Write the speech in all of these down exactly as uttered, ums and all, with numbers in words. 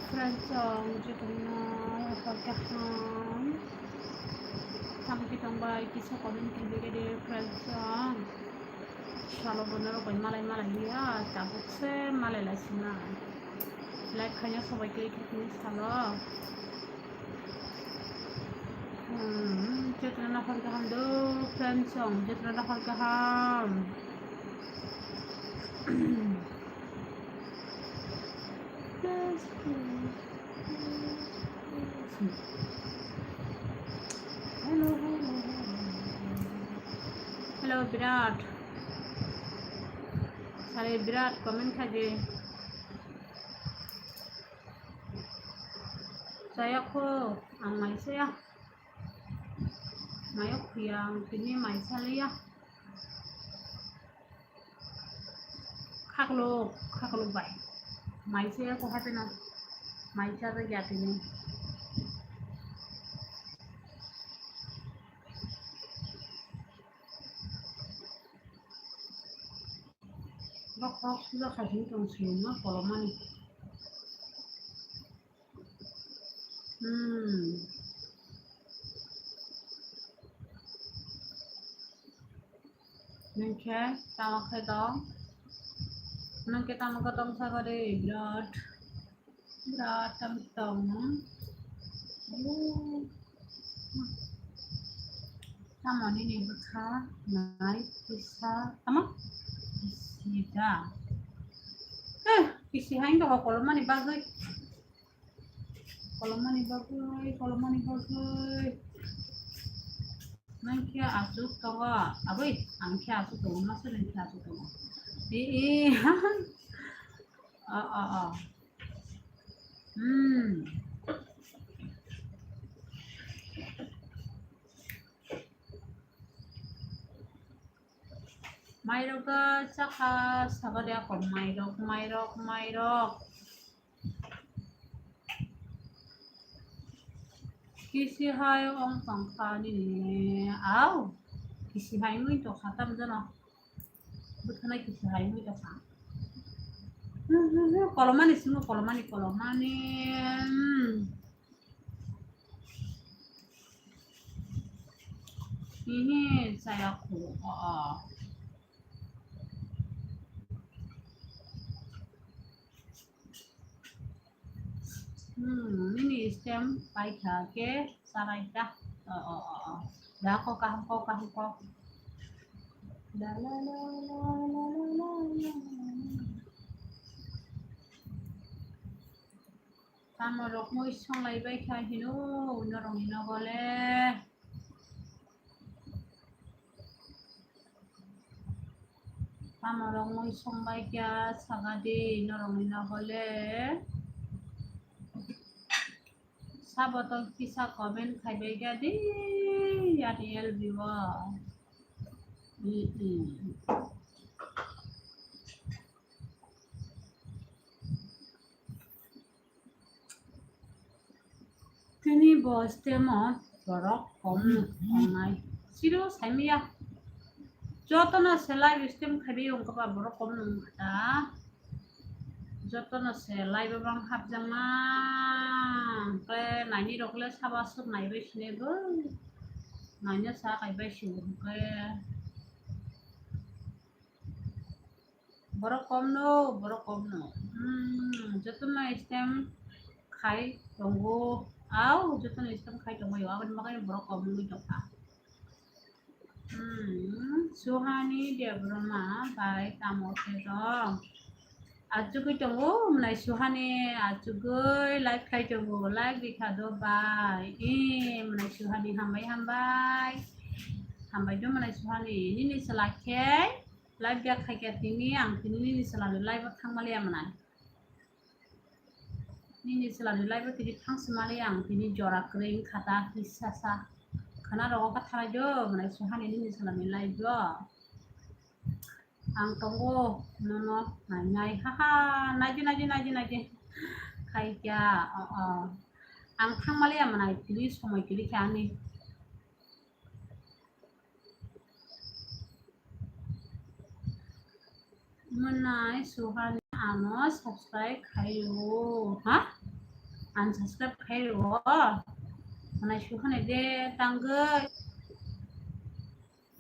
Friends, ang jotono hor kaham. Tamo khe tongbai kisa comment khlaibaikhe de friends, ang salo bo norok bai malai malai liya, tabuk se malai lai sina. Like khaina sobai khe khe salo. Hmm, jotono hor kaham do friends, ang jotono hor kaham. Hello, hello, hello. Hello, Birat. Sari Birat, comment khaidi. Chaya kho, ang mai saya. Mayo khuya, ang tini mai saliya. Khakluk, khakluk bai. Mai se ko hapena. Mai sa da ya tini. Bok bok suja khaising tong sini no kolomani. Hmm. Nung khe tamo khe tong? Nung khe tamo khe tong sakha de, birat, birat tamo khe tong. Tamo nini bwkha nai kisa tamo? Kisi da. Eh, kisi hai wngkha kolomani bagwi. Kolomani bagwi, kolomani bagwi. Nang khe aswk tongo, abwi, ang khe aswk tongo, masa nang khe aswk tongo. E, e, a, a, a. Hmm. Mairok, ah, chakha saga de ako mairok, mairok, mairok. Kisi hai ong tong kha nini, au, kisi hai wngwi tong kha tam jano. Bwthanai kisi hai wngwi tong kha. Kolomani simo, kolomani, kolomani. Hmm. Hihi, saya khu, o, o. Hmm, nini stem paikha khe sarai ta. O, o, o, o. Da ko kaham ko, kaham ko. La, la, la. Tamo rok mui songlai bai kha hino, norokni nogo le. Tamo rok mui songbai kha saga di norokni nogo le. Sabo to kisa comment khai bai kha di, yani L B o. Hmm, hmm. Tini bo stem o borok kom tongnai. Siro saimaya. Jotono se live stem khaiwi wngkha ba borok kom nung kha. Jotono se live o bang hapjakma. Hwnkhe naini rok le sabo aswk naibai sini bo. Naina sa kaibai si hwnkhe. Borok kom no, borok kom no. Hmm, jotono stem khai tongo. Au, jotono stem khai tongo. Aboni bagwi borok kom wngwi tongkha. Hmm, Suhani Debbarma bai tamo khe tong? Achugwi tongo, mwnai Suhani achugwi like khai tongo. Like rikha do bai. Ee, mwnai Suhani hambai, hambai. Hambai do mwnai Suhani. Nini chwla khe live ya khaikha tini, ang tini nini chwlani live o thangmaliya mwnai. Nini chwlani live o tini thangsimaliya ang tini jora kwrwi wngkha ta kisa sa. Khwna rogo kha thanai do mwnai Suhani nini chwlani live o. Ang tongo nono nainai, haha, naidi, naidi, naidi, naidi. Khaikha, o, o. Ang thangmaliya mwnai tini somoi kwrwi kha ani. Mwnai Suhani ano subscribe khaio, ha? Unsubscribe khai rwo. Mwnai suhani de tangwi.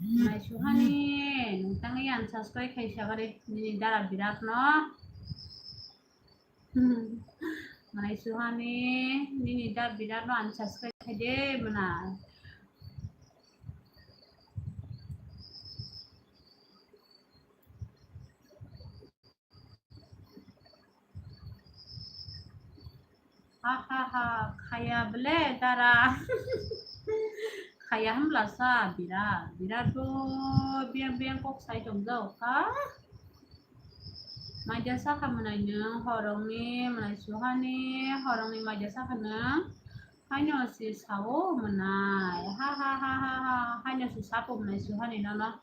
Mwnai suhani nung tangwi unsubscribe khai sagari nini dara Birat no. Mwnai suhani nini dara Birat no unsubscribe khai de mwnai. Ha ha ha, khaya bele dara. Khaya hamla sa Birat, Birat bo biyang biyang kok sai tong jao kha. Maida sakha mwnai nung horongni mwnai suhani horongni maida sakha nung. Haino si sao mwnai. Ha ha ha ha ha. Haino si sapo mwnai suhani nono.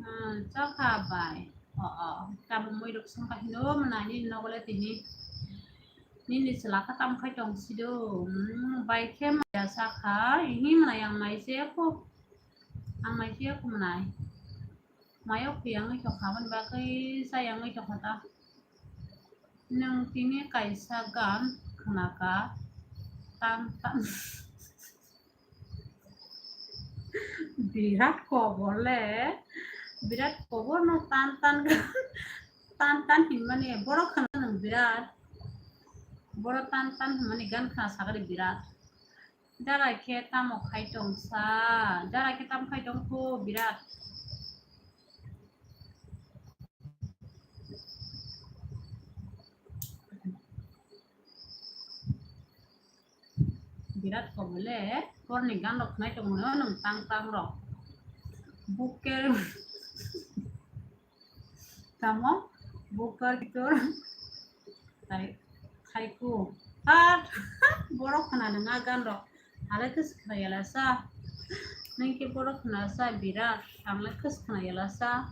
Hmm, chakha bai. O, o. Tamo mui rok songkha hino mwnai nini nogo le tini. Nini chwla kha tamo khai tong sido. Hmm, bai khe maya sakha. Ihi mwnai ang mai se kho. Ang mai se kho mwnai. Mayo khuyangwi tongkha, aboni bagwi chayangwi tongkha ta. Nwng tini kaisa gan khnakha, tan tan. Birat kobor le, birat kobor no tan tan gan, tan tan hinmani borok khna nwng birat, borok tan tan hinmani gan khna sagari birat. Dara khe tamo khai tong sa? Dara khe tamo khai tong kho Birat? Birat ko bole, borni gan rok khnai tong mano nwng tang tang rok. Bukel. Tamo? Bukar kitor. Tai, thaiku. Hat! Borok khna nang a gan rok. Ale khe khna yala sa. Nang khe borok khna sa Birat. Ang le khe khna yala sa.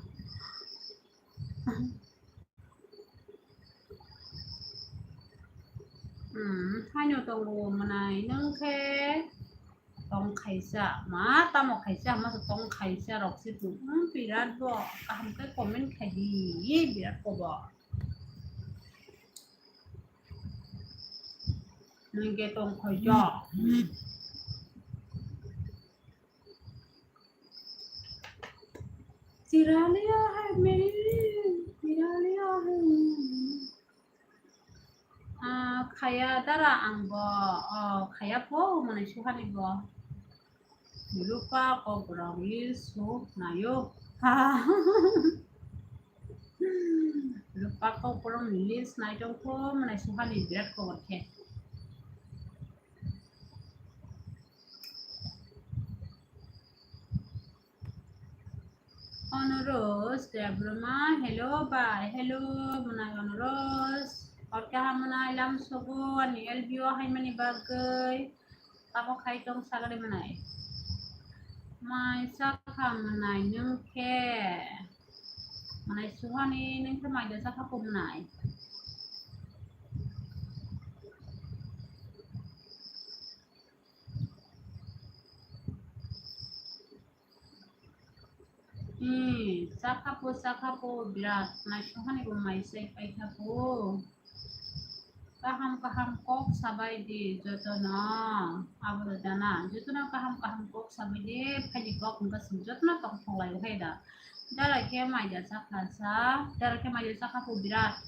Hmm, haino tongo mwnai nang khe. Tong khaisa, ma tamo khaisa, ma se tong khaisa rok se tu. Hmm, Birat bo kaham khe comment khai di, Birat ko bo. Nang khe tong khaisa. Chira liya hai mere, chira liya hai mere. Ah, khaya dara ang bo, oh, khaya po mwnai suhani bo. Rupa kok borok reels su nayo. Rupa kok borok reels nai tong po mwnai suhani Birat kobor khe. Onoros Debbarma, hello bai, hello mwnai Onoros. Hor kaham mwnai lam sogo ani L B O haimani bagwi. Tamo khai tong sagari mwnai. Mai sakha mwnai nung khe. Mwnai suhani nung khe mai da sakha po mwnai. Hmm, chakhapo, chakhapo, birat naising hani bo mai sai paikhapo. Kaham kaham kok sabai di jotono, abo jana jotono kaham kaham kok sabai di, phaidi kok hwnba chwng jotono tongthok lai hai da. Dara khe mai da chakha sa, dara khe mai da chakhapo birat.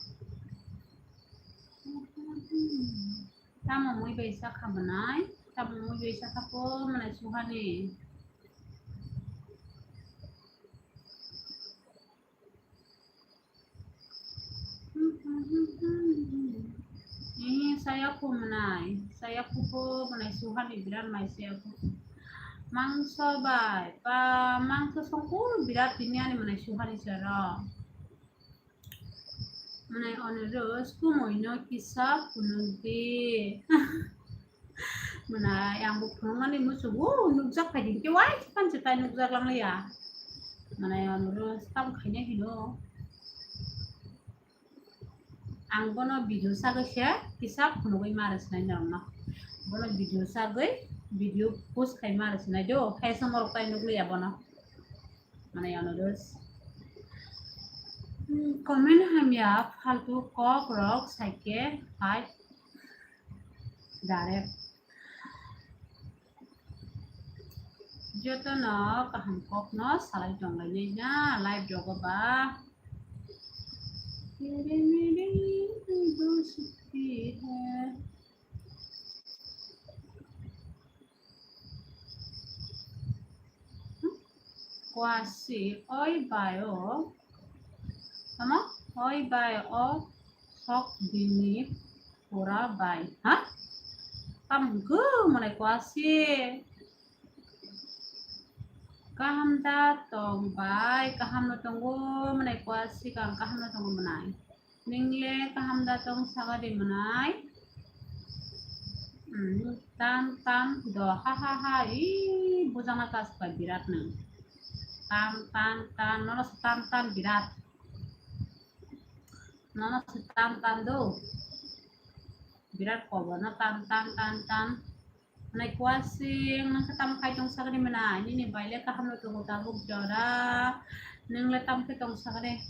Tamo mui bai sakha mwnai, tamo mui bai sakha po mwnai suhani. Ee, saya po mwnai, saya po po mwnai suhani birat mai saya po. Mangso bai, pa mangso songkul birat tini ani mwnai suhani sero. Mwnai Onoros, kumui no kisa phunuk di. Mwnai, ang bo phunuknani muchungo, nukjak phai di, hwnkhe wai phano se tai nukjak lang ya. Mwnai Onoros, tamo khaina hino. Ang bono video sagwi se kisa phunugwi ma rw sinai norokno. Bono video sagwi video post khai ma rwsinai do, khe se norok tai nukliya bono. Mane ano dos. Hmm, comment hamya faltu kok rok saike hai direct. Jotono kaham kokno salai tonglainai na live rogo ba. Tere mere dosti hai. Kwasi oi bai o. Tamo? Oi bai o sok dini pura bai. Ha? Tamo hwnkhe mwnai kwasi. Kaham da tong bai, kaham no tongo mwnai kwasi, kaham no tongo mwnai. Ningle kaham da tong saga de mwnai. Hmm, tan tan do ha ha ha, i bujana kas pa birat nang. Tan tan tan, nono se tan tan birat. Nono se tan tan do. Birat kobo no tan tan tan tan. Mwnai kwasing, nang khe tamo khai tong sakni mwnai? Nini bai le kaham no tongo tabuk jora. Nang le tamo khe tong sakni?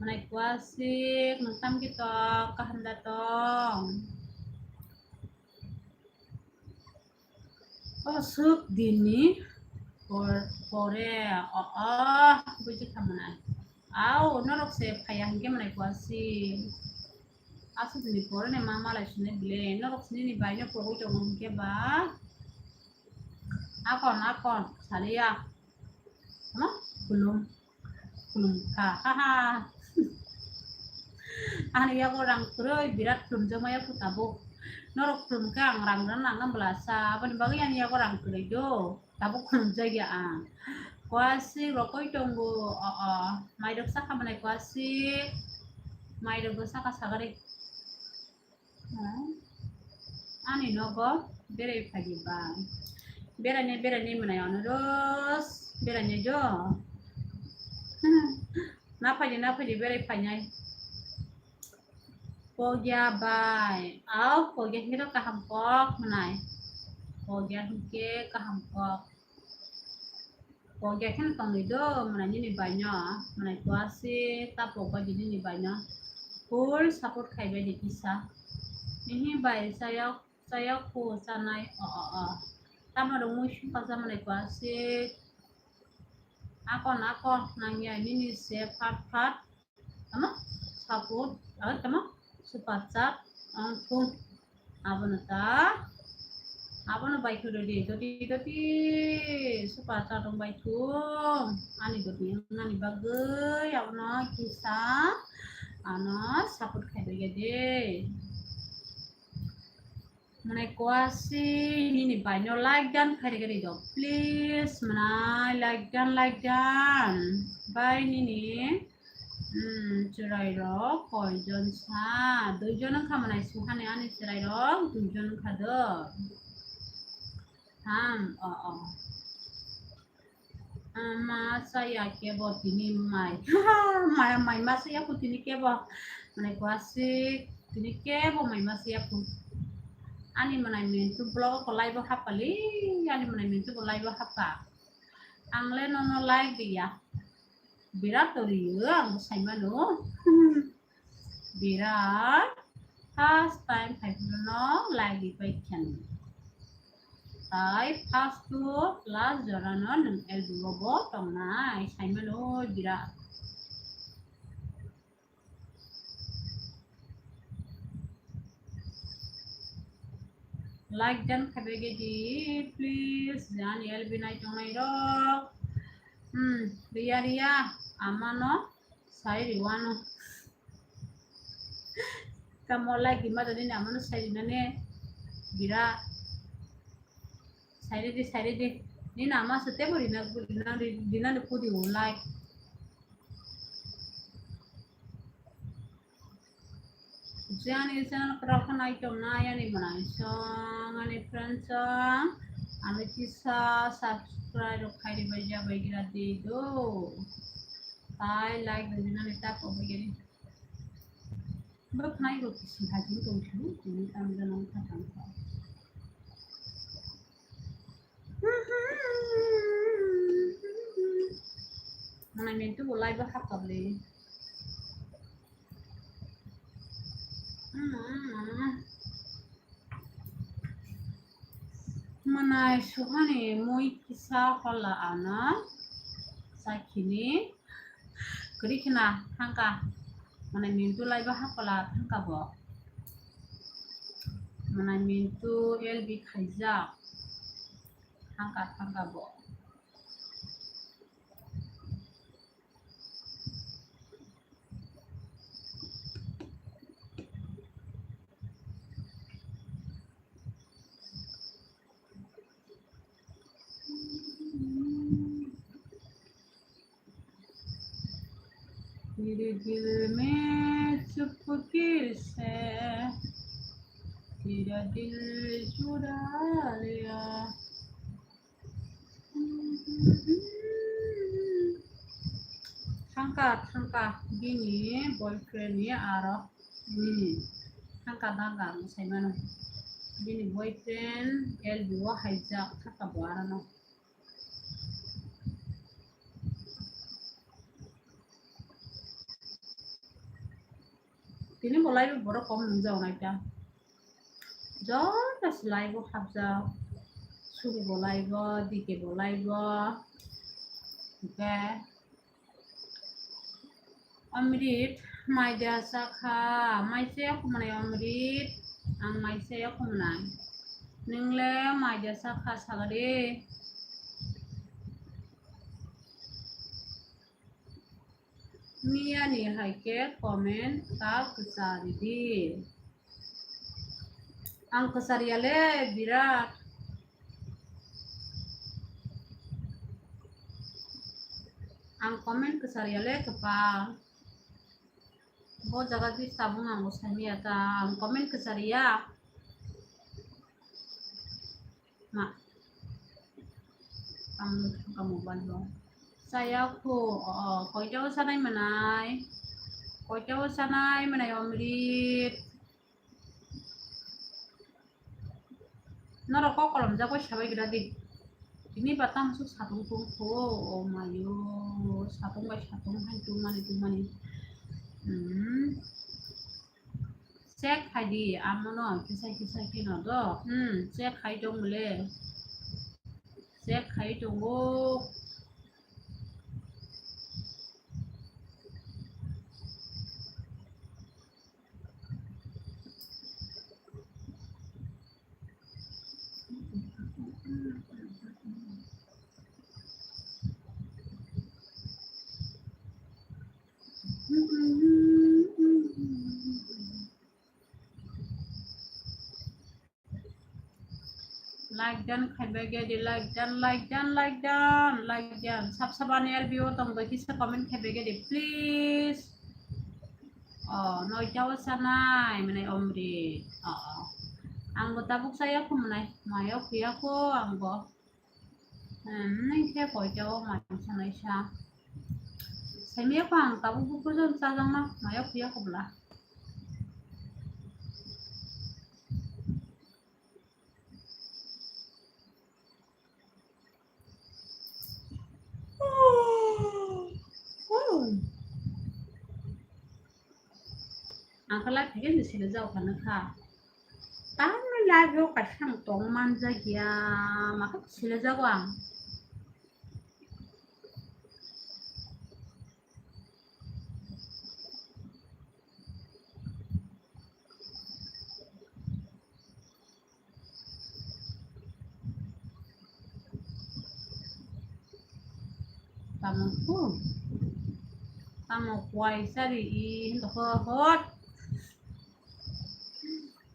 Mwnai kwasing, nang tamo khe tong, kaham da tong? O suk dini por-, pore, o, o, buji kha mwnai. Au, norok se phaiya hinkhe mwnai kwasing. Aswk ni pore ne ma malai sini bile, norok sini ni bai no pogwi tongo hinkhe ba. Akon, akon, saliya. Ano, kulum, kulum kha, ha, ha. Ani yago rang kwrwi birat kulum joma ya phu tabuk. Norok kulum khe ang rang rang nang bwla sa, aboni bagwi ani yago rang kwrwi do. Tabuk khulumjak ya ang. Kwasik rokoi tongo. O, o. Mairok sakha mwnai kwasik. Mairok bo sakha sagari. Hmm. Ani nogo berai phaidi ba. Berainai, berainai mwnai ono dos. Berainai jo. Na phaidi, na phaidi berai phainai. Pogya bai. Au, pogya hino kaham kok mwnai. Pogya hinkhe kaham kok. Pogya kheno tongwi do mwnai nini baino. Mwnai kwasi ta pogba di nini baino. Full support khaibai di kisa. Ihi bai chayok, chayok ku chanai. O, o, o. Tamo rwngwi sukha cha mwnai kwasi. Akon, akon nangya nini se phat phat. Tamo support, ah, tamo super chat, ang thung. Abono ta, abono bai thung di, doti, doti, super chat ang bai thung. Ani doti, ani bagwi, abono kisa, ano support khai de. Mwnai kwasi nini baino like dan khairigari do. Please, mwnai like dan, like dan. Bai nini, hmm, chwrairok koijon sa? Duijon wngkha mwnai suhani ani chwrairok, duijon wngkha do. Ham, o, o. Ah, ma saya kebo tini mai. Mai, mai ma saya ku tini kebo. Mane kwasi tini kebo mai ma saya ku. Ani mane mintu blog ko live hapali. Ani mane mintu ko live hapa. Ang le nono like diya. Birat tori ang saimano. Birat first time phaiphuru no like ripai khen. Tai first to last jora no nwng L B o bo tongnai saimano birat. Like dan khaibege di please, jani L B nai tongnai rok. Hmm, riya riya amano sai riwano. Tamo like di ma do nini amano sai rinani bira. Sai ridi, sai ridi. Nini ama se tebo rina, rina, rinani kudi o like. Jani channel kwtal khe nai tong nai ani mwnai song, ani friend song. Ani kisa subscribe rok khai ribai ja bai gira di do. Tai like rinani ta ko bai giri. Bwkhnai rok kisi hajin tong thung, tini tamo jano wngkha tangkha. Mwnai Mintu bo live o hakha bwle. Mwnai Suhani mui kisa hola ano sakhini. Kwrwi khna thangka. Mwnai Mintu live o hakola thangka bo. Mwnai Mintu L B khaijak. Thangka, thangka bo. तेरे दिल में चुपके से तेरा दिल चुरा लिया। Thangka, thangka, bini boyfriend ni aro, hmm, thangka, thangka, ang sai mano. Bini boyfriend L B o haijak, thangka bo aro no. Tini bo live o borok kom nungjak nai ta. Joto se live o hapjak. Suri bo live o, D K bo live o. Hwnkhe Amrit, mai da sakha, mai se khumnai Amrit, ang mai se khumnai. Nwngle mai da sakha sagade. Miya ni hai khe comment ta kwchari di. Ang kwchariya le birat. Ang comment kwchariya le kwpal. Bo jaga di tabung ang bo saimiya ta. Ang comment kwchariya. Ma. Ang thangka mobile bo. Saya kho, o, koita o sanai manai. Koita o sanai manai Amrit. Norok kok kolom jagoi sabai gira di. Tini ba tang suk satung tung kho, o mayo, satung bai satung hai tung mani tung mani. Hmm. Check khai di, amono kisa kisa khe no do. Hmm, check khai tong le. Check khai tongo. Like dan khai bai ge di, like dan, like dan, like dan, like dan. Sab sab ani L B o tong bai kisa comment khai bai ge di, please. O, noita o sanai, mwnai Amrit. O, o. Ang bo tabuk saya kho mwnai, mayo khuya kho ang bo. Hmm, nai khe koita o mai sanai sa. Saimiya kho ang tabuk bo kujon chajak na, mayo khuya kho bwla. Ang khe live phai khe sile jago kha nokha. Tamni live o kaisa ang tong manjak ya, makhe sile jago ang. Tamo kho? Tamo kwai chari i hinto kho hot.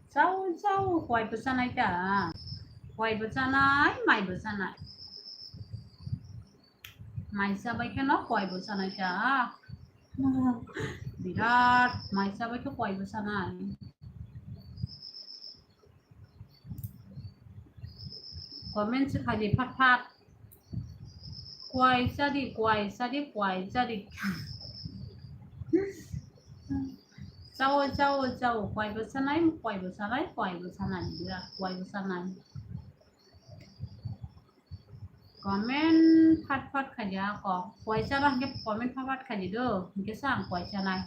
Chao, chao, kwai bo chanai ta. Kwai bo chanai, mai bo chanai. Mai chabai kheno kwai bo chanai ta. Birat mai chabai khe kwai bo chanai. Comment se khai di phat phat. Kwai chadi, kwai chadi, kwai chadi. Chao, chao, chao. Kwai bo chanai, kwai bo chanai, kwai bo chanai. Birat kwai bo chanai. Comment phat phat khaidi ako. Koisa no hwnkhe comment phat phat khaidi do. Hwnkhe sa ang koisa nai.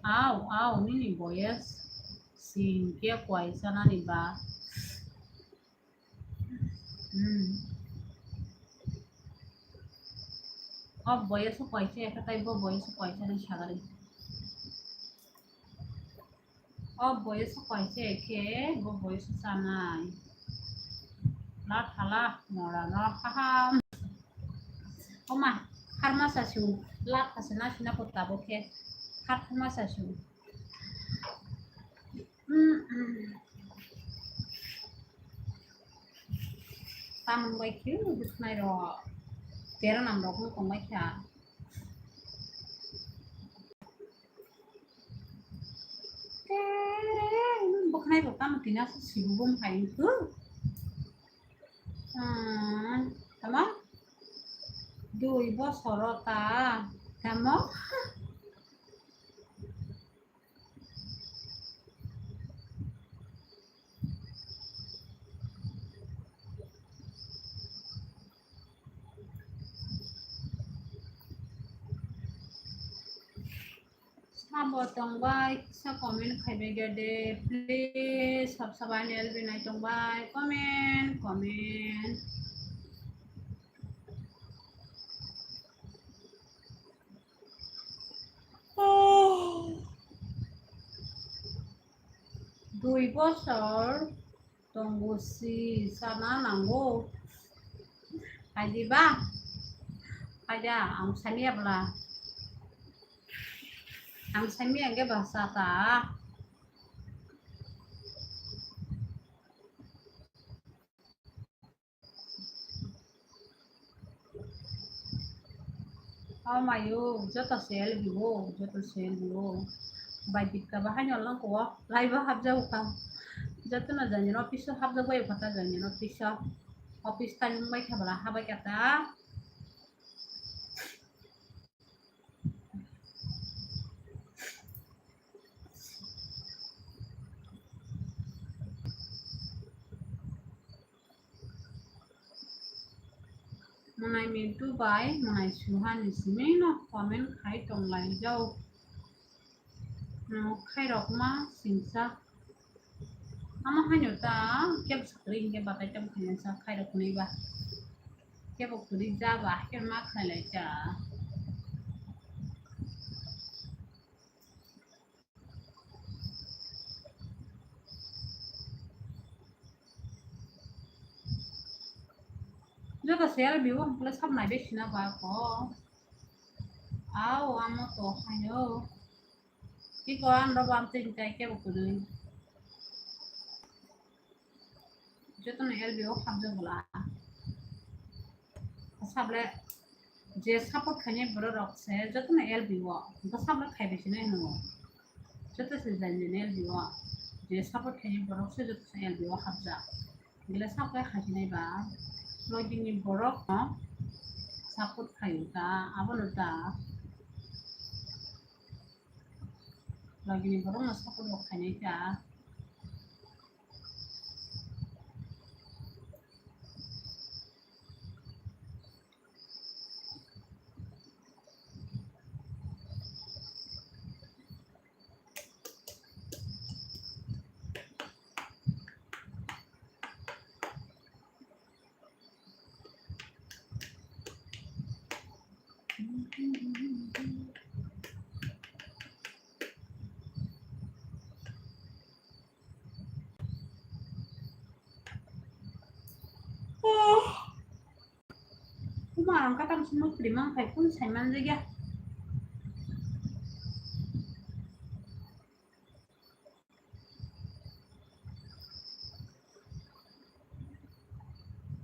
Au, au, nini boyes singke koisa nani ba. Hmm. O boyes koisa ekha tai bo boyes koisa ni sagari. O boyes koisa ekhe bo boyes sanai. La thala mora no haham. Oma, harma sasu, lak khasana sina pota bo khe, harma sasu. Mm, mm. Tamung bai khe bwkhnai rok, tera nam rok wng tong bai kha. Tere, bwkhnai rok tamo tina se sibu bum hai wngkhu. Hmm, tamo? Dui bosor o ta, tamo? Sabo tongbai, kisa comment khaibai gede, please, sab sabai ni L B nai tongbai, comment, comment. Dui bosor tongo si sana nango. Hai di ba? Hai da, ang samiya bla. Ang samiya ge basa ta. O mayo, joto sel bibo, joto sel bibo. Bai dikka ba haino lang ko, lai ba hapjao ka. Joto na jani office o hapjak bai kata jani office o. Office time bai khabala habai kata. Mwnai Mintu bai Mwnai Suha ni simi no comment khai tong lai jao. Khairokma singsa. Amo haino ta kebo sakri hinkhe batai tamo khaina sa khairok hwnwi ba. Kebo kwrwi ja ba hakhe ma khailai ta. Joto sel bibo hwnkhwle sab naibe sina ba ko. Ao amo to haino. Iko ang robo ang tei tai kebo kwrwi. Jotono L B o hapjak bwla. Sable je support khainai borok rok se jotono L B o. Bo sable khaibai sinai no. Joto se jani jani L B o. Je support khainai borok se joto se L B o hapjak. Bwle sable khaisinai ba. Logini borok no support khaio ta, abono ta. Logini borok no support rok khainai ta. Kuma ang katang sumut primang kai kun saiman jagya.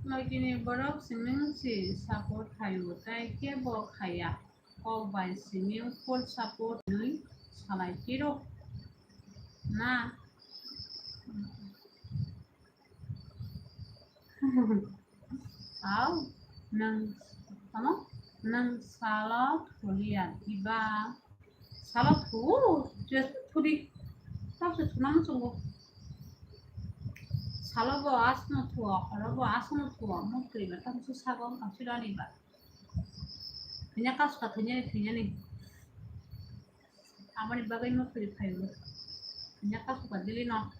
Logini borok simi si support khaio, tai kebo khaiya. Kok bai simi full support nwi salai tiro na. Au, nwng, tamo? Nwng salo thuliya diba? Salo thu, je thudi. Tamo se thuna muchungo. Salo bo asno thuo, horo bo asno thuo, muktwi ba tamo se sago wngkha sirani ba. Thwina kasu kha, thwinani, thwinani. Aboni bagwi muktwi phaio. Thwina kasu kha daily no.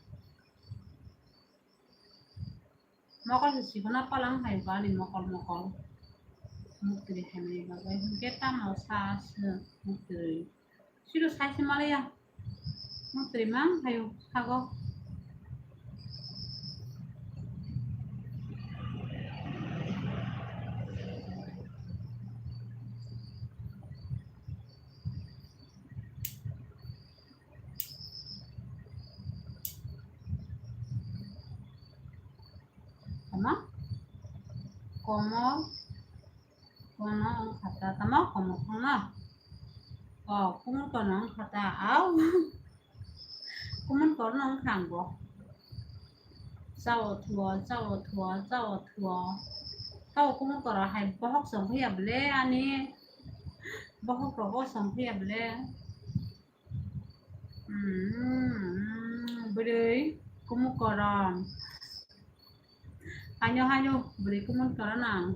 Mokol se sikona palang hai bani mokol mokol. Muktwi hai mani bagwi. Hwnkhe tamo sa se muktwi. Siro sai se malaya. Muktwi mang hayo sago. Tamo? Komo. Kono wngkha ta, tamo komo kono? O, kumul kono wngkha ta, au. Kumul kono wngkha ang bo. Chao thuo, chao thuo, chao thuo. Tao kumul koro hai bohok song phiya bole ani. Bohok rogo song phiya bole. Hmm, bwrwi kumul koron. Haino, haino, bwrwi kumul koron ang.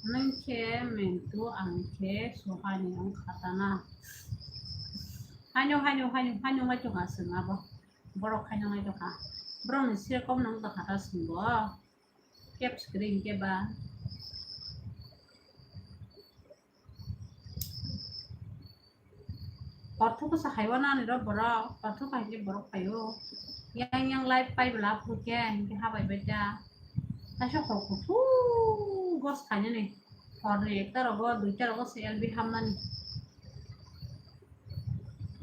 Nwng khe Mentu, ang khe Suhani wngkha ta na. Haino, haino, haino, haino wngwi tongkha chwng abo. Borok haino wngwi tongkha. Borokni sire kokno wngtongkha ta chwng bo. Kep swkring khe ba. Ortho bwsa hai wana ani rok borok, ortho hai khe borok phaio. Yang yang live pai bwla phuru khe hinkhe habai bai ta. Kaisa hor kuthuk gos khainani. Horni ekta rogo, duita rogo se L B hamnani.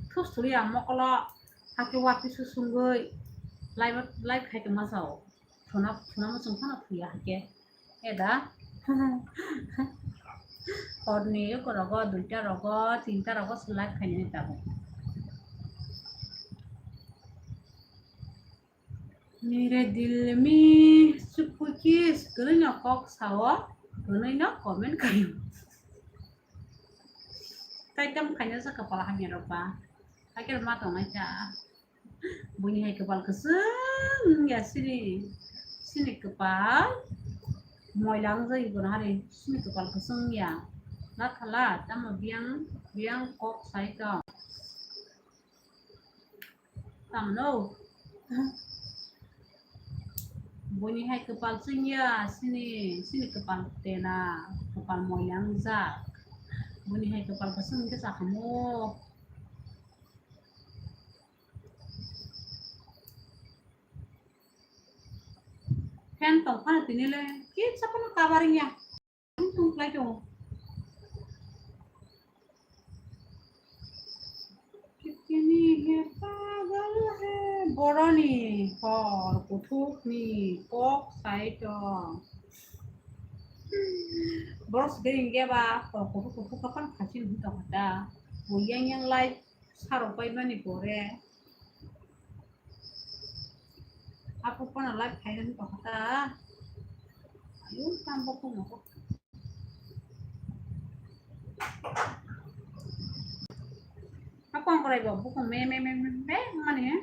Thus thuli ang mokolo hakhe wapi susungwi live, live khai tongma sao. Thuna, thuna muchung phano thuya hake. Eda. Horni yoko rogo, duita rogo, tinta rogo se live khainani tabuk. Mere dil mein chupki kiss, kwrwino kok sao, kwrwino comment khaio. Tai tamo khaina sa kwpal hamya rok ba. Hakhe ma tongnai ta. Buini hai kwpal kwchwng wngya sini, sini kwpal moila wngjak ibo no hari sini kwpal kwchwng wngya. Lathala tamo biyang, biyang kok sai tong. Tamo no. Buini hai kwpal chwngya sini, sini kwpal tena, kwpal moila wngjak. Buini hai kwpal kwchwng wngkhe chakhamu. Fan tong phano tini le kitsa phano kabar wngya. Tong khlai tongo. Kitni he pagal he. Boroni hor kuthukni kok sai tong. Borok se hinkhe ba hor kuthuk kuthuk khe phano khachini wngwi tongkha ta. Bo yang yang live sarok paimani pore. Apo phano live khaina wngwi tongkha ta. Ayu, tam bo phone ko. Apo ang korai bo, bukung me, me, me, me, me, mani.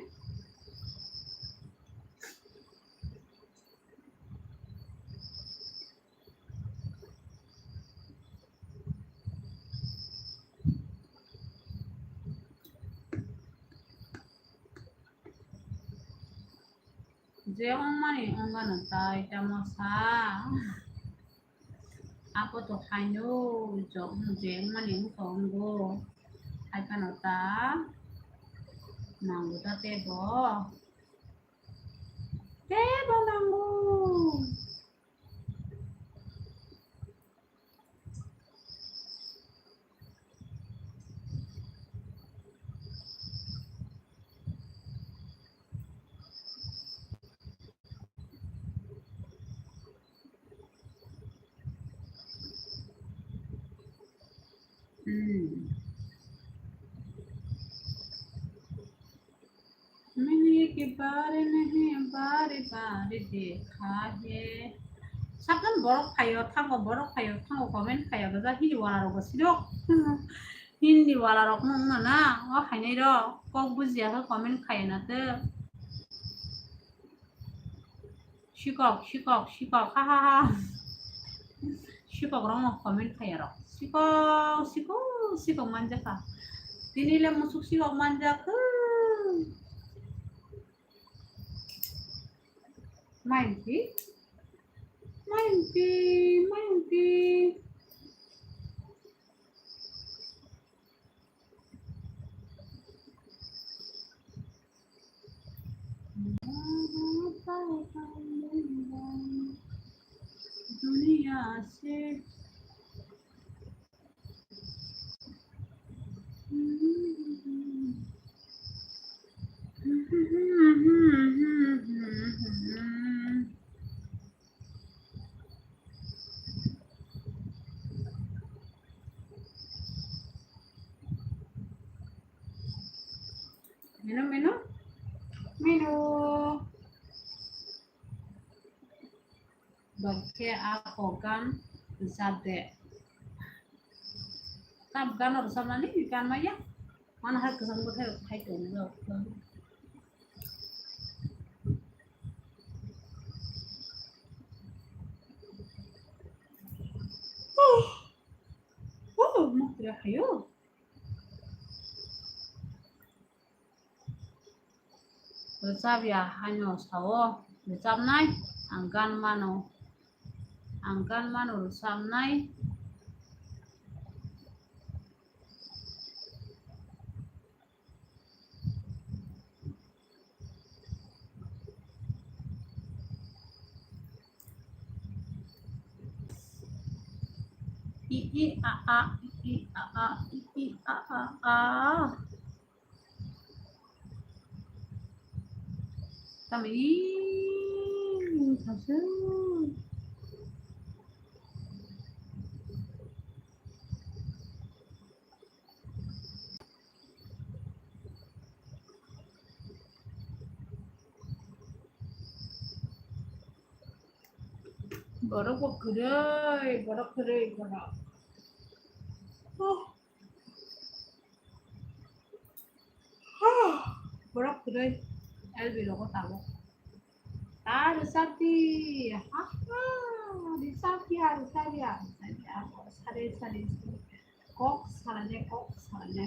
Je wngmani wngano tai tamo sa. Apo to haino je wngmani wngkha wngo. Hai phano ta nango ta tebo. Tebo nango. Hmm. मैंने ये के बारे नहीं, बारे बारे देखा है। Sakhan borok phaio thango, borok phaio thango, comment khaiya baja Hindi wala rok bo sirok. Hindi wala rok no wngna na, o hainai ro kok bujiya khe comment khaiya na te. Sikok, sikok, sikok, ha, ha, ha. Sikok rok no comment khaiya rok. Sikok, sikok, sikok manjakha. Tini le musuk sikok manjakha. Main ki? Main ki, main ki. दुनिया से Meno, meno. Meno. Bokhe ako gan rwchap de. Tam gan rwchapnani gan maya. Mana hai kwchang bwthai rok khai tongo. Oh, oh, mokra hayo. Rwchapya haino sao, rwchapnai, ang gan mano, ang gan mano rwchapnai. I, i, a, a, i, i, a, a, i, i, a, a, a. Tamo i, thangsu. Borok bo kwrwi, borok kwrwi, borok. Oh. Borok kwrwi L B rogo tabuk. Ta rwchapdi, ha ha, rwchapya, rwchapya, rwchapya, sare, sare, sare. Kok salane, kok salane.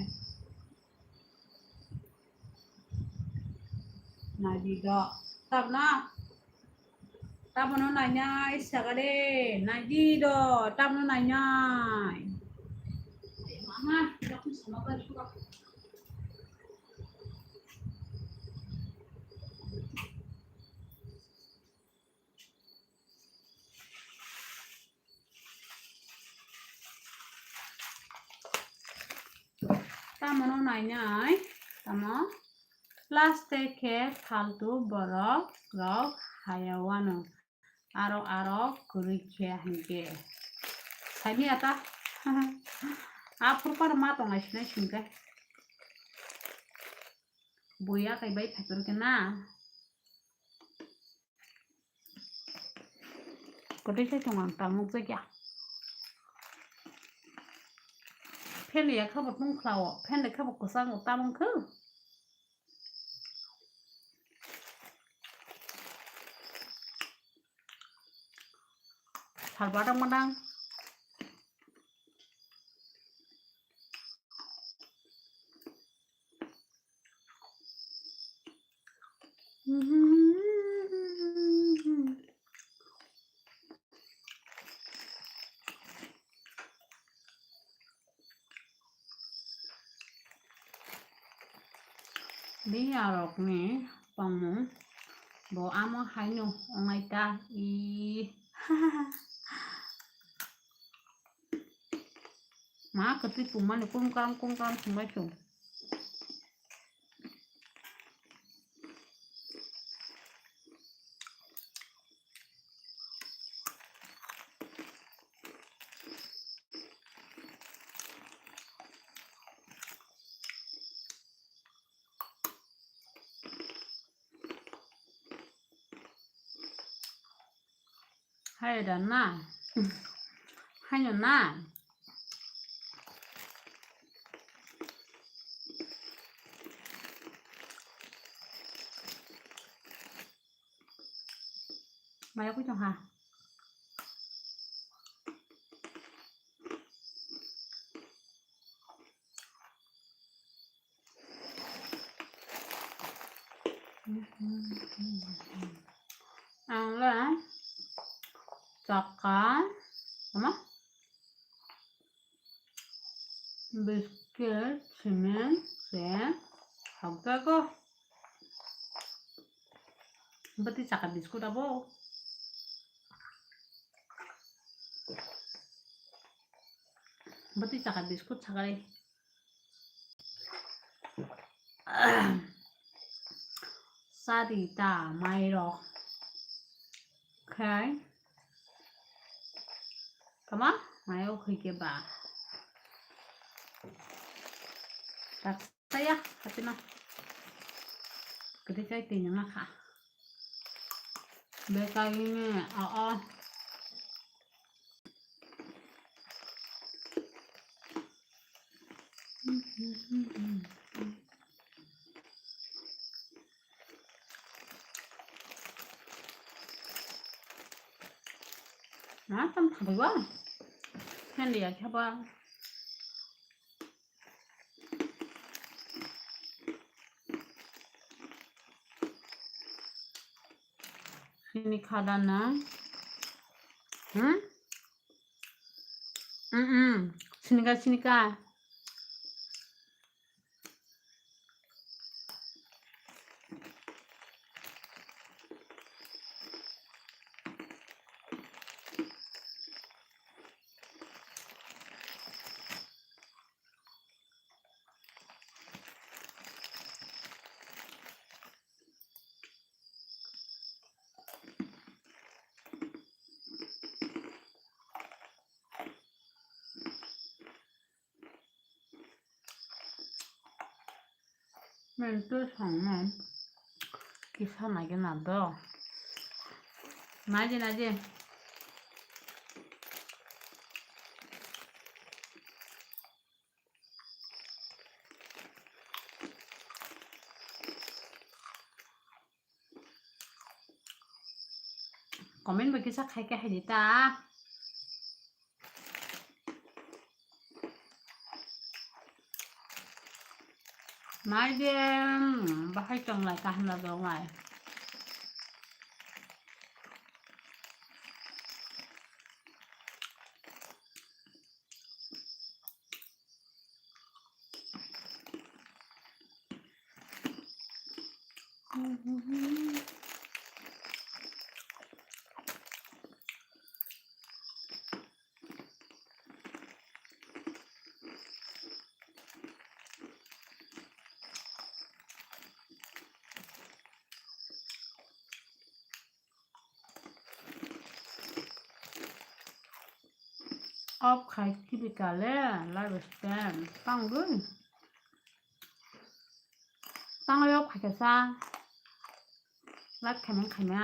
Naidi do. Tabna. Tamono nainai sagare. Naidi do. Tamono nainai. Mama, kita pun sama kali juga. Tamono nainai, tamo plastic khe faltu borok rok hayawano. Aro, aro kwrwi khe hinkhe. Saimiyata. Aphuru phano ma tongnai sinai singkhe. Buya kai bai phaiphuru khe na. Kwtwi khe tong ang tamo nukjakya. Fan ya khabo tong khlao, fan ya khabo kwchango tamo wngkhe. Sal badang badang. Bini arokni tongmung bo amo haino wngnai ta i. Ma kwtwi tongmani kum kam kum kam thwngbai thung. Hai da na. Haino na. Maya kwi tong ha. Ang le chakha, tama? Biscuit, cement, se hokjago. Bati chakha biscuit abo. Bati chakha biscuit chakha. Sadi ta mairok khai. Kama mayo khui ke ba. Tak saya, hati na. Kete kai tini ma kha. Bekai ni a a. Na tam khabai wa. Hen dia khaba. Sini khada na. Hmm? Mm-mm. Sinika, sinika. Mentu songno kisa nagi na do. Naji, naji. Comment bai kisa khai khe hai di ta. Nai de, hmm, bahai tong lai kaham na dong lai. Off khai kibika le live stream tang dui. Tang off khai kasa live khaimang khaima.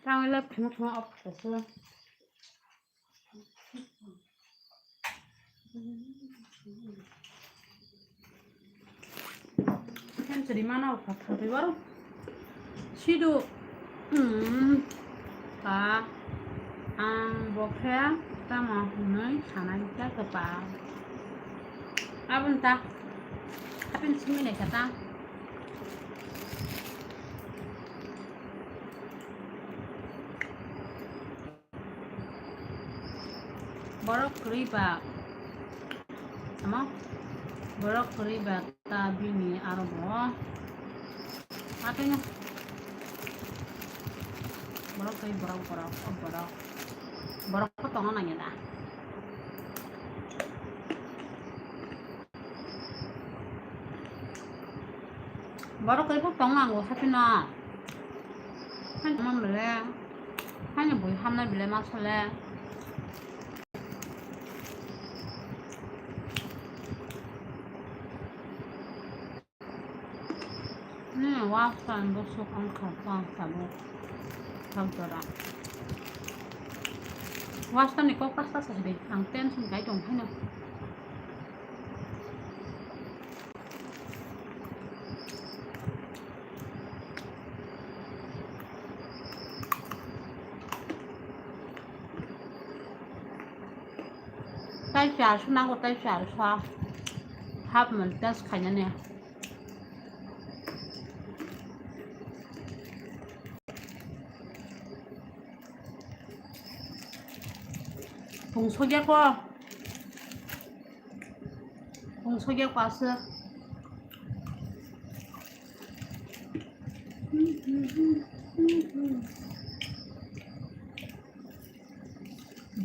Tang live khaimang khaima off khai kasa. Kan seri mana upat seri baru. Sidu. Hmm. Pa. Ang bokhe tama hunai sanai ta kepa. Abun ta. Apin simi ne kata. Borok kwrwi ba. Tamo? Borok kwrwi ba ta bini aro bo. Atwino. Borok kwrwi borok, borok, o borok. Borok ko tongo nangya da. Borok kwrwi bo tong nango, hapino. Hapino bele. Haino bui hamnai belai ma sole. Hmm, was time bo sok ang kha, ang tabuk. Thang tora. Was time ni kok pas pas de, ang tension kai tong phano. Tai char suna ko tai char sa. Hap man tas khaina ne. Pung sogya ko. Pung sogya ko aswk.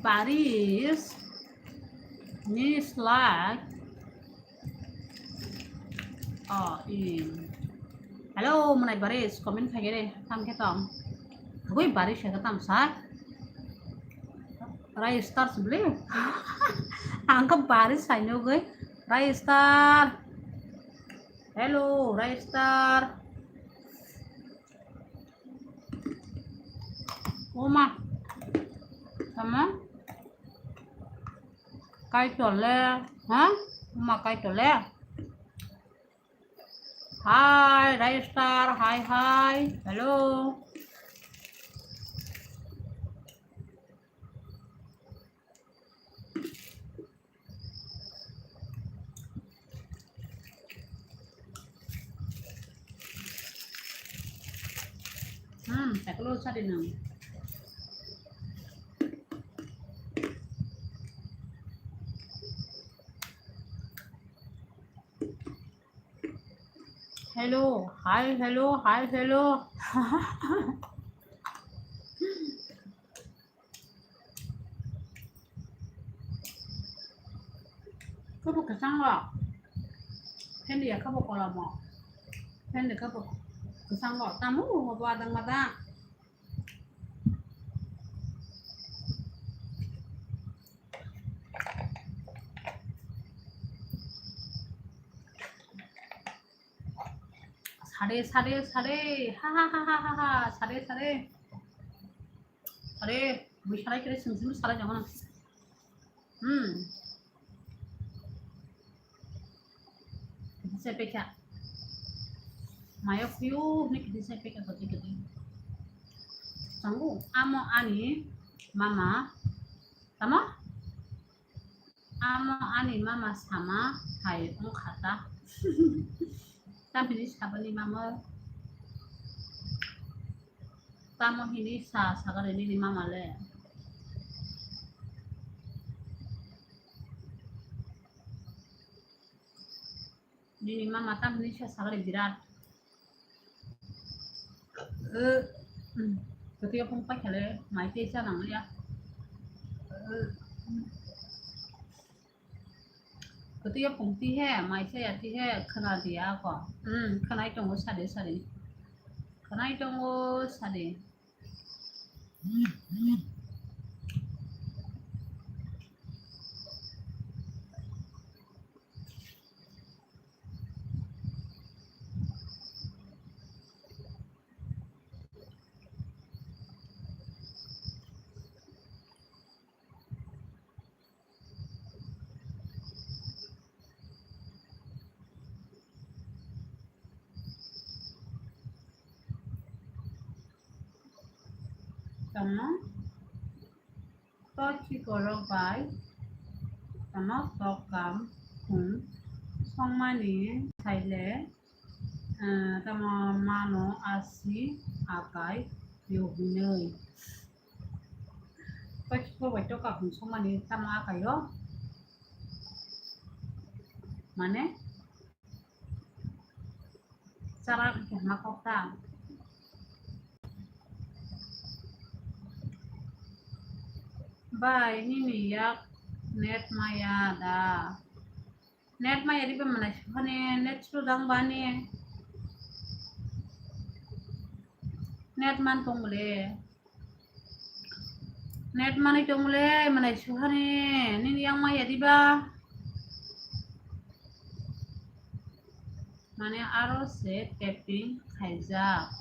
Baris ni slide. Oh, in. Hello, mwnai Baris, comment khai gere, tam khe tong. Goi Baris ya tam sa. Rai stars beli. Angka Baris sai no goi. Rai star. Hello, Rai star. Oma. Tamo? Kai tole, ha? Oma kai tole. Hi, Rai star. Hi, hi. Hello. Hmm, taklo sari nang. Hello, hi, hello, hi, hello. Kabo kwchango. Fan ya kabo kolamo. Fan ya kabo kwchango. Tamu hobo adang madang. Sare, sare, sare. Ha, ha, ha. Sare, sare. Sare, bui sare kere sung sung sare jangan. Hmm. Kiti sai pekha. Mayo kuyu ni kiti sai pekha kati kati. Sanggu amo ani mama. Tamo? Amo ani mama sama hai wngkha ta. Tamni sabani mama tamo hini sa sagari nini mama le. Nini mama tamni sa sagale birat. Eh, hmm, ketiya pung paikha le mai tei cha nang ya. Eh, hmm. Ketiya pung ti he, mai cha ya ti he, khana diya ko. Hmm, khanai tongo sade sade. Khanai tongo sade. Tamo? Tochi korok bai tamo tok kam khum songmani saile, eh, tamo mano asi akai yo hinoi. Tochi korok bai tok kam khum songmani tamo akai yo. Mane? Chara khe hama kok ta. Bai, nini yak net maya da. Net maya riba mana sihane net sudang bani. Net man tong le. Net manwi tongmole, manai suhani, nini yang maya diba? Mane aro se tapping khaijak.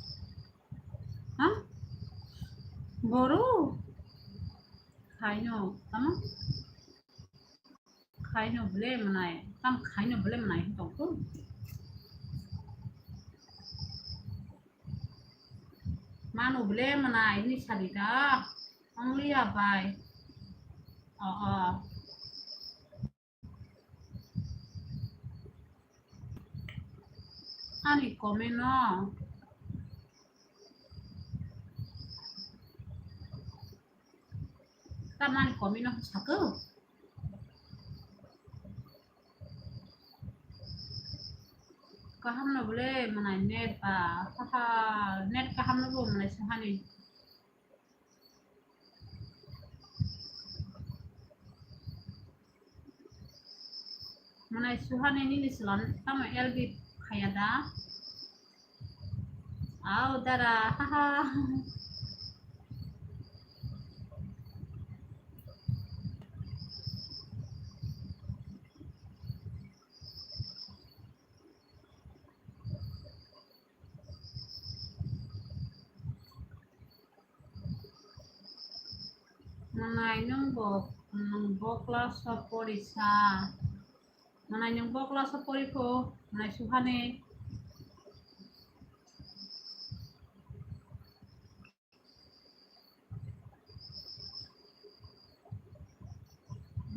Ha? Boru? Khaino, tamo? Khaino bole manai, tam khaino bole manai hin tongkhu. Mano bole manai ni sadi da. Only a bai. Oh, oh. Ani comment no. Tamani comment no saka. Kaham no bole manai net ba. Haha, net kaham no bo manai sahani. Manai suhani nini silan tamo L B khaya da. Au dara, haha. Manai nwng bo, nwng bo class o porisa. Manai nwng bo class o porikho, manai suhani.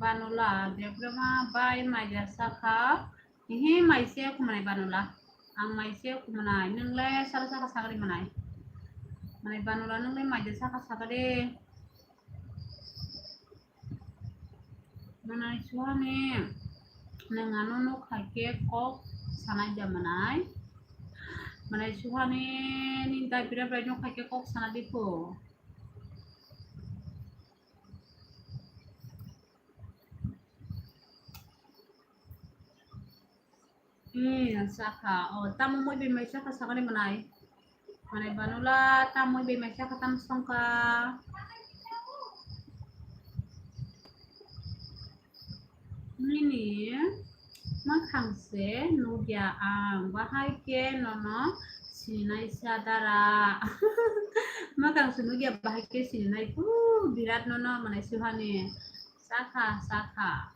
Banula, Debrema bai maija sakha. Ihi mai se khumnai Banula. Ang mai se khumnai. Nwngle sara sakha sagri manai. Manai Banula nwngle maija sakha sagri. Manai suhani. Nang ano nuk hai ke kok sanai ja manai. Manai suhani ni dai bira brai nuk hai ke kok sana dipo. Hmm, sakha. Oh, tamo moi bai mai sakha sakani manai. Manai Banula, tamo moi bai mai sakha tam songkha. Nini makhang se nugya ang, bahai ke nono sinai sa dara. Makhang se nugya, bahai ke sinai pu birat nono manai suhani. Sakha, sakha.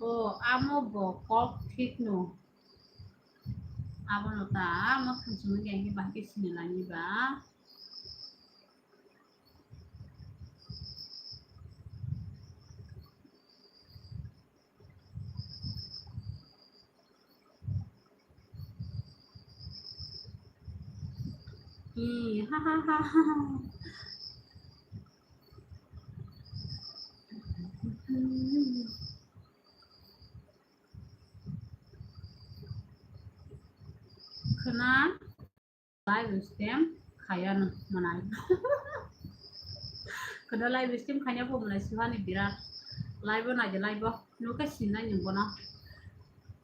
O, amo bo kok thik no. Abono ta, amo thangchungni jai khe bahai khe sini lani ba. Ih, ha, ha, ha, ha. Khna live stream khaya no manai. Khna live stream khaya bo manai suhani birat. Live o naidi live o. Nuke sinai nung bono.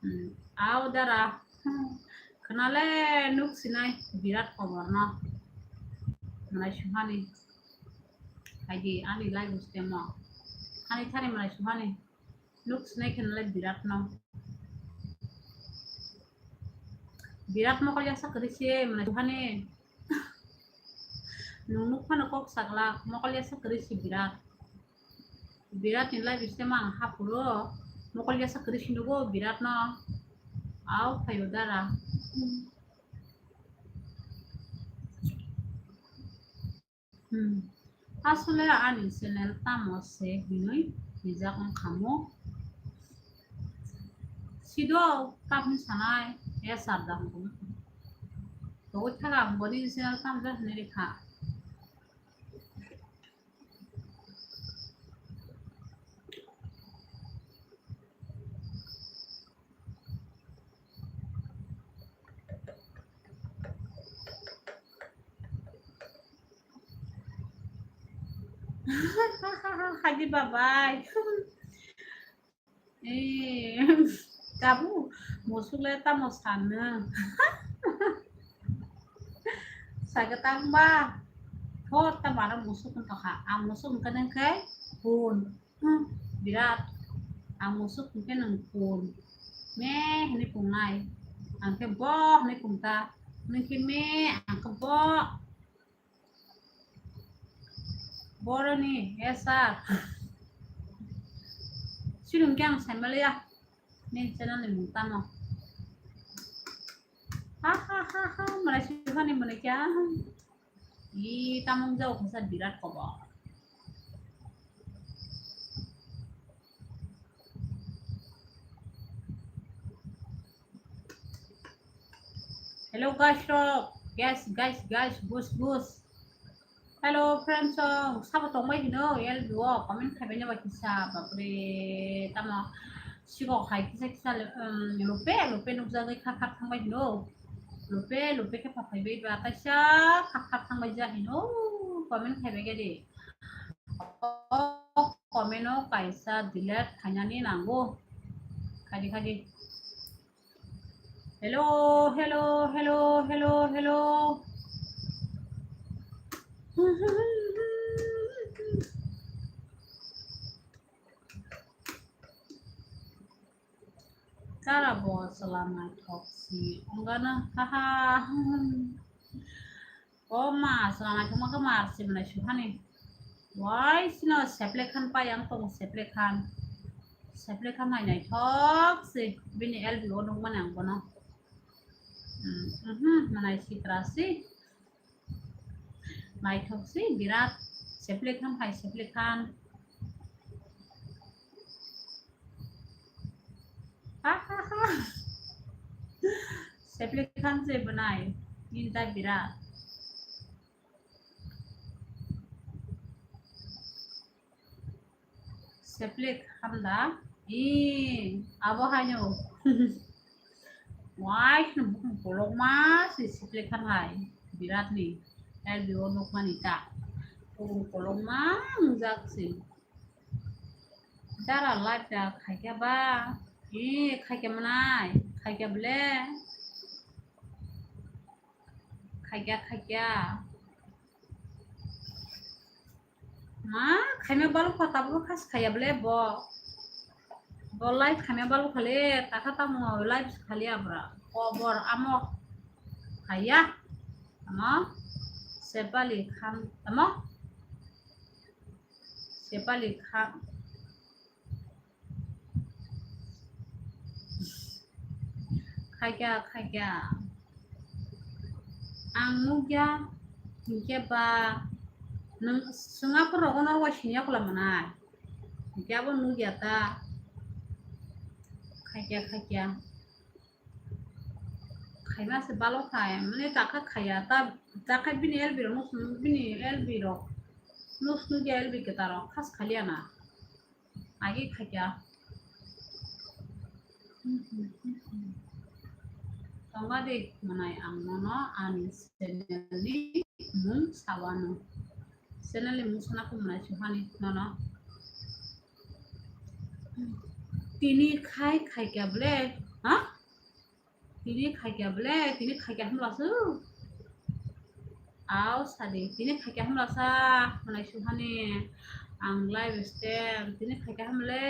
Hmm. Au dara. Khna le nuk sinai birat khobor no. Manai suhani. Haidi ani live stream o. Ani thani manai suhani. Nuk sinai khe nalai birat no. Birat mokol yasa kwrwi se, mane, hani. Nung nuk phano kok saglak, mokol yasa kwrwi se birat. Birat ni live stream ang hapuro, mokol yasa kwrwi se nugo birat no. Au phaio dara. Hmm. Asole ani channel tamo se hinwi rijak wngkha mo. Sido tamni sanai, ya sardam ko. To thaga ang boni channel tamja hinwi rikha. Hadi babai. Eh, tabu musuk le tamo sanno. Saga tangba. Thor ta mara musuk wngkha. Ang musuk wngkha nang khe. Phone. Hmm, birat. Ang musuk hwnkhe nwng phone. Me hwnwi pungnai. Ang khe bo hwnwi pungta. Nwng khe me, ang khe bo. Boroni, yes sir. Chini hwnkhe ang saimaliya. Nini channel ni mung tamo? Ha ha ha ha, malai sibani mwnwi kya? Ih, tamo wngjago kisa birat kobo. Hello guys rok, guys, guys, guys, gus, gus. Hello friends rok, sabo tongbai hino, L B o comment khaibai no bai kisa, bapre, tamo sikok hai kisa kisa le, um, lupe, lupe nukjagwi khar khar thangbai hino. Lupe, lupe khe phaphaibai ba, kaisa khar khar thangbai ja hino, comment khaibai gadi. O comment o kaisa delete khainani nango. Khadi khadi. Hello, hello, hello, hello, hello. Tara bo chwla naithok si wngana, haha. O ma, chwla naithok ma khe mar si mwnai suhani. Wai sino Seple Khan pai ang tongo, Seple Khan. Seple Khan hai naithok si bini L B o nukmani ang bono. Hmm, mhm, mwnai sitra si. Naithok si birat. Seple Khan hai Seple Khan. Ha ha ha. Seple Khan se bwnai. Inta birat. Seple Khan da. Ih, abo haino. Wai kheno bukung kolokma se Seple Khan hai. Birat ni. L B o nukmani ta. Bukung kolokma wngjak se. Dara live da khaikya ba? Ih, khaikya mwnai. Khaikya bole. Khaikya, khaikya. Ma, khaima balukha tabuk khas khaya bole bo. Bo live khaima balukha le, takha tamo live khali abra. Kobor amo khaya. Amo Sepali Khan, amo Sepali Khan. Khaikya, khaikya. Ang nukya, hinkhe ba nwng swngaphu rogo no wai siniya kula mwnai. Hinkhe abo nukya ta. Khaikya, khaikya. Khaima se balo khai, mane takha khaya ta, takha bini L B rok nus, bini L B rok nus nukya, L B kwtaro khas khaliya na. Agi khaikya. Tongma de mwnai ang nono ani channel ni mung sawano. Channel ni mung sana ko mwnai suhani nono. Tini khai khaikya bole, ha? Tini khaikya bole, tini khaikya hwnba su. Au sadi, tini khaikya hwnba sa, mwnai suhani ang live stream, tini khaikya hwnba le.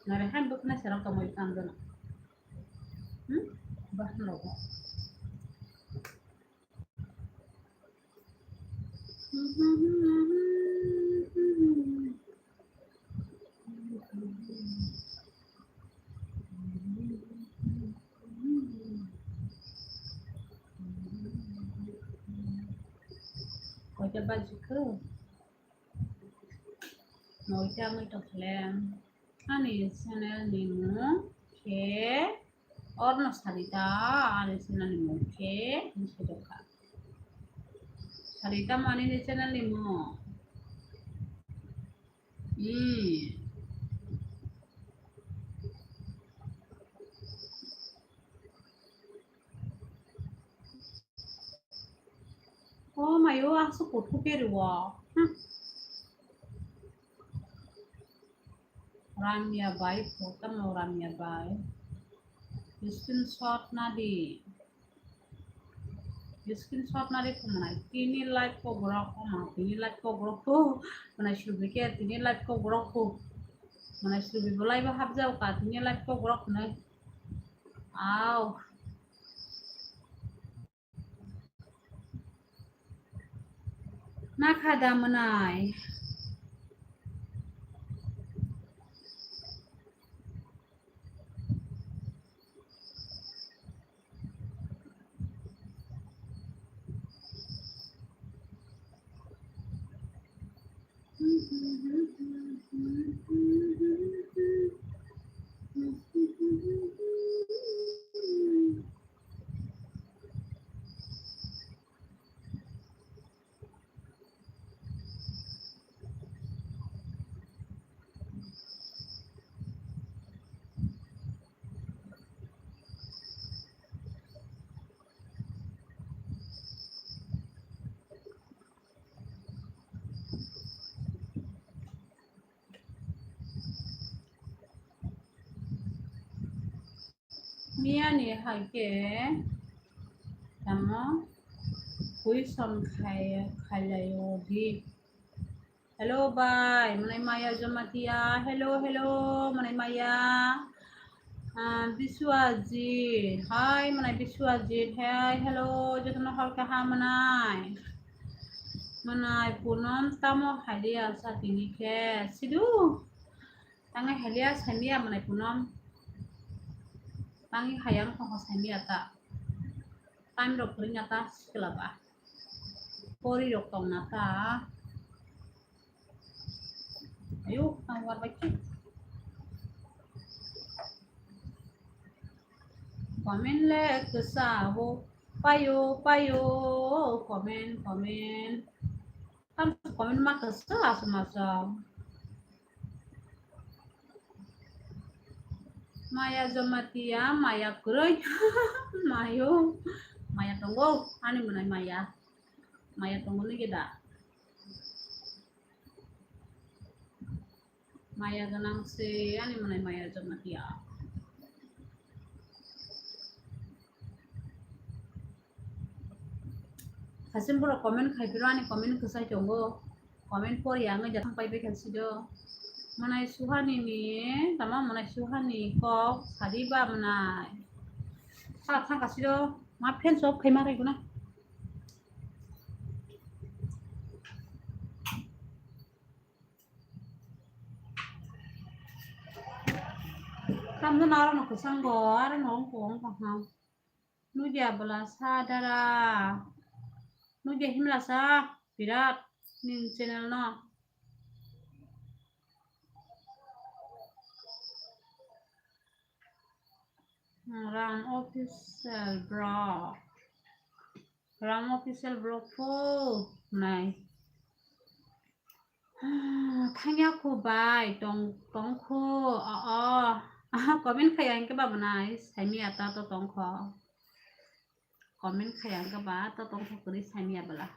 Nare han bukna serang tongoi tang jana. Hmm? Bah logo. Koita bajikho? Noita wngwi tongkha le. Ani channel ni mung khe Orno Sarita, ani channel ni mung khe hinwi swijokha. Sarita mani ni channel ni mung. Hmm. Oh mayo, ang se kotho khe rwo. Hmm. Ramya bai, photo no Ramya bai. Screenshot nadi. Screenshot nadi khumnai. Tini live ko borok, oma, tini live ko borok ko. Mana subi ke, tini live ko borok ko. Mana subi bolai ba hapjao ka, tini live ko borok nai. Au. Nakha da mwnai. Miyani hai khe tamo question khai, khailai o di. Hello bai, mwnai Maya Jamatia. Hello, hello, mwnai Maya. Ah, Biswajit. Hi, mwnai Biswajit. Hi, hello, jotono hor kaham mwnai. Mwnai Punom tamo haliya sa tini khe. Sidu. Tangai haliya samiya mwnai Punom. Tangi hayang kho samiya ta. Time rok kwrwngya ta sikla ba. Pori rok tongna ta. Ayo, ang war bai khe. Comment le kwsa bo. Payo, payo, comment, comment. Tam comment ma kwsa aswk masa. Maya Jamatia, Maya kwrwi. Mayo. Maya tongo, ani mwnai Maya. Maya tongo nigi da. Maya gwnang se ani mwnai Maya Jamatia. Hasim borok comment khai phiro ani comment kwsai tongo. Comment pori ang ja thang pai bai kha sido. Mwnai Suhani ni, tama mwnai Suhani kok sadi ba mwnai. Sa thang ka sido. Ma fan off khai ma rai guna. Tamno naro no kwchango, aro no wngkha wngkha ha. Nugya bwla sa dara. Nugya himla sa birat nin channel no. Ram official bro. Ram official bro pho nai. Thangya khu bai tong, tong khu, o, o. Comment khaya hingke ba mwnai, saimiya ta to tong kho. Comment khaya hingke ba to tong kho kwrwi saimiya bwla.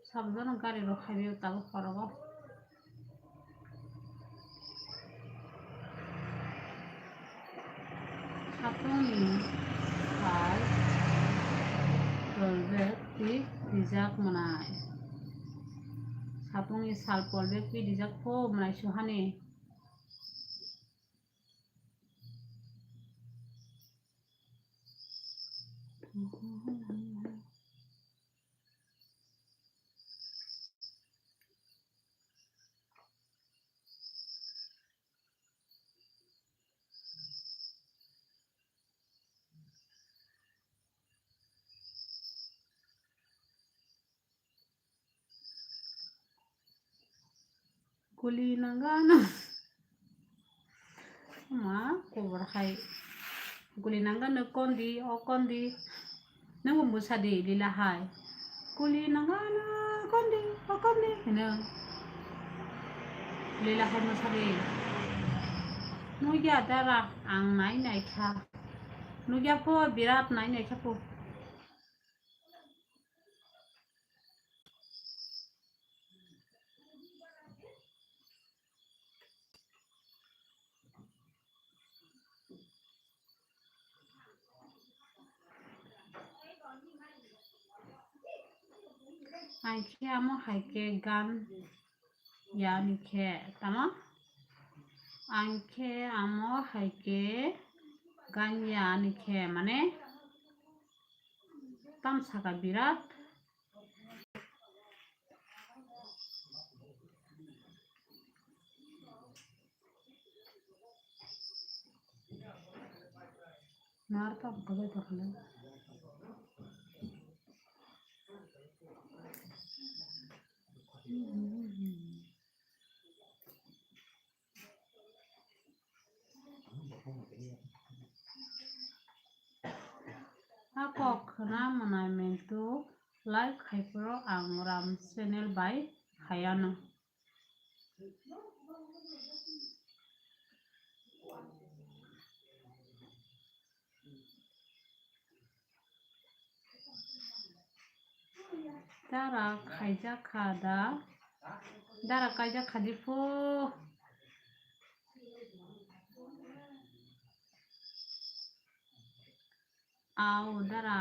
Sabjano gari rok hai tabuk khorogo. Satungni sal polbek twi rijak mwnai. Satungni sal polbek twi rijak pho mwnai suhani. Guli nangano. Ma, kobor hai. Guli nangano kondi, o kondi. Nang bwsa di lila hai. Guli nangano kondi, o kondi. Hino. Leela hai mwsari. Nugya dara ang nai nai kha. Nugya pho birat nai nai kha pho. Ang khe amo hai khe gan ya ni khe tamo? Ang khe amo hai khe gan ya ni khe mane tam saka birat. Narta buka bai tokhle. A kok khna mwnai mentu live khai phuru ang ram channel bai hayano. Dara khaijak kha da? Dara kaijak kha di pho. Au dara.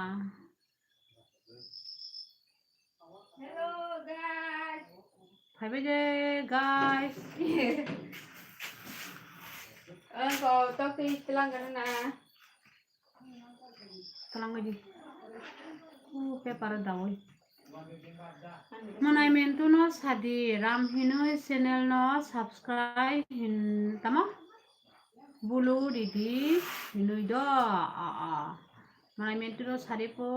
Hello guys. Phaibai de guys. Ang ko tok twi tlang kana na. Tlang di. U paper dawi. Mwnai mentu no sadi ram hinui channel no subscribe hin tamo? Bulu ridi hinui do. A a. Mwnai mentu no sadi po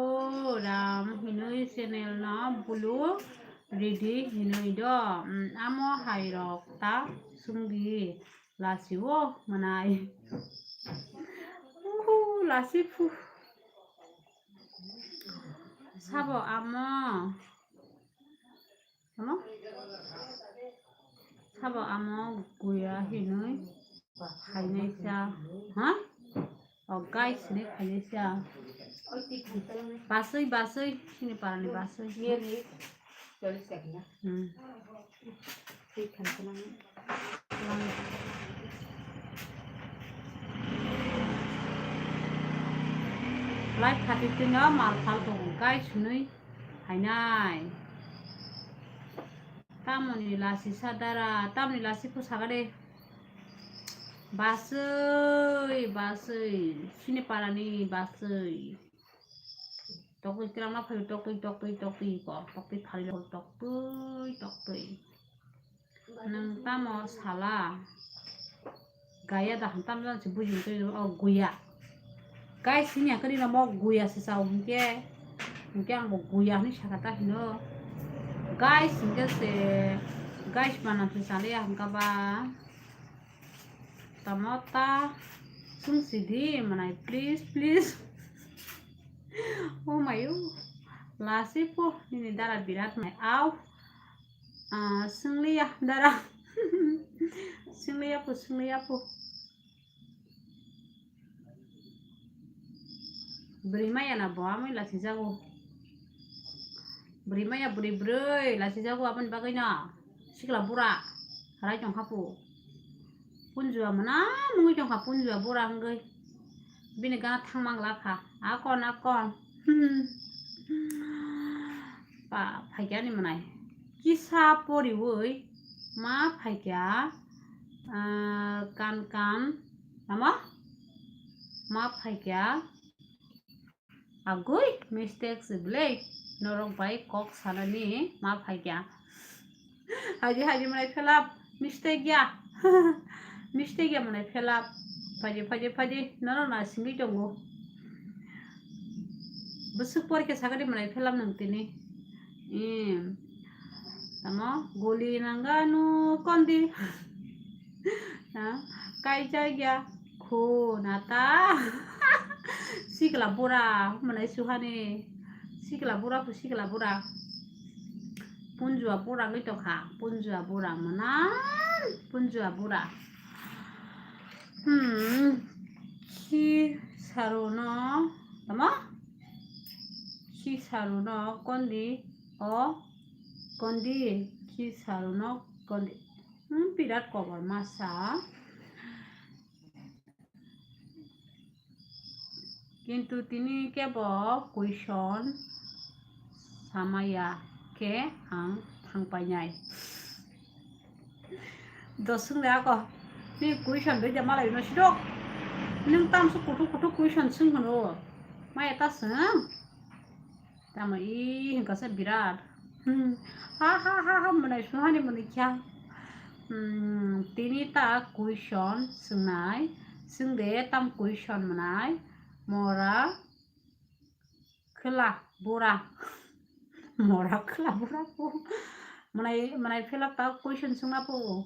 ram hinui channel no bulu ridi hinui do. Mm, amo hai rok ta sungdi. Lasi o mwnai. Uhu, lasi phu. Sabo amo. Amo? Sabo amo guya hinui. Hainai sa. Ha? O guys, ni khailesa. Basui, basui, sini parani basui. Hmm. Live khati tino mal phal tongo, guys, hinui hainai. Tamoni lasi sadara, tamoni lasi pusagade. Basui, basui, sini parani basui. Tokwi kilang ma phaio, tokwi, tokwi, tokwi ko, tokwi phalio, tokwi, tokwi. Nang tamo sala. Gaya da ham tam jang si bujing twi o guya. Guys, sini akari na mo guya se sao hingke. Hingke ang bo guya hini saka ta hino. Guys, hingke se, guys, mana se sale ya hingka ba. Tamo ta sung sidi manai, please, please. Oh my, oh. Lasi po, nini dara birat mai. Au. Ah, sung liya, dara. Sung liya po, sung liya po. Bwrwi maya na bo amoi lasijago. Bwrwi maya bwrwi bwrwi lasijago aboni bagwi no. Sikla bura. Harai tongkha pu. Punjua mwnam wngwi tongkha punjua bura wngwi. Bini gana thangmang lapha. Akon akon. Pa phaikya ni mwnai. Kisa poriwi ma phaikya. Ah, kan kan. Tamo? Ma phaikya. Agoi mistake se belai. Norok bai kok sanani ma phaikya. Haji haji mwnai phelap mistake ya. Mistake ya mwnai phelap. Phaji phaji phaji norok na singwi tongo. Bwswk porikha sakani mwnai phelap nang tini. Em. Tamo goli nanganu kondi. Ha, kaijak ya. Kho nata. Sikla bura mwnai suhani. Sikla bura kho sikla bura. Punjua bura wngwi tongkha. Punjua bura mwnai. Punjua bura. Hmm. Khi saruno, tamo? Khi saruno kondi o kondi, khi saruno kondi. Hmm, birat kobor masa. Kintu tini kebo question samaya khe ang thangpainai. Dosung de ako, ni question de jama lai no sidok. Nung tamsu kuthuk kuthuk question sung hano. Maya ta sung. Tamo i hingka se birat. Hmm. Ha ha ha ha, mwnai suhani mwnai kya. Hmm, tini ta question swngnai. Swngde tam question mwnai. Mora khwla bura. Mora khwla bura po. Mwnai, mwnai phela ta question swngna po.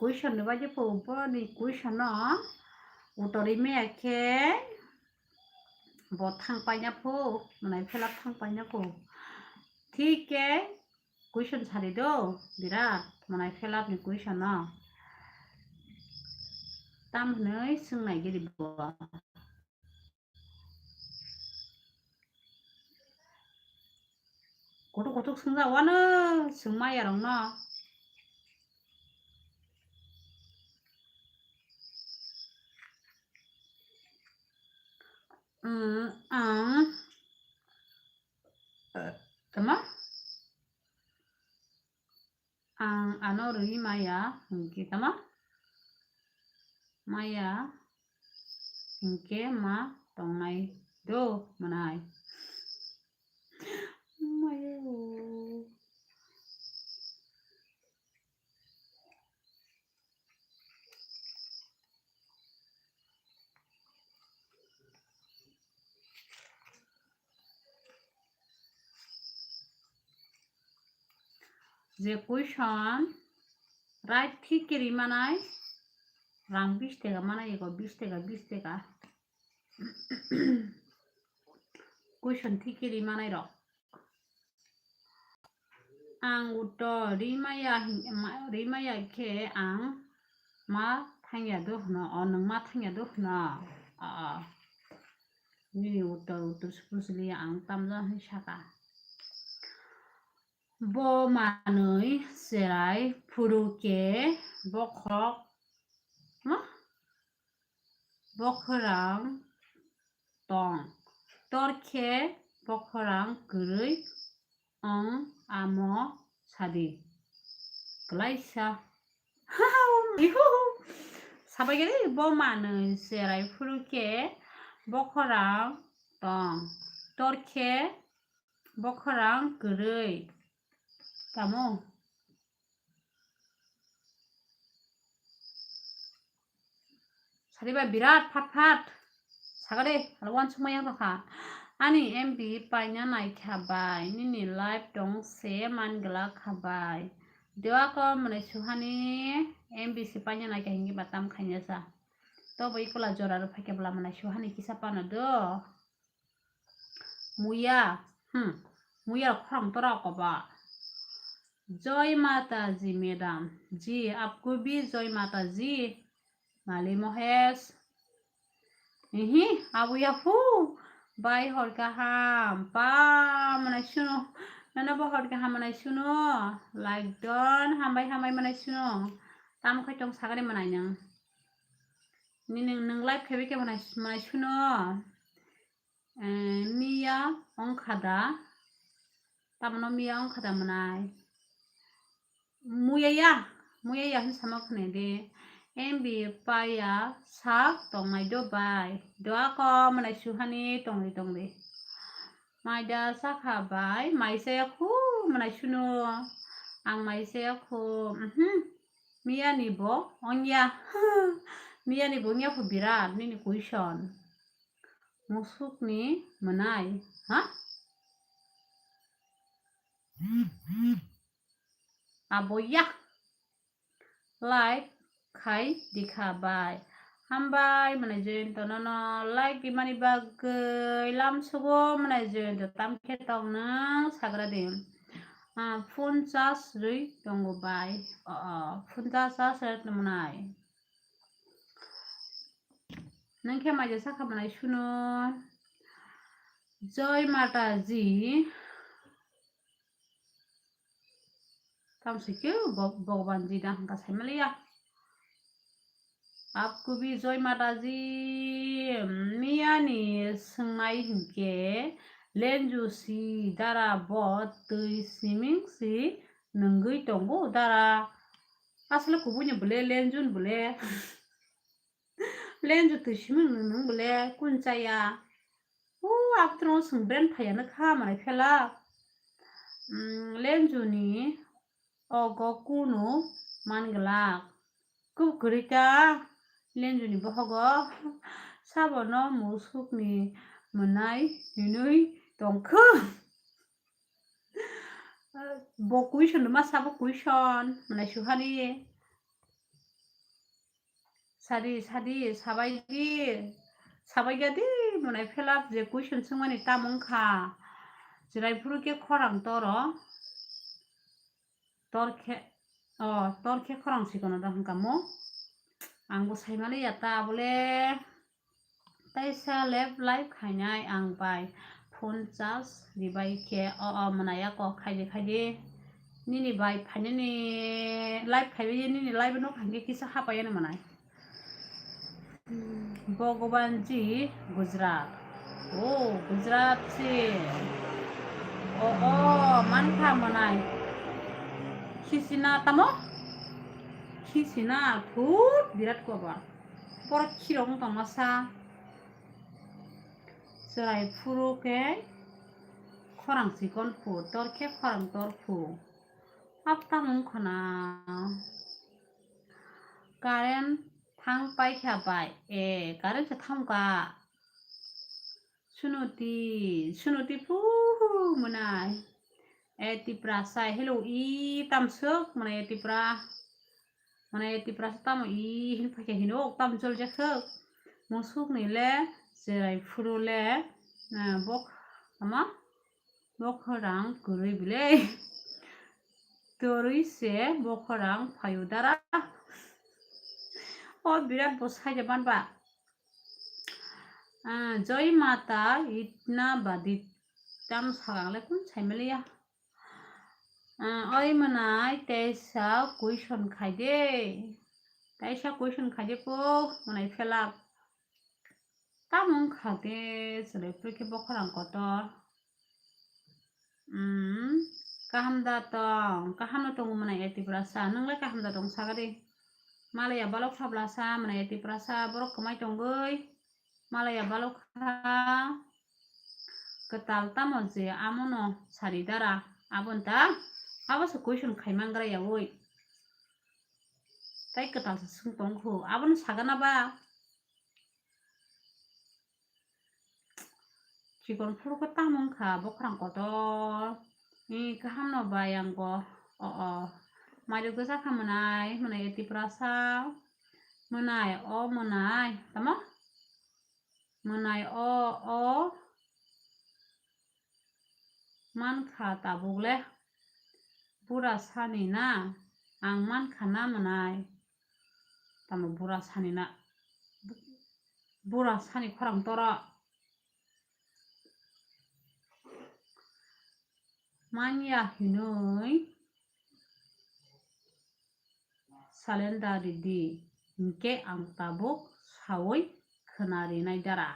Question ni baje po, bo ni question no utori me khe. Bo thang paina pho, mwnai phela thang paina pho. Thik khe question sari do, birat mwnai phela ni question no. Tam hwnwi swngnai giri bo. Kothok kothok swngjak wano, swngma yarok no. Mm, ang, eh, tama? Ang ano rwi maya hwnkhe tama? Maya hwnkhe ma tongnai do mwnai. Maya o. Je question right thik khe ri manai, rang bis taka manai, ego bis taka, bis taka. Question thik khe ri manai rok. Ang uttor ri maya hin-, ma-, ri maya khe ang ma thangya do hwno, o nwng ma thangya do hwno. A, a. Nini uttor, uttor supusli ang tamjak hin saka. Bo manwi cherai phuru khe bokhok, ma? Bokhorang tong. Torkhe bokhorang kwrwi ong amo sadi. Klaisa. Sabai gari bo manwi cherai phuru khe bokhorang tong. Torkhe bokhorang kwrwi. Tamo? Sariba birat phat phat. Sagade, alwan sumaya kha. Ani M B paina nai kha bai. Nini live tong se man gla kha bai. Dewa ko mane suhani M B se paina nai kha hingi batam khanya sa. To bai kula jora ro phake bla mane suhani kisa pana do. Muya, hmm, muya khorang tora koba. Joy Mata Ji madam, ji apko bhi Joy Mata Ji, Mali Mohesh. Ihi, abu ya hu, bai hor kaham, pa manai suno, nana bo hor kaham manai suno, like don, hambai hambai manai suno, tam khai tong sagari manai nang. Nini nwng live khebi khe manai, manai suno. Eh, miya ongkha da. Tamano miya ongkha da mwnai. Muya ya, muya ya hin sama khne de. M B paya sak tongnai do bai. Doa ko mwnai suhani tongri tongri. Mai da sakha bai, mai saya khu mwnai suno. Ang mai saya khu, mhm. Miya ni bo ongya. Miya ni bo ongya khu birat nini question. Musukni mwnai, ha? Abo ya. Like khai dikha bai. Hambai mwnai Jayanta nono like imani bagwi lamsugo mwnai Jayanta tam khe tong nang sagra di. Ah, phone charge rwi tongo bai. Oh, oh, phone charge charge rwi tongmani. Nang khe maija sakha manai suno. Joy Mata Ji. Tamo se khe Bhagwan Ji da hwnka saimaliya. Apkubi Joy Mata Ji, miyani swngnai hinkhe lenju si dara bo twi siming si nungwi tongo dara. Asle kubuni bole lenjun bole. Lenju twi siming nung nung bole kun chaya. U aptro sung bren phaya na kha manai phela. Mm, lenju ni ogo kunu man glak. Kub kwrwi ta lenju ni bohogo sabono musuk ni mwnai hinwi tongkhu. Bo question ma sabo question manai suhani. Sadi, sadi, sabai di, sabai gadi, mwnai phela je question swngmani tamo wngkha. Chwrai phuru khe khorang toro. Tor khe, oh, tor khe khorang sikono da hwnka mo. Ang bo saimaliya ta bole. Taisa left live khainai ang bai phone charge ribai khe, o, o, mwnaya kok khaidi khaidi. Nini bai phainani live khaibai nini live no khainai kisa hapayani mwnai. Bhagwan Ji Gujarat. O, Gujarat si. O, o, mankha mwnai. Khisina tamo? Khisina thut birat koba. Borok khirok wng tongma sa. Chwrai phuru khe khorang chikon phu, tor khe khorang tor phu. Hap tamo wngkha na. Current thang paikha bai. E, current se thangkha. Sunoti, Sunoti phu mwnai. E, Tiprasa, hello, i tamsuk mwnai, e, Tipra. Mane Tiprasa tamo i hin phaikha hino, tamo chol jakhwk. Musuk ni le chwrai phuru le, eh, bok ama bok rang kwrwi bile. Torwi se bok rang phayu dara. O birat bo saija ban ba. Ah, Joy Mata itna badit. Tam sagang le kun saimaliya. Ah, oi mwnai teisa question khai de. Teisa question khai de po mwnai phelak. Tamo wngkha de chwrai phuru khe bokhorang kotor. Hmm, kaham da tong, kaham no tongo mwnai e Tiprasa. Nwng le kaham da tong sagadi. Malaya balok sabla sa mwnai e Tiprasa, borok kwmai tongwi. Malaya balok kha kwtal tamo je amono sari dara aboni ta abo se question khai mangra ya oi. Tai kwtal se swng tong khu abono sagana ba. Chikon phuru khe tamo wngkha bokhorang kotor. Ni kaham no bai ang bo. O, o. Maido gwja kha mwnai, mwnai e Tiprasa. Mwnai, o mwnai. Tamo? Mwnai o, o. Mankha tabuk le. Bura sani na. Ang mankha na mwnai. Tamo bura sani na. Bura sani khorang toro. Manya hinwi salenda ridi, hinkhe ang tabuk saui khwna rinai dara.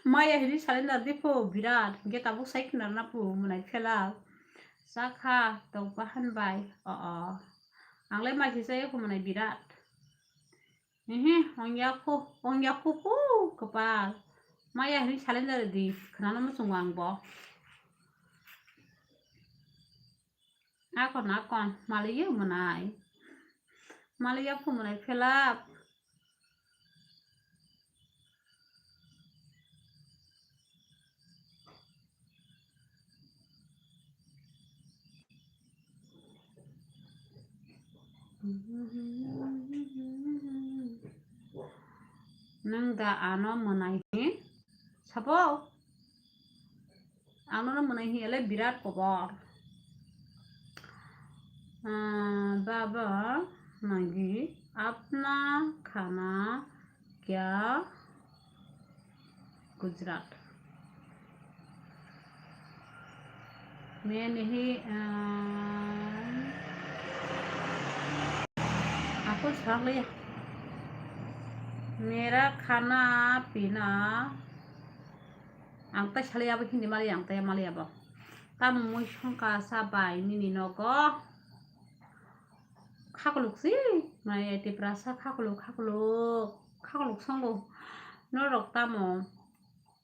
Maya hinwi salenda ridi pho birat, hinkhe tabuk sai khwna rwna pho mwnai phelak. Chakha tokba hanbai, o, o. Ang le mai se chaya kho mwnai birat. Ehe, ongya phu, ongya phu phu, kwpal. Maya hinwi salenda ridi, khwnano muchungo ang bo. Akon, akon, maliya mwnai. Maliya phu mwnai phelak. Nwng da ano mwnai hi sabo? Ano no mwnai hiya le birat kobor. Ah, baba, nagi apna khana kya? Gujarat. Main hi, ah, aku salah ya. Mera khana pina. Ang tai sale abo Hindi mali, ang tai mali abo. Tamo mui songka sa bai nini nogo. Khakluk si, mai Tiprasa khakluk, khakluk, khakluk songo. Norok tamo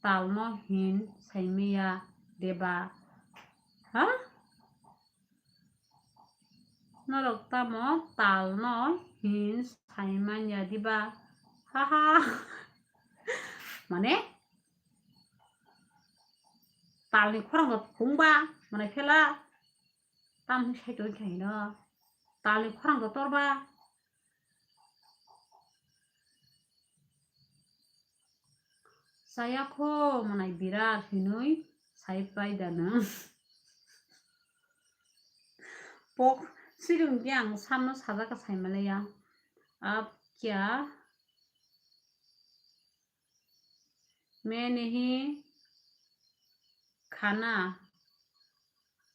talno hin saimiya deba? Ha? Norok tamo talno hin saimanya diba? Haha. Mane? Talni khorang do phungba, mane phela. Tam hin sai tong khaino. Talni khorang do torba. Chaya kho mwnai birat hinwi sai pai da nwng. Pok swrwng khe ang samno sajak kha sai maliya. Ab kya? Main hi khana.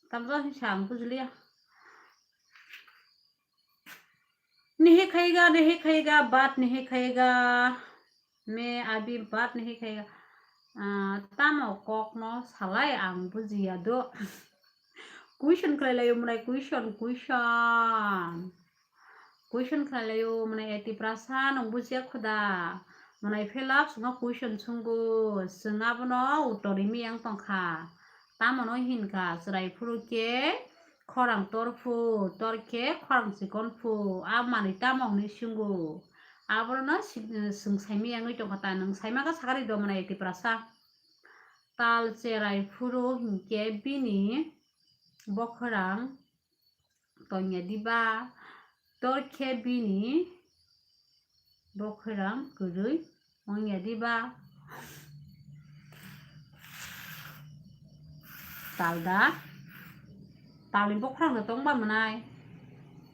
Tamjak hinsa ang bujiliya. Nahi khayega, nahi khayega, baat nahi khayega. Main abhi baat nahi khayega. Ah, tamo kokno salai ang bujiya do. Question khlai laio mwnai, question, question. Question khlai laio mwnai, Tiprasa nwng bujiya kho da? Mwnai phela chwngno question swngo, chwng abono uttor rimi yang tong kha. Tamono hin kha, chwrai phuru khe khorang tor phu, tor khe khorang chikon phu, a manwi tamo hwnwi swngo. Abono si-, chwng saimi yangwi tong kha ta, nwng saima kha sakari do mwnai Tiprasa. Tal cherai phuru hinkhe bini bokhorang tongya diba? Tor khe bini bokhorang kwrwi wngya diba? Tal da? Talni bokhorang da tongba mwnai?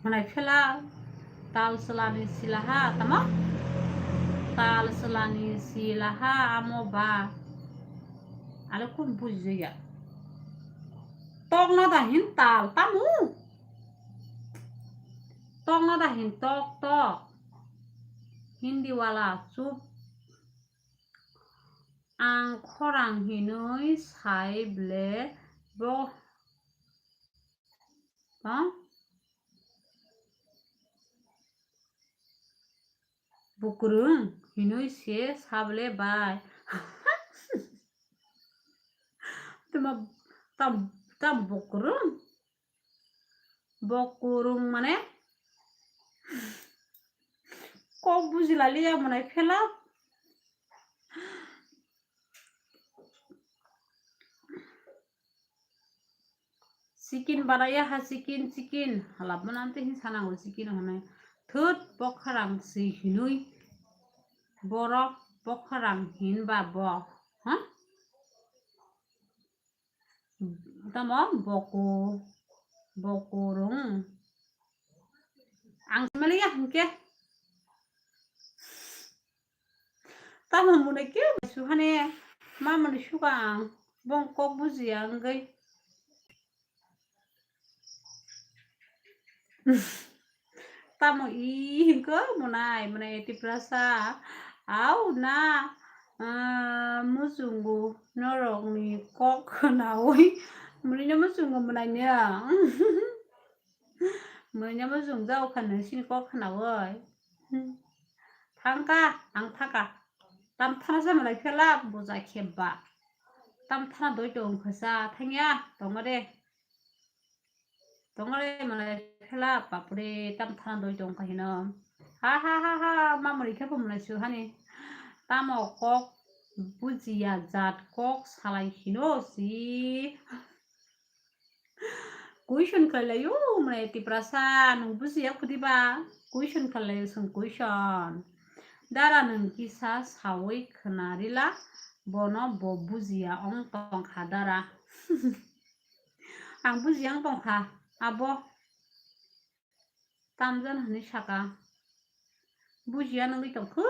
Mwnai phela tal chwlani silaha tamo? Tal chwlani silaha amo ba? Ale kun bujiya. Tok no da hin tal tamo? Tok no da hin tok tok. Hindi wala chup. Ang khorang hinwi sai ble bo, ha? Bukrung hinwi se sa ble bai. Tuma tam, tam bukrung? Bokurung mane kok bujilaliya mwnai phela. Chicken banaya ha, chicken, chicken. Halap manam te hin sanango chicken hwnwi. Thut bokhorang si hinwi. Borok bokhorang hinba bo. Ha? Tamo boku, bokurung. Ang maliya hwnkhe. Tamo mwnwi khe suhane mamani suka ang bong kok bujiya wngwi. Tamo i hwnkhe mwnai, mwnai Tiprasa. Au na, ah, muchungo norokni kok khnaui. Mwnwino muchungo mwnai no. Mwnwino muchung jao kha nung sini kok khnaui. Thangka, ang thaka. Tam thana sa mwnai phela buja kheba. Tam thana doi tong khasa thangya, tongo de. Tongole mwnai phela bapre tam thana doi tong kha hino. Ha ha ha ha, mamri khe bo mwnai su hani. Tamo kok bujiya jat kok salai hino si. Question khlai laio mwnai Tiprasa nwng bujiya khudiba? Question khlai laio chwng question. Dara nwng kisa sawi khna rila bono bo bujiya ong tong kha dara. Ang bujiya wng tongkha, abo tamjani hinwi saka. Bujiya nungwi tongkhu.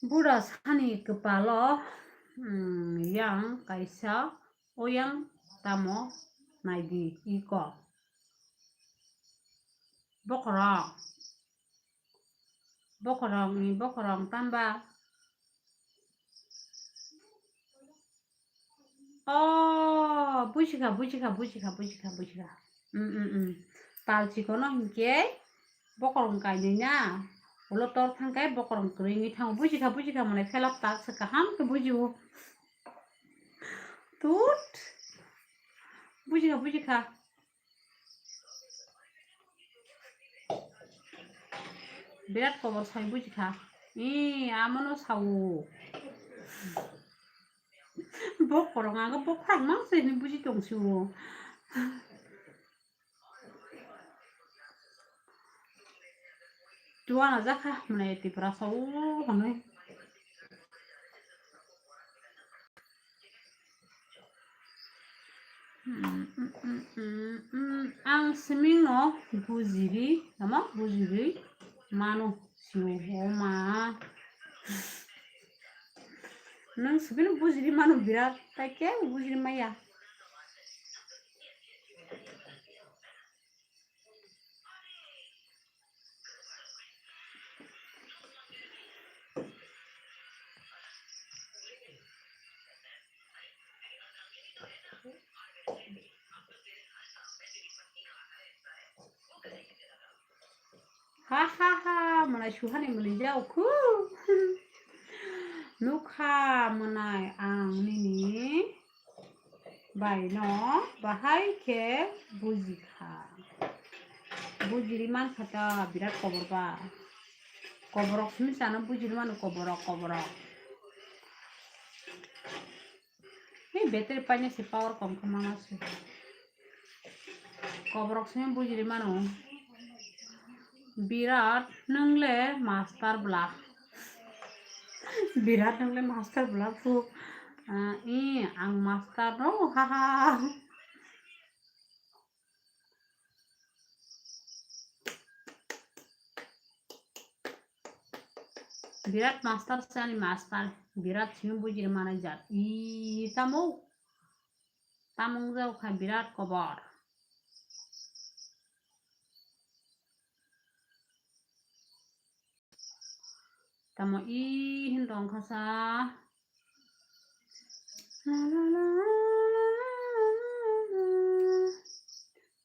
Bura sani kwpalo, mm, yang kaisa oyang tamo naidi iko. Bokorong. Bokorong ni bokorong tamba. Oh, bujikha, bujikha, bujikha, bujikha, bujikha. Mm, mm, mm. Tal chikono hinkhe bokorong kainwi na. Ulo tor thangkhe bokorong kwrwi wngwi thango. Bujikha, bujikha, mane phelap tak se kaham khe bujio. Tut. Bujikha, bujikha. Birat kobor sai bujikha. Ee, amono sao. Bokorong, ang bokorong mang se hinwi buji tong si o. Tuana jakha, mane Tiprasa o hwnwi. Hmm, hmm, hmm, hmm, hmm. Ang siming no bujiri, tamo bujiri mano siyo, o ma. Nang sibin bujiri mano birat, tai ke bujiri maya. Ha ha ha, mwnai suhani mwnwi jao khu. Nukha mwnai ang nini bai no bahai khe bujikha. Bujiri mankha ta birat kobor ba. Koborok simi chana bujiri mano koborok, koborok. Hei, battery paina se power kom khe mana se. Koborok simi bujiri mano. Birat nwngle master bla. Birat nwngle master bla phu. Ah, i, ang master no, ha ha. Birat master se ani master. Birat simi bujiri manager. I tamo. Tamo wng jao kha birat kobor. Tamo i hin tong kha sa.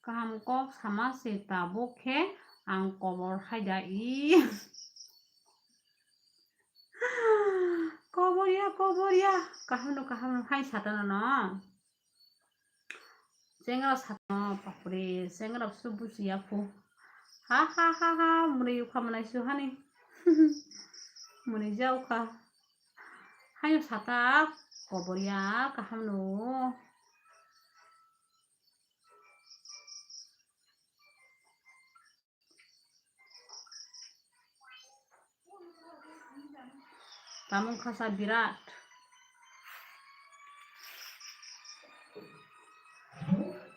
Kaham kok sama se tabuk khe ang kobor hai da i. Kobor ya, kobor ya. Kaham no, kaham no hai satano no. Chengra satno, bapre, chengra su bujiya phu. Ha ha ha ha, mwnwi ukha mwnai suhani. Mwnwi ja ukha. Hayo sata kobor ya kaham no. Tamung khasa birat.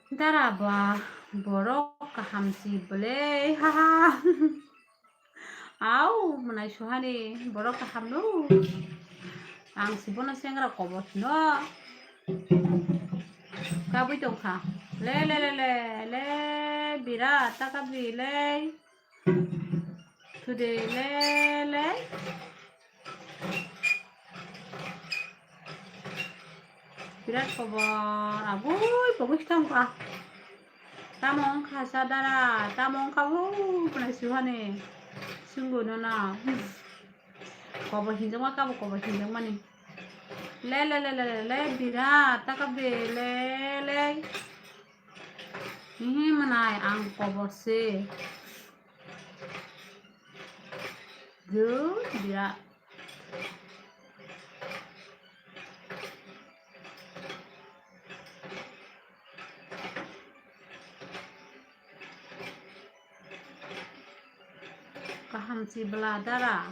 Dara ba borok kaham si bwle, ha ha. Au, mwnai suhani borok kaham no. Ang si bono sengra kobor no. Kabui tongkha. Le, le, le, le, le, birat ta kabui le. Today le, le. Birat kobor, abui, bogui tongkha. Tamo wngkha sa dara, tamo wngkha bo, mwnai suhani. Sunggu no na. Kobor hinjakma kabo kobor hinjakmani. Le, le, le, le, le, le, birat, ta kabui le, le. Hihi mwnai ang kobor se. Jung birat. Hamsi bwla dara.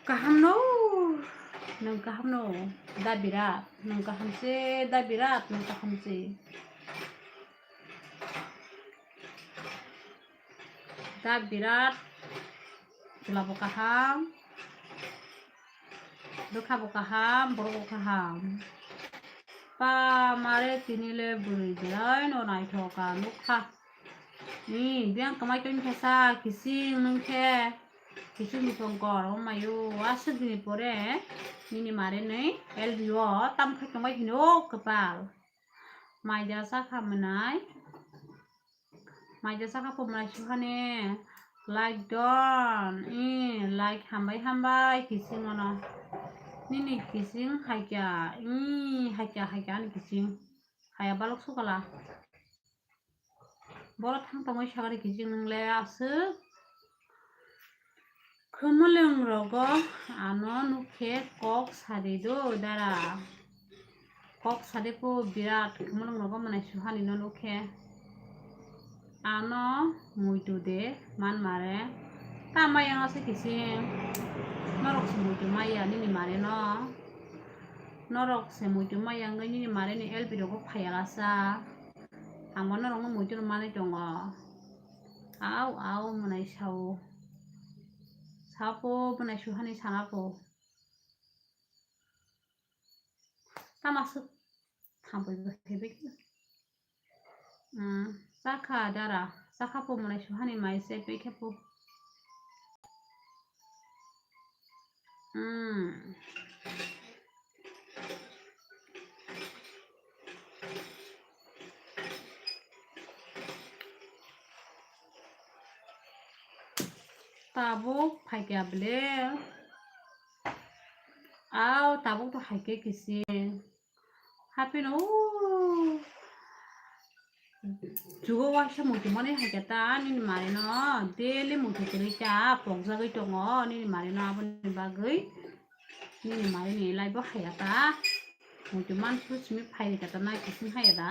Kaham no, nwng kaham no, da birat, nwng kaham se, da birat, nwng kaham se. Da birat, chwla bo kaham, bwkha bo kaham, borok bo kaham. Pa mare tini le bwrwi belai no naithok ka nukha. Ni biyang kwmai tongkha sa kising nung khe, kising ni tongkor o mayo aswk dini pore nini mare nwi L B o tam khai tongbai hino kwpal. Maida sakha mwnai. Maida sakha po mwnai suhani. Like don. I like hambai hambai kising ono. Nini kising haikya. I haikya haikya ani kising. Haya balok sukala. Boro thang tongwi sagari kising nwngle aswk. Khumulwng rogo ano nukhe kok sadi do dara. Kok sadi po birat khumulwng rogo mwnai suhani no nukhe. Ano muitu de man mare. Ta maya no se kising. Norok se muitu maya nini mare no. Norok se muitu maya wngwi nini mare ni L B rogo phayalasa. Ang bo norokno muitu rw manwi tongo. Au, au, mwnai sao. Sapo mwnai suhani sanapo. Tama swk thampui bo khe bikhe. Hmm, chakha dara. Chakha po mwnai suhani mai se bikhe po. Hmm. Tabuk phaikya bele. Au, tabuk to haikhe kisi. Hapeno, o, jugo waisa muitu mani haikhe ta nini mare no daily muitu kwrwi ta pokjagwi tongo nini mare no aboni bagwi. Nini mare ni lai bo haya ta. Muitu mansu simi phai rika ta nai kising haya da.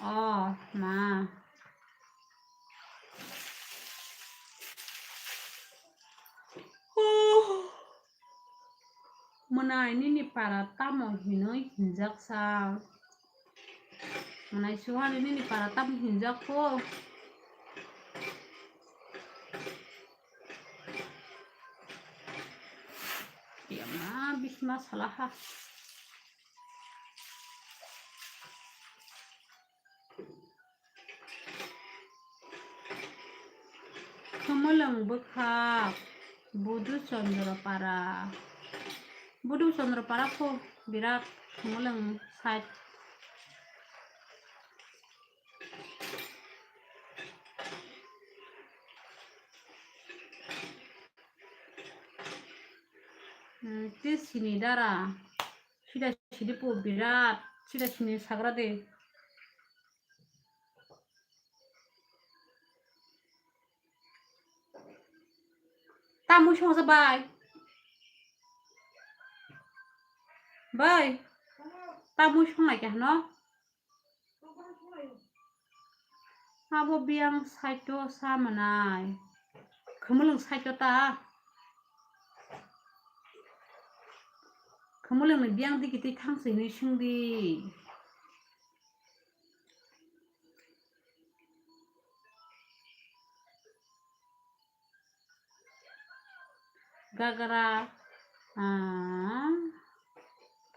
O ma. Mwnai nini para tamo hinwi hinjak sa? Mwnai suhani nini para tamo hinjak kho? Yama bisma salaha. Khumulwng bwkhak Budu Chandra para. Budu Chandra para pho birat Khumulwng side. Hmm, te sini dara. Sida sidi po birat. Sida sini sagra de. Tamui songsa bai. Bai. Tamui songnai khe hano. Abo biyang saito sa mwnai. Khumulwng saito ta. Khumulwng ni biyang digi twi thang sini singdi. Gagra, ah,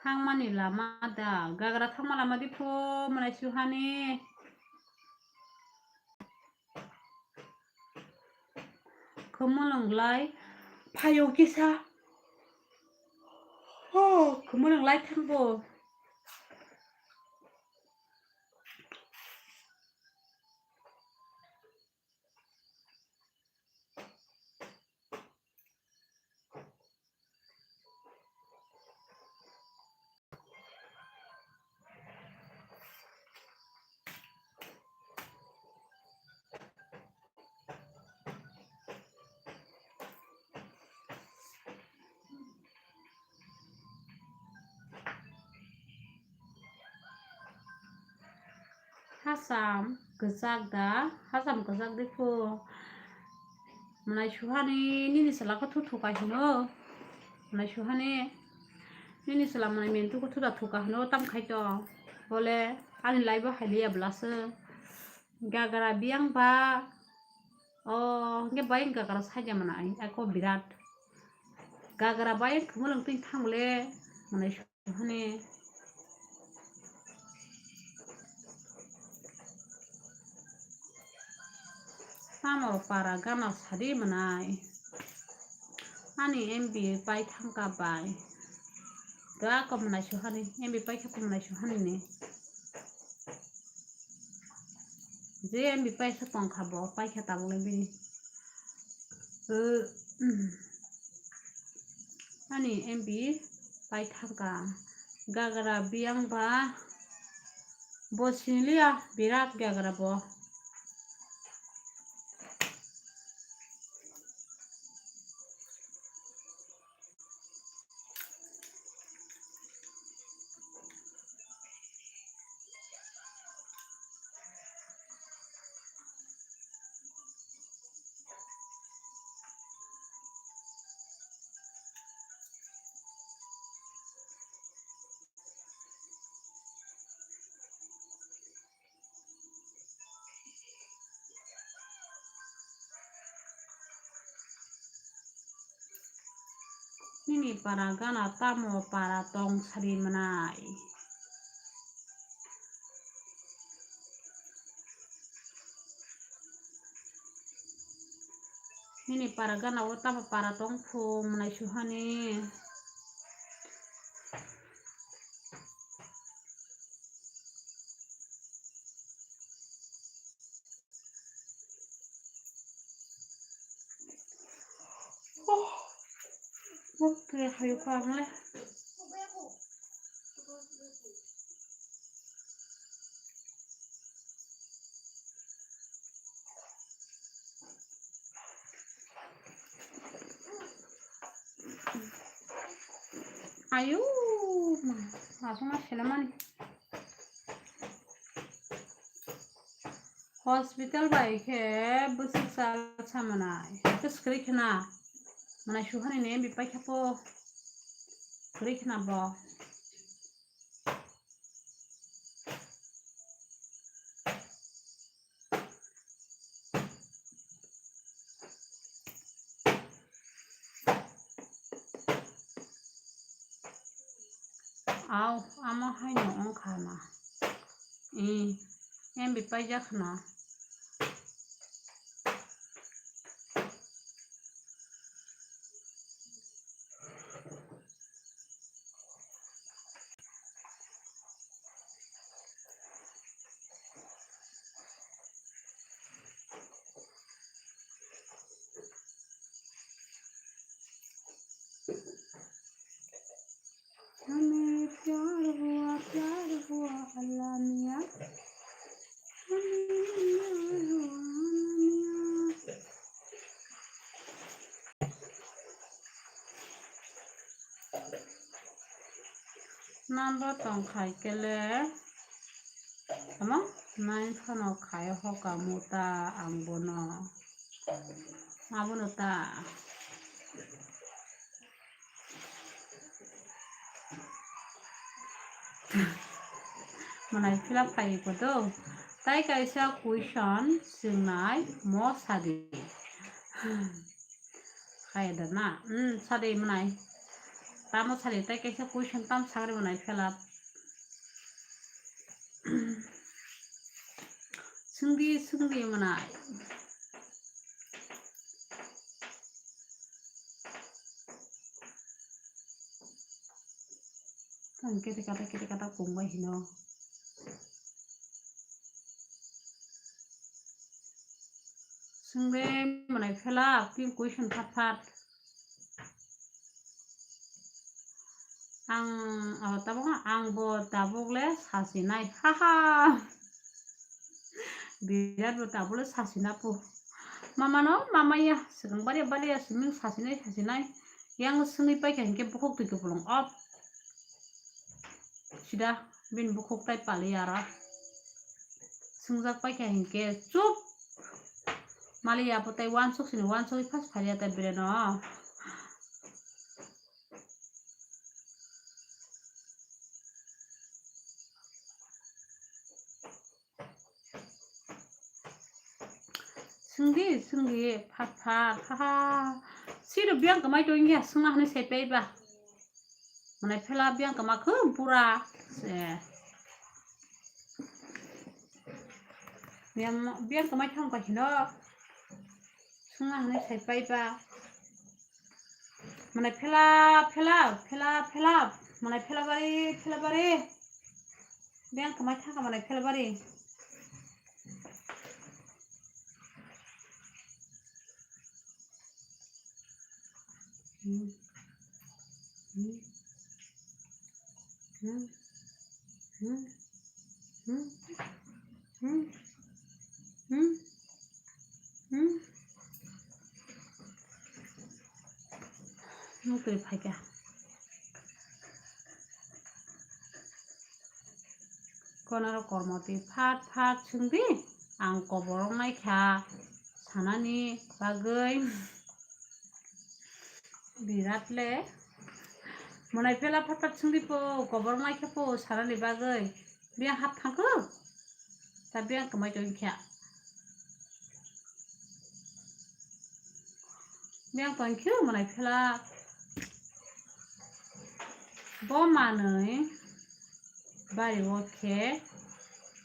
thangmani lama da. Gagra thangma lama di pho mwnai suhani. Khumulwng lai phaio kisa. Oh, khumulwng lai thangbo. Hacham kwchak da, hacham kwchak de phu. Mwnai suhani nini chwla khe thu thuka hino. Mwnai suhani nini chwla mwnai mentu khe thu da thuka hino tam khai to. Bole ani live o hai liya bwlasa. Gagra biyang ba. O hwnkhe bayang gagra saida mwnai ako birat. Gagra bayang khumulwng twi thang le mwnai. Hwnwi tamo para gana sadi mwnai. Ani M B pai thangka bai. Ga ko mwnai suhani, M B pai khe ko mwnai suhani ni. Je M B pai se tongkha bo, pai khe tabuk le bini. Ani M B pai thangka. Gagra biyang ba bo sinliya birat gagra bo. Nini para gana tamo para tong sari mwnai? Nini para gana o tamo para tong phu mwnai suhani? Oh, oh, kaya kayo ko ang le. Ayo, ma, langsung mas sila mani. Hospital bai khe bwswk chal sa mwnai. Khe swkri khna. Mwnai suhani ne bipai khe po. Swkri khna bo. Au, amo haino wngkha na. I, M B paijak na. हमें प्यार हुआ, प्यार हुआ अल्लाह मियाँ। हमें प्यार हुआ अल्लाह मियाँ। Number tong khai kele, tamo nine phano khai hoka muta ang bono, abono ta. Mwnai fill up khai ko do. Tai kaisa question swngnai mo sadi. Kaya da na? Hmm, sadi mwnai. Tamo sadi tai kaisa question tam sagri mwnai fill up. Swngdi, swngdi mwnai. Tang kete kata, kete kata kung bai hino. Swngde mwnai fill up, tin question phat phat. Ang, oh, tabuk ang bo tabuk le sasinai, haha. Birat bo tabuk le sasina po. Mama no, mama ya, swkang bari bari ya, swming sasinai, sasinai. Yang swngwi paikha hinkhe bukhuk twi kupulung off. Sida bini bukhuk tai pali aro. Swngjak paikha hinkhe chup. Maliya bo tei uansuk sini uansugwi phas phariya tei breno. Swngdi, swngdi, phat, phat, ha, ha. Siro biyang kamai tongya, swngna hwnwi sai paiba. Mane phela biyang kama khe bura. Se. Biyang, biyang kamai thang ka hino. Swngna hwnwi sai paiba. Mane phela, phela, phela, phela. Mane phela bari, phela bari. Biyang kamai thang ka mane phela bari. Nukri phaikha. Konaro kormo twi phat phat swngdi, ang kobor wngnai kha sanani bagwi. Birat le. Monai phela phat phat swngdi po, kobor wngnai kha po sanani bagwi. Biyang hap thangkho? Ta biyang kwmai tongkha. Biyang tongkhe monai phela. Bo manwi bari o khe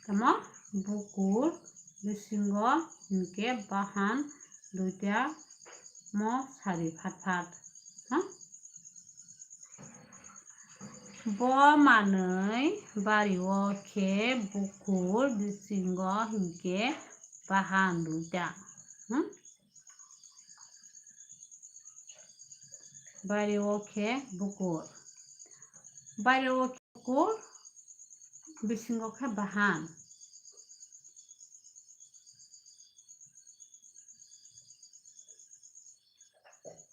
tamo bukur bisingo hinkhe bahan duita mo sari phat phat. Ha? Bo manwi bari o khe bukur bisingo hinkhe bahan duita. Hmm? Bari o khe bukur. Bari o khe bukur, bisingo khe bahan.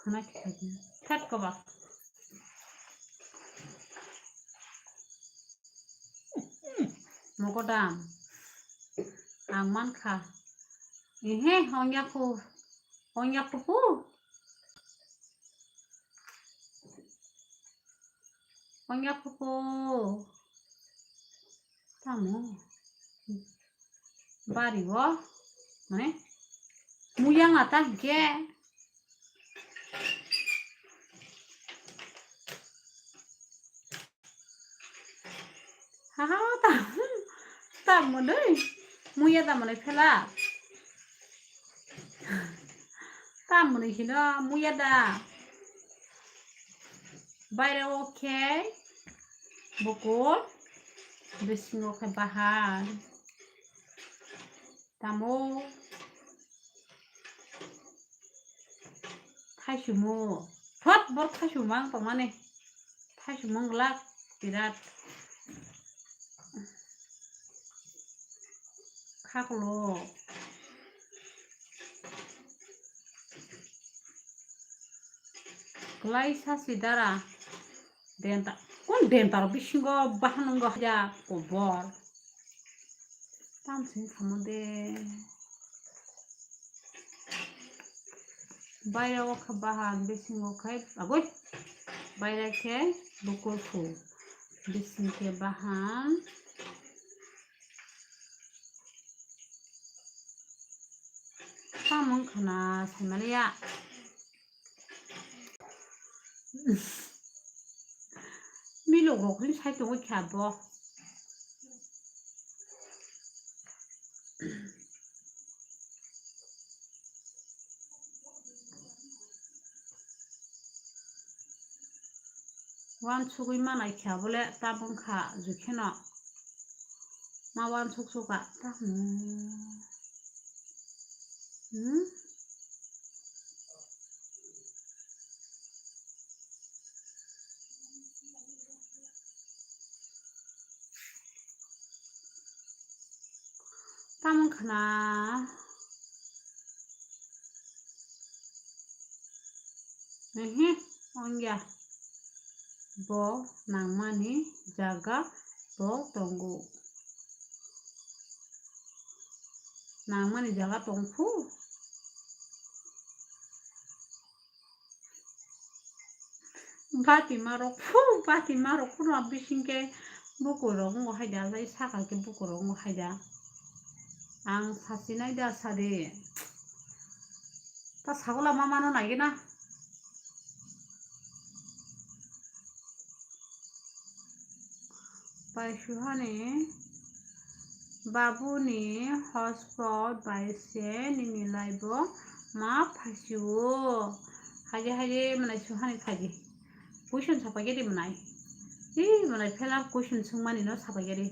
Khana khe khaidi. Phet koba. Mogodam. Ang mankha. Ehe, ongya khu. Ongya khu pu. Ongya khu pu. Tamo. Bari o. Mane. Muyang ata hingke. Haha, tam, tam mwnwi. Muya da mwnwi phela. Tam mwnwi hino muya da. Baire o khe bukur, bisingo khe bahan. Tamo. Thaisumo. Thot, borok thaisumo ang tongmani. Thaisumo wng glak birat. Khaklok. Kwlai sasi dara. Denta. Kun denta rok bisingo bahan wngkha kobor. Tamsing samo de. Baira o khe bahan, bisingo khe agoi. Baira khe bukur khu. Bising khe bahan. Samung khana saimaliya. Milok rok ni sai tongwi kha bo. Wansugwi manai kha bole tabung kha jukheno. Ma wansuk suka tabung. Hmm? Tamo khna. Ehe, ongya. Bo nangmani jaga bo tongo. Nangmani jaga tong phu. Bati marok phu, bati marok phu no bising ke bukur rok wng hai da, jai saka ke bukur rok wng hai da. Ang sasi nai da sadi. Ta sagola ma mano nai gina. Paisuhani babuni hotspot bai se nini live o ma phaisio. Haide haide mwnai suhani phaidi. Question sapai gedi mwnai. Ih, mwnai phela question swngmani no sapai gedi.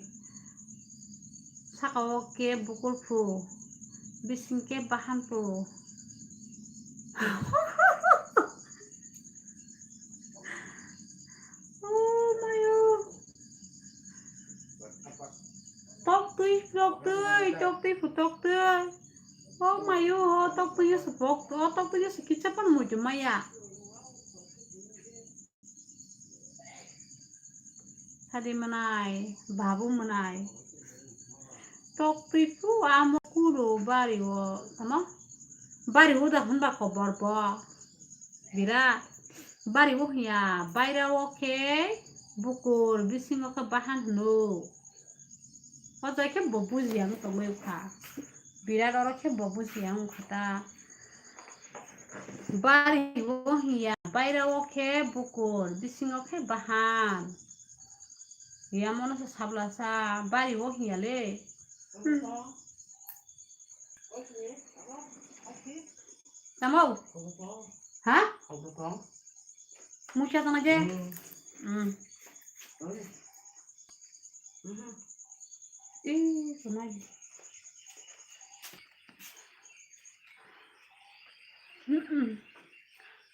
Saka o ke bukur phu, bising ke bahan phu. Oh, mayo. Tok twi, tok twi, tok twi phu, tok twi. Oh, mayo, oh, tok twi yo se pok, oh, tok twi yo se kicha pan muitu maya. Sadi mwnai, babu mwnai. Tok twi phu amo kuro bari o, tamo? Bari o da hwnba kobor bo. Birat. Bari o hiya, baira o khe bukur, bisingo khe bahan hwno. O jai khe bo bujiya wng tongwi kha. Birat oro khe bo bujiya wng kha ta. Bari o hiya, baira o khe bukur, bisingo khe bahan. Yamono se sabla sa, bari o hiya le. Hmm. Tamo? Ha? Mucha tong je? Hmm. Hmm. Ih, kunai. Hmm.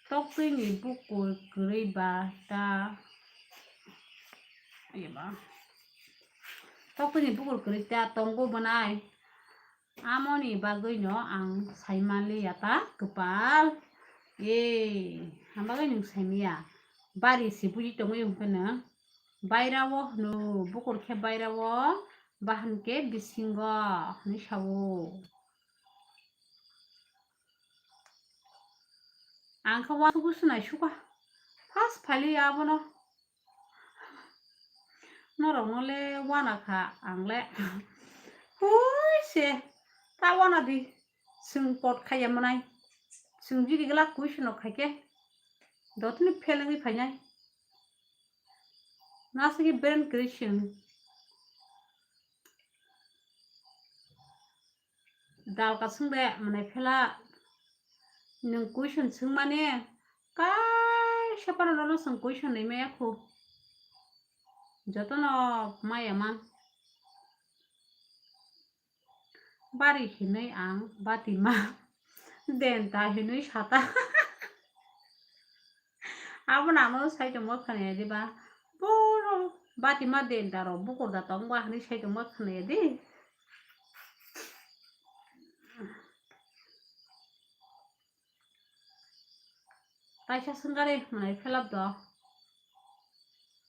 Tok twi ni bukur kwrwi ba ta. Ayo ba. Tok twi ni bukur kwrwi ta tongo bwnai. Amoni bagwino ang saimanliya ta kwpal. Ei, hambagwi nwng saimanya. Bari se buji tongwi wngkhe nwng. Baira o hwno, bukur khe baira o, bahan khe bisingo hwnwi sao. Ang khe uansukgwi swnai sukha. First phailiya abono. Norokno le uana kha, ang le. Hui se, ta uana di. Chwng pot khaiya mwnai. Chwng jiri glak question rok khaikhe. Dotini fail wngwi phainai. Nasigi brain creation. Dalka swngde mwnai phela nwng question swngmani kaisa phano nono chwng question nai maya khu. Jotono maya man. Bari hinwi ang batima denta hinwi sata. Abono ano sai tongma khwnaya diba? Boro batima denta rok bukur da tongba hinwi sai tongma khwnaya di. Kaisa swngkari mwnai phelap do.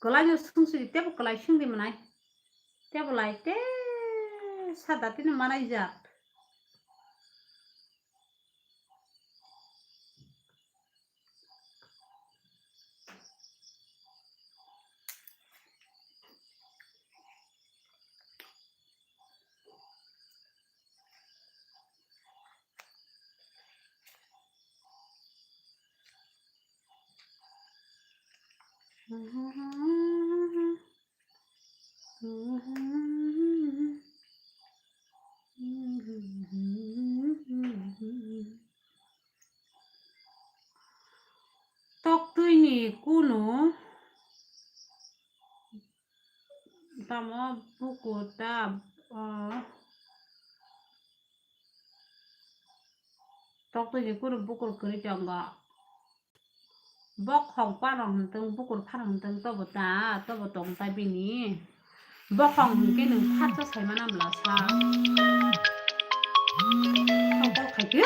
Kwlaino swngsidi tebo kwlai swngdi mwnai. Tebo lai te sada tini manai jak. Toktwini kunu tamo bukur ta, ah, toktwini kunu bukur kwrwi tongo. Bokhong phano hwntwng, bukur phano hwntwng, tobo ta, tobo tong ta bini. Bokhong hwnkhe nwng phatsa saimana bwlasa. Tongkol khaikhe.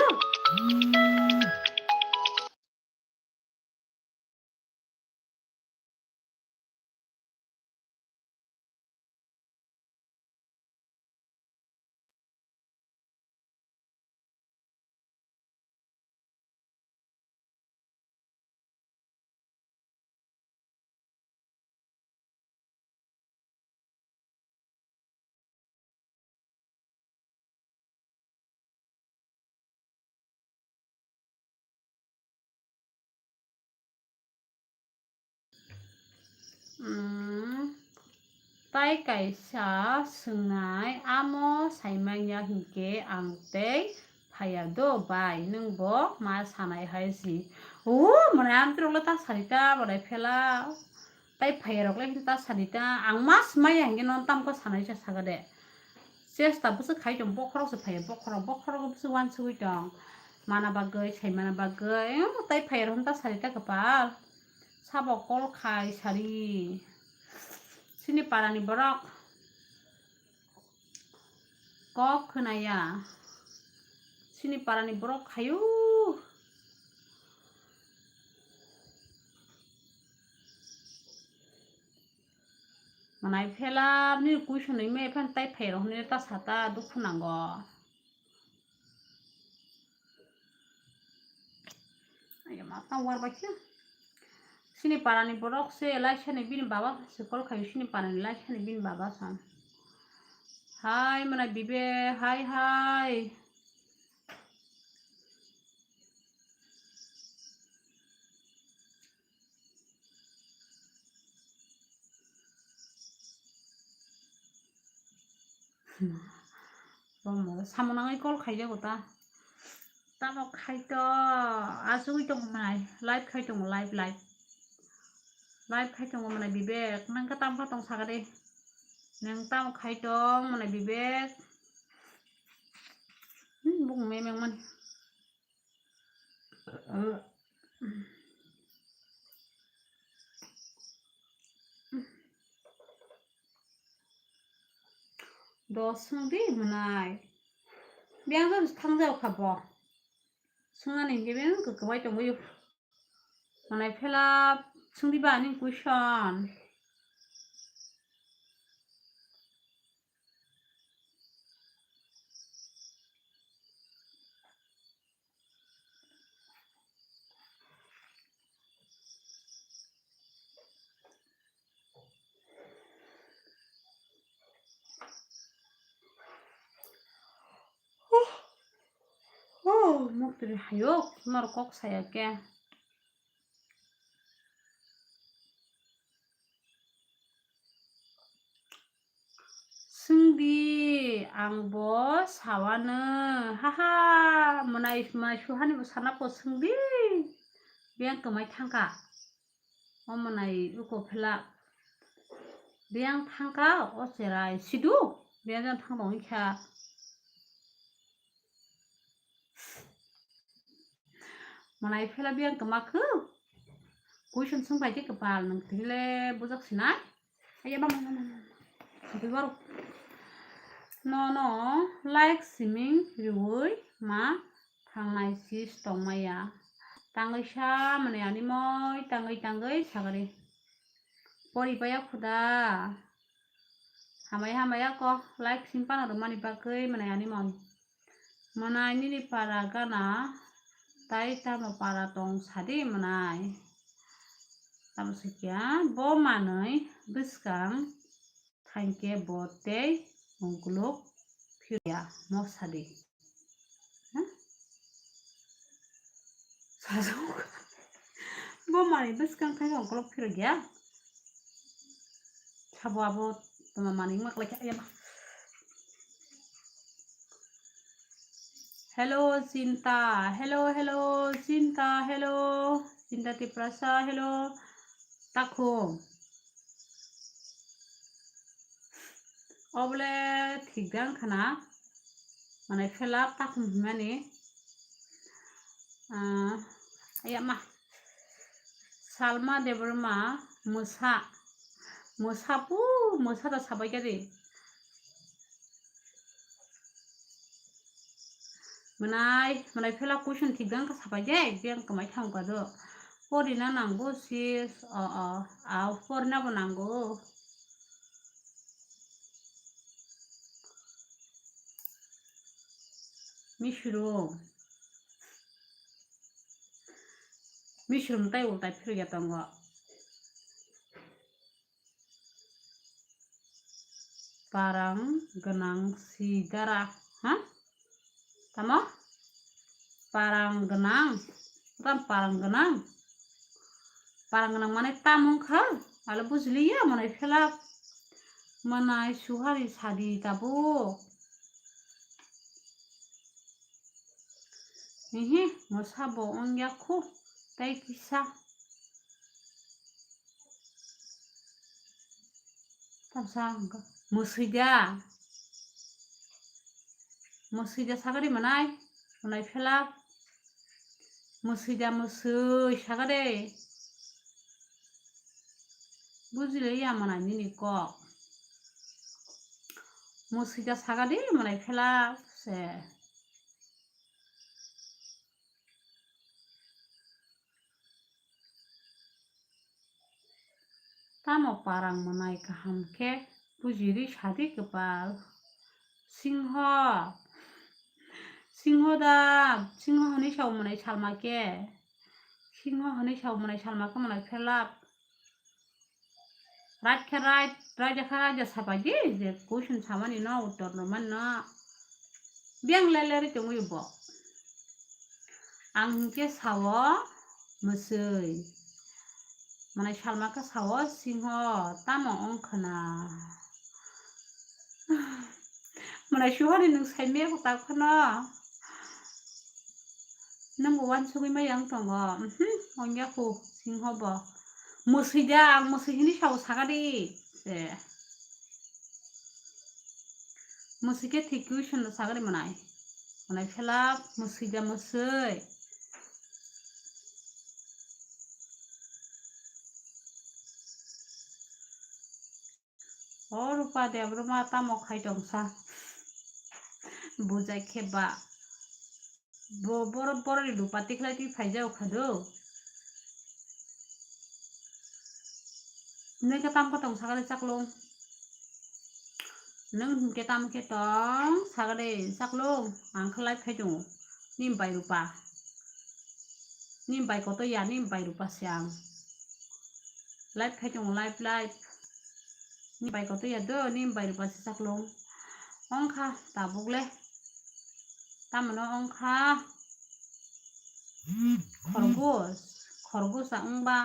Mm, tai kaisa swngnai, amo saimanya hinkhe ang tei phaiya do bai, nwng bo ma sanai hai si. O, mwnai amtwrwkle ta sari ta, mwnai phela. Tai phaiya rokle ta sari ta, ang ma swmaiya hinkhe nono tamkhe sanai sa saga de. Chesta bwswk khai tong, bokhorok se phaiya, bokhorok, bokhorok bwswk uansugwi tong. Mana bagwi, saimana bagwi, eh, tai phaiya rok ta sari ta kwpal. Sabo call khai sari. Chini parani borok kok khwnaya. Chini parani borok khayu. Manai phela ni kuisonwi me phan tai phairok hwnwi ta sata dukhu nango. Ayama tang war bai khe. Chini parani borok se laisani bini baba se call khayo, chini parani laisani bini baba san. Hai mwnai Bibe, hai hai. Bomo samung nangwi call khaijago ta. Tamo khai to, asugwi tongo mwnai, live khai tongo, live, live. Live khai tongo mwnai Bibek, nang khe tamo kha tong sakha de. Nang tamo khai tong mwnai Bibek. Hmm, bung me meng man. Dos swngdi mwnai. Biyang jani thang jao kha bo. Swngnani hinkhe biyang kwkwbai tongwi. Mwnai phela swngdi ba ani question. Oh, muktwi hayok, norok kok saya khe. Swngdi, ang bo sawano, haha, mwnai, mwnai suhani bo sana po swngdi, biyang kwmai thangkha, o mwnai uko phela, biyang thangkha, o cherai sidu, biyang jang thang tong kha. Mwnai phela biyang kwma khe? Question swng bai khe kwpal nwng tini le bujak sinai. Aya ma ma ma ma ma. Sabi baro. No no like siming riwi ma thangnai sis tongmaya. Tangwi sa mwnai ani moi tangwi tangwi sagari. Pori paya khuda. Hamaya hamaya ko like simpano rwmani bagwi mwnai ani mon. Mwnai nini para gana tai tamo para tong sadi mwnai. Tamo sikya bo manwi bwskang thangke bo tei ungkuluk phirya mo sadi. Ha? Sajok. Bo manwi bwskang khai ongkolok phirok ya. Sabo abo tama manwi mak lai kha yaba. Hello Chinta, hello hello Chinta, hello Chinta Tiprasa, hello Takhum. Obole thik dang khana. Mane phela takhum himani. Ah, ayama. Salma Debbarma mwsa. Mwsa pu, mwsa da sabai kari. Mwnai, mwnai phela question thik dang kha sapai de, biyang kwmai thang ka do. Porina nangbo sis, o, o, a, porina bo nango. Misro. Misro mwtai ultai phirya tongo. Parang gwnang sidara, ha? Tamo? Parang gwnang. Tam parang gwnang. Parang gwnang mane tam wngkha? Alo bujiliya mwnai phelak. Mwnai suhari sadi tabuk. Hihi, mwsa bo wngya khu, tei kisa. Tamsa hwnkha, mwswida. Mwswida sagari mwnai, mwnai phelak. Mwswida mwswi sagari. Bujiliya mwnai nini kok. Mwswida sagari mwnai phelak se. Tamo parang mwnai kaham khe bujiri sadi kwpal. Singho. Singho da, singho hwnwi sao mwnai salma khe. Singho hwnwi sao mwnai salma khe mwnai phelak. Right khe right, right khe right, sapai di, je question samani no uttor rwmani no. Biyang ler ler tongwi bo. Ang hinkhe sao mwswi. Mwnai salma khe sao singho, tamo wngkhwna. Mwnai suhani nwng saimaya kwtal kheno. Nwng bo uansugwi maya wng tongo. Mhm, wngya khu, singho bo. Mwswi da, ang mwswi hini sao sagadi. Eh. Mwswi khe thik question no sagadi mwnai. Mwnai phelak, mwswi da mwswi. O Rupa Debbarma tamo khai tongsa? Bujai khe ba. Bo, boro, boroni Rupa tikhlai twi phaijao kha do. Nwng khe tam khe tong sagale chaklung. Nwng hinkhe tam khe tong sagale chaklung. Ang khe live khai tongo. Nini bai Rupa. Nini bai koto ya, nini bai Rupa se ang. Live khai tongo, live, live. Nini bai koto ya do, nini bai Rupa se chaklung. Wngkha tabuk le. Tamoni wngkha. Khorgos, khorgos a wngba.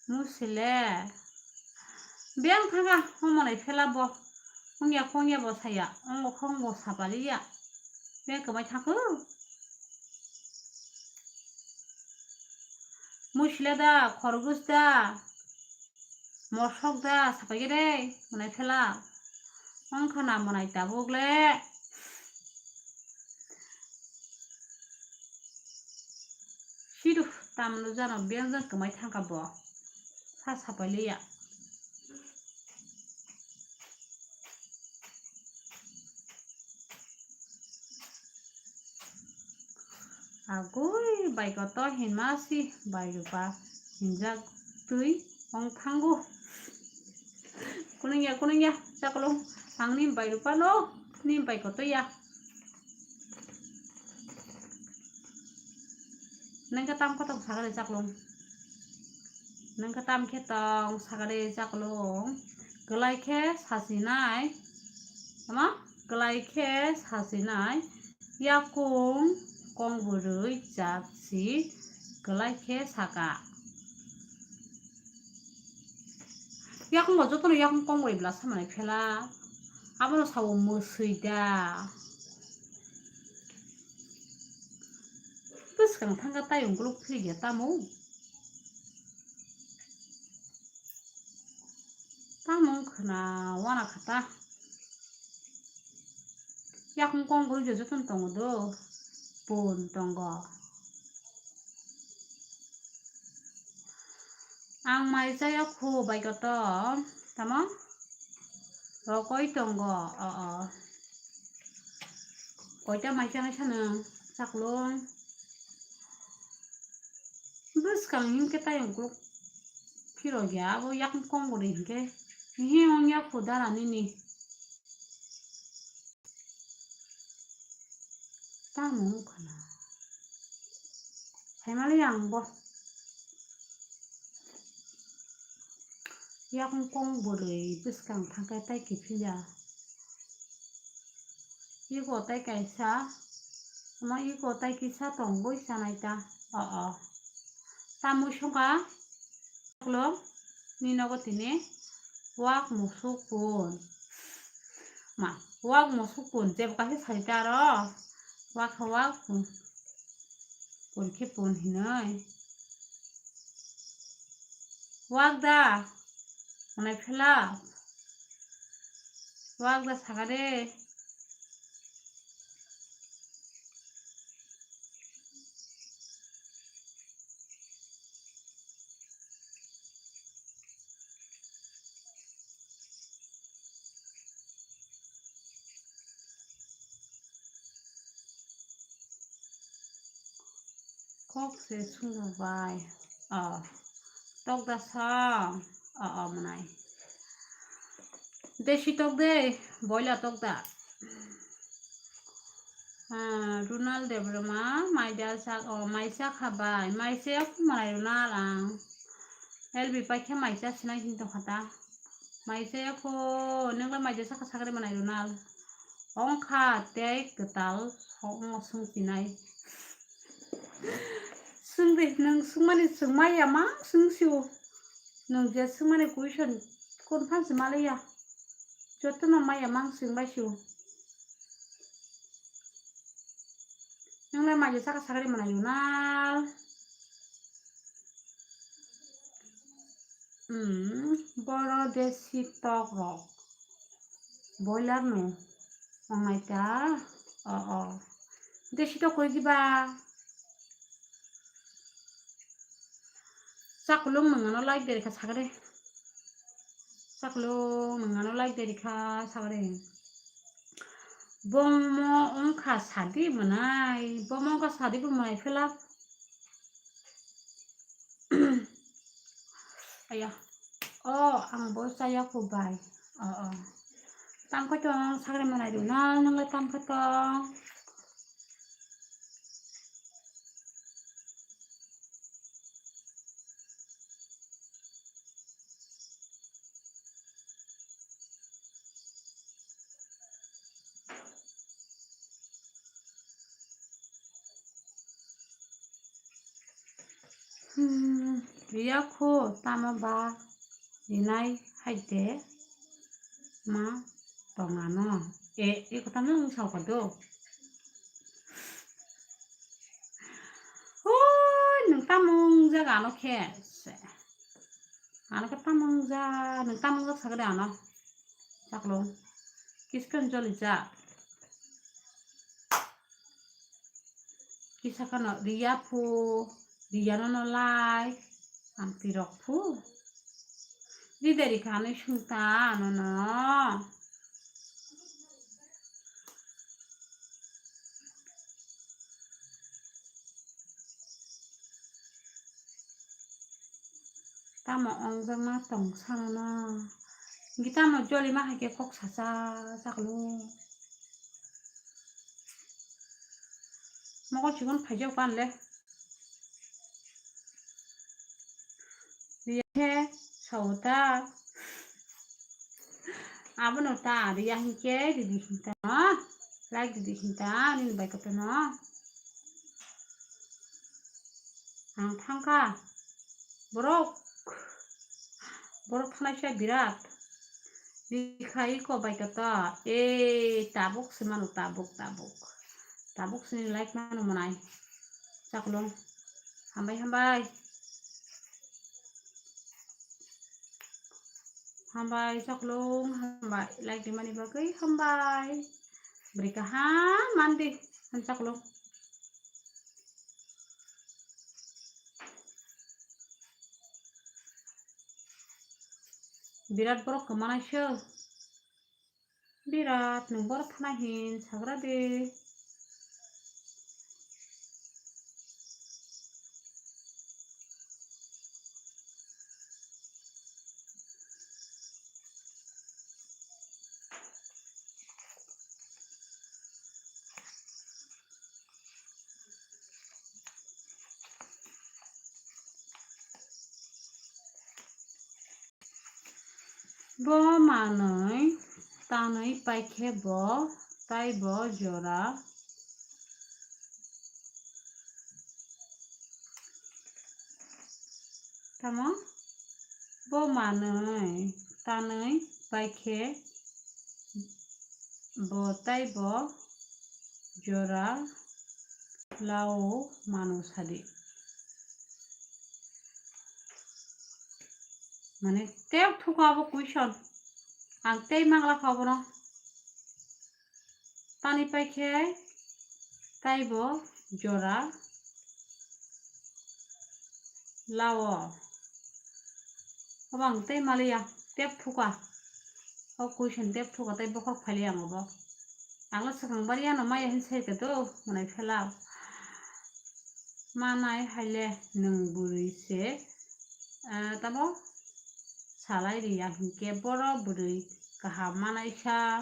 Musile. Biyang thangkha, omonai phela bo. Wngya khongya bo saya, ongo khong bo sapaliya. Biyang kwmai thangkhu. Musile da, khorgos da. Mosok da, sapai khe de, mwnai phela. Wngkha na mwnai tabuk le. Sidu, tamno jano biyang jang kwmai thangkha bo. Sa sapai liya. Agoi bai koto hinma si bai Rupa hinjak twi wng thango. Kunungya, kunungya, chaklung. Ang ni bai Rupa no, ni bai koto ya. Nang ka tam koto sagale chaklung. Nang ka tam khe tong sagale chaklung. Kwlai khe sasinai. Tamo? Kwlai khe sasinai. Yakung kong bwrwi chapsi kwlai khe saka. Yakung bo jotono yakung kong bwrwi bwla samanai phela. Abono sao mwswi da. Bwskang thangkha tayung kuluk phirigya tamo. Tamo wngkhwna wana khata. Yakung kong bwrwi je jotono tongo do. Pun tongo. Ang mai chaya khu bai koto. Tamo? Rokoi tongo. O, o. Koita mai chanai sanang. Chaklung. Bwskang hinkhe tayung kuluk phirogya, abo yakung kong bwrwi hinkhe. Hihi wngya khu dara nini. Tamo wngkha na. Saimali ang bo. Yakung kong bwrwi bwskang thangkhe tai kiphilya. Iko tai kaisa, omo iko tai kisa tongwi sanai ta. O, o. Tamwi songkha. Ulo ni nogo tini wak musuk pun. Ma, wak musuk pun, jebo kaisa sai ta aro. Wak, wak pun. Pun khe pun hinoi. Wak da. Manai phela. Wak da sakare. Kok se swngo bai. Oh. Tok da sa. Oh, oh, manai. Desi tok de, boila tok da. Ah, Runal Debbarma, mai da sak, oh, mai sak habai, mai se manai Runal ang. L B paikhe mai cha sinai hin tong khata. Mai se ko, nengla mai da sak sakre manai Runal. Ongkha tei kwtal songno swngchinai. Swngdi, nwng swngmani swngmaya mang swngsio. Nwng je swngmani question kun phan se malaya. Jotono maya mang swngbai sio. Nwngle mai je saka sakri manai Runal. Hmm, boro desi tok rok. Boiler no. Ongnaita. Oh, oh. Desi tok koi diba. Chakulung nangano like dari kha sakre. Chakulung nangano like dari kha sakre. Bomo ongkha sadi manai. Bomo ongkha sadi bo manai phela. Aya. Oh, ang bo chaya ko bai. Oh, oh. Tam kha tong sakre manai Runal, nang le tam kha tong. Hmm, iya kho tamo ba rinai hai de ma tongano. E, eko tamo wng sao kha do. Oi, nwng tamo wng jaga ano khe. Se. Ano khe tamo wng ja, nwng tamo wng jak sakha de ano. Chaklung. Kiskon joli ja. Kisa khano riya phu, riya no no lai. Ang tirok phu. Di deri kha nui sung ta ano no. Tamo ongjakma tong sangno. Hingke tamo jolima hai khe kok sacha chaklo. Mokol chikon phaijak pan le. Riya khe sao ta. Abono ta riya hinkhe ridi hinta no. Like ridi hinta nini bai kotorno. Ang thangkha. Borok. Borok thanai sa birat. Rikha iko bai kotor. E tabuk se mano tabuk tabuk. Tabuk sini like mano manai. Chaklung. Hambai hambai. Hambai chaklung hambai. Like di mani bagwi hambai. Beri kaham mandi. Han chaklung. Birat borok kwmanaisuk. Birat nwng borok thana hin sagra de. Bo manwi tanwi paikhe bo taibo jora. Tamo? Bo manwi tanwi paikhe bo taibo jora lao mano sadi. Mane tei thuka bo question. Ang tei mangla kha bono. Tani paikhe taibo jora lao. Obo ang tei maliya, tep thuka. O question tep thuka tei bokhok phailiya ang obo. Ang swkang bari ano maya hin sai khe to, mwnai phela. Manai haile nwng bwrwi se, ah, tamo salai riya hinkhe boro bwrwi kaham manai sa.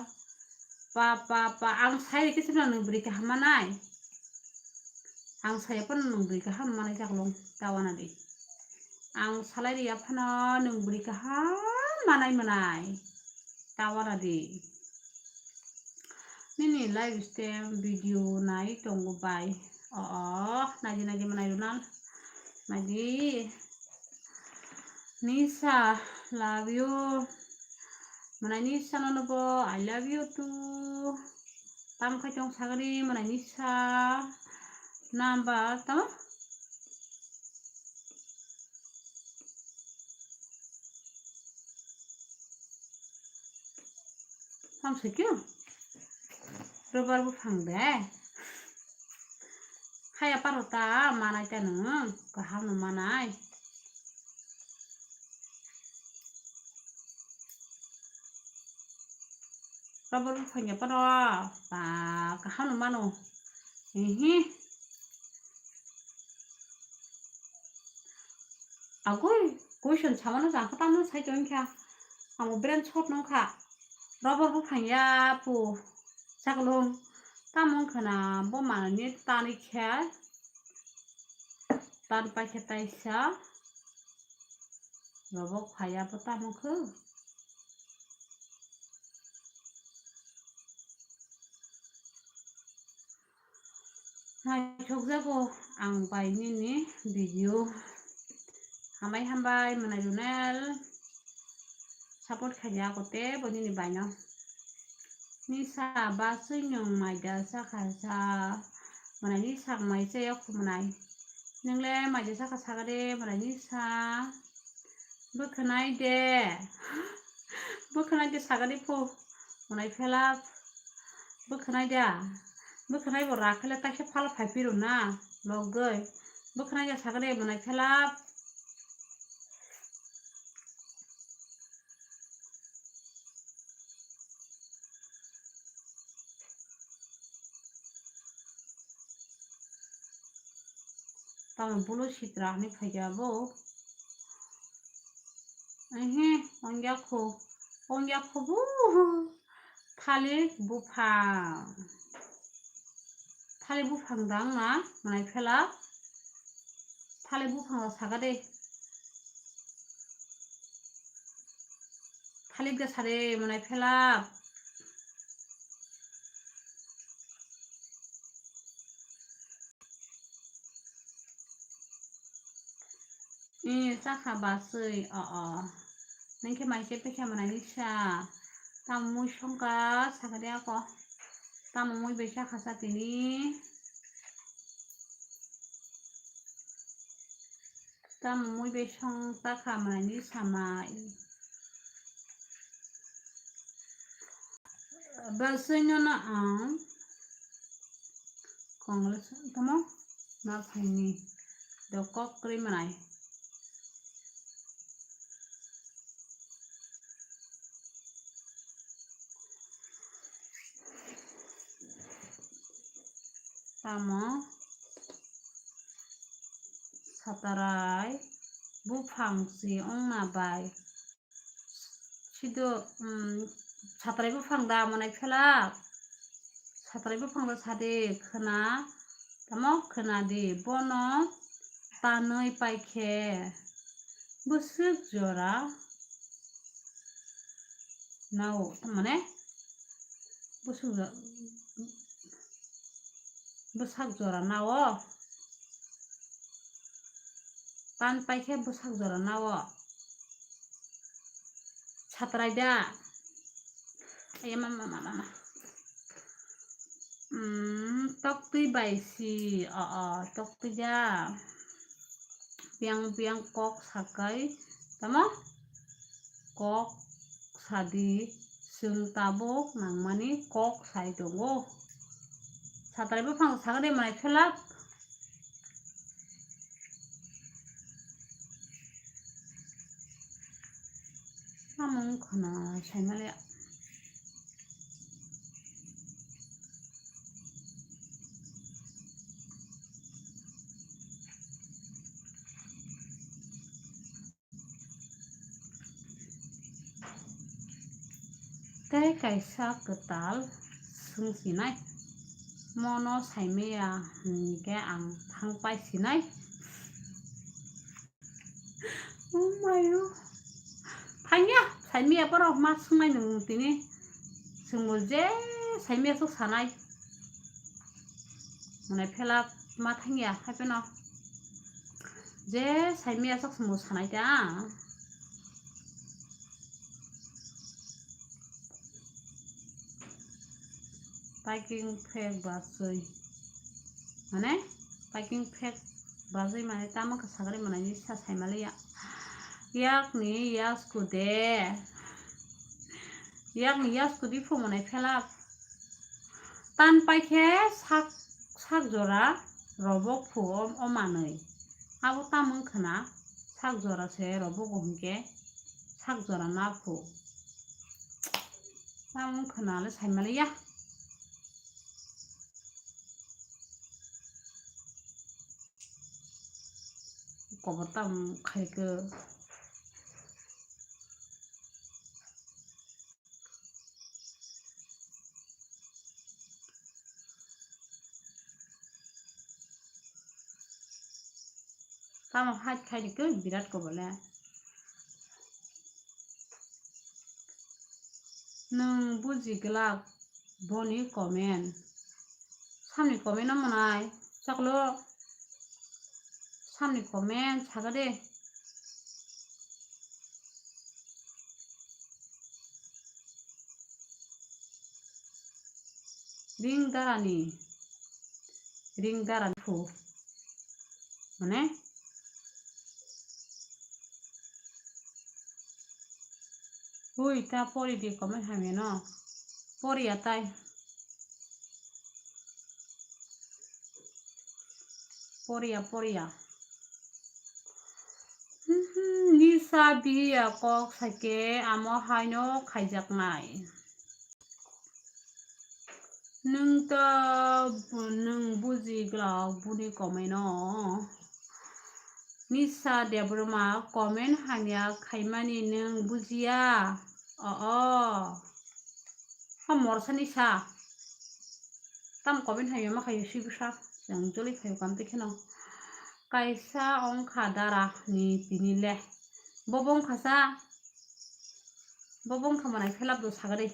Pa, pa, pa, ang sai rikhe se nwng bwrwi kaham manai. Ang saya phano nwng bwrwi kaham manai jaklong, ta wana di. Ang salai riya phano nwng bwrwi kaham manai mwnai, ta wana di. Nini live stream video nai tongo bai. O, o, naidi, naidi mwnai rwnal. Naidi. Nisa, love you. Mwnai Nisa nono bo, I love you too. Tam khai tong sagani mwnai Nisa. Number tamo? Hamsai khe rubber buphang de. Haya paro ta manai ta nwng, kaham no manai. Rubber buphang ya paro, ba, kaham no mano. Ehe. Agoi, question samano jang kha, tamo sai tong kha. Amo brain shot nong kha. Rubber buphang ya pu. Chaklong. Tamo wng khna bo manani tani khe. Tan pai khe taisa. Rubber phaya bo tamo khe. Naithokjago ang bai nini video. Hambai hambai mwnai Runel. Support khaina ako tebo nini baino. Nisa ba swingyung maida sakha sa. Mwnai ni sak mai se yok mwnai. Nwngle maida sakha sagade mwnai Nisa. Bwkhwnai de. Bwkhwnai de sagade phu. Mwnai phela. Bwkhwnai da. Bwkhwnai bo rakhele taisa phala phai phiro na. Logoi. Bwkhwnai da sagade mwnai phela. Tamo bolo sitra hinwi phaikha bo. Ehe, ongya kho. Ongya kho bo. Thalik buphang. Thalik buphang dang na, mwnai phela. Thalik buphang rok saka de. Thalik da sade mwnai phela. Ee, chakha basui, o, o. Nang khe mai se pekha mwnai ni sa. Tamo mui songkha sakha de ako. Tamo mui bai chakha sa tini. Tamo mui bai song chakha mwnai ni samai. Basui no no ang. Congress tamo ma phaini do kok kwrwi mwnai. Tamo satarai buphang si wngna bai. Sido, um, satrai buphang da mwnai phela. Satrai buphang da sade khwna, tamo khwna di. Bono tanwi paikhe bwswk jora nao, mane bwswk jo-, bwsak jora nao. Tan paikhe bwsak jora nao. Satrai da. Aya ma, ma, ma, ma, ma. Hmm, toktwi bai si. O, o, toktwi da. Biang, biang kok sakai. Tamo? Kok sadi. Chwng tabuk nangmani kok sai tongo. Satrai buphang sakani manai phelak. Tamo wngkha na saimaliya. Tei kaisa kwtal swngsinai, mono saimaya hwnkhe ang thangpai sinai. Oh mayo. Thangya, saimaya borok ma swngnai nwng tini. Chwngbo je saimaya sok sanai. Mane phela ma thangya, hapheno. Je saimaya sok chwngbo sanai ta. Packing phek bachwi. Mane packing phek bachwi mane tamo khe sagri manani sa saimaliya. Yakni yasku de. Yakni yasku di phu mane phelap. Tan paikhe sak, sak jora robok phu o, o manwi. Abo tamung khna sak jora se robok o hwnkhe sak jora na phu. Tamung khna le saimaliya. Kobor tam khaikhe. Tamo hait khaini khe birat kobole. Nwng buji glak boni comment. Samni comment no mwnai chaklo. Samni comment saga de. Ring darani, ring darani phu. Mane? Ui, ta pori di comment hamya no. Pori ya tai. Poriya, poriya. Hmm, Nisa bihiya kok sake amo haino khaijaknai. Nwng to bu-, nwng buji glak buni komaino. Nisa Debbarma comment hamya khaimani nwng bujiya? O, o. Ha morsani sa. Tam comment hamya ma khayo si bwsa. Jang joli khayo kam te kheno. Kaisa ongkha dara ni tini le. Bobo ongkha sa. Bobo ongkha manai phelap do sagari.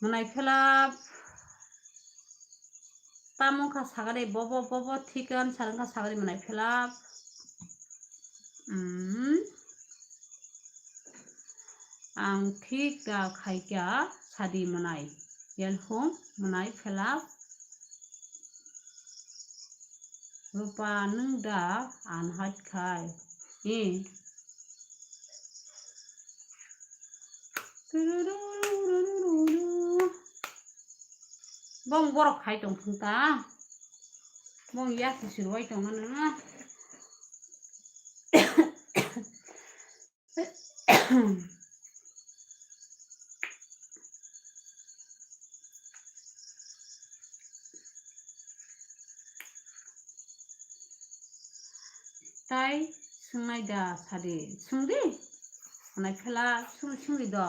Manai phelap. Tamo wngkha sagari bobo, bobo thik wngkha sagari manai phelap. Hmm. Ang thik da khaikha sadi manai. Yanhum manai phelap. Rupa nwng da anhait khai. Eh. Bong borok khai tong thung ta. Bong yak si sirwai tong mano na. Tai swngnai da sadi, swngdi. Hwnai phela swng-, swngdi do.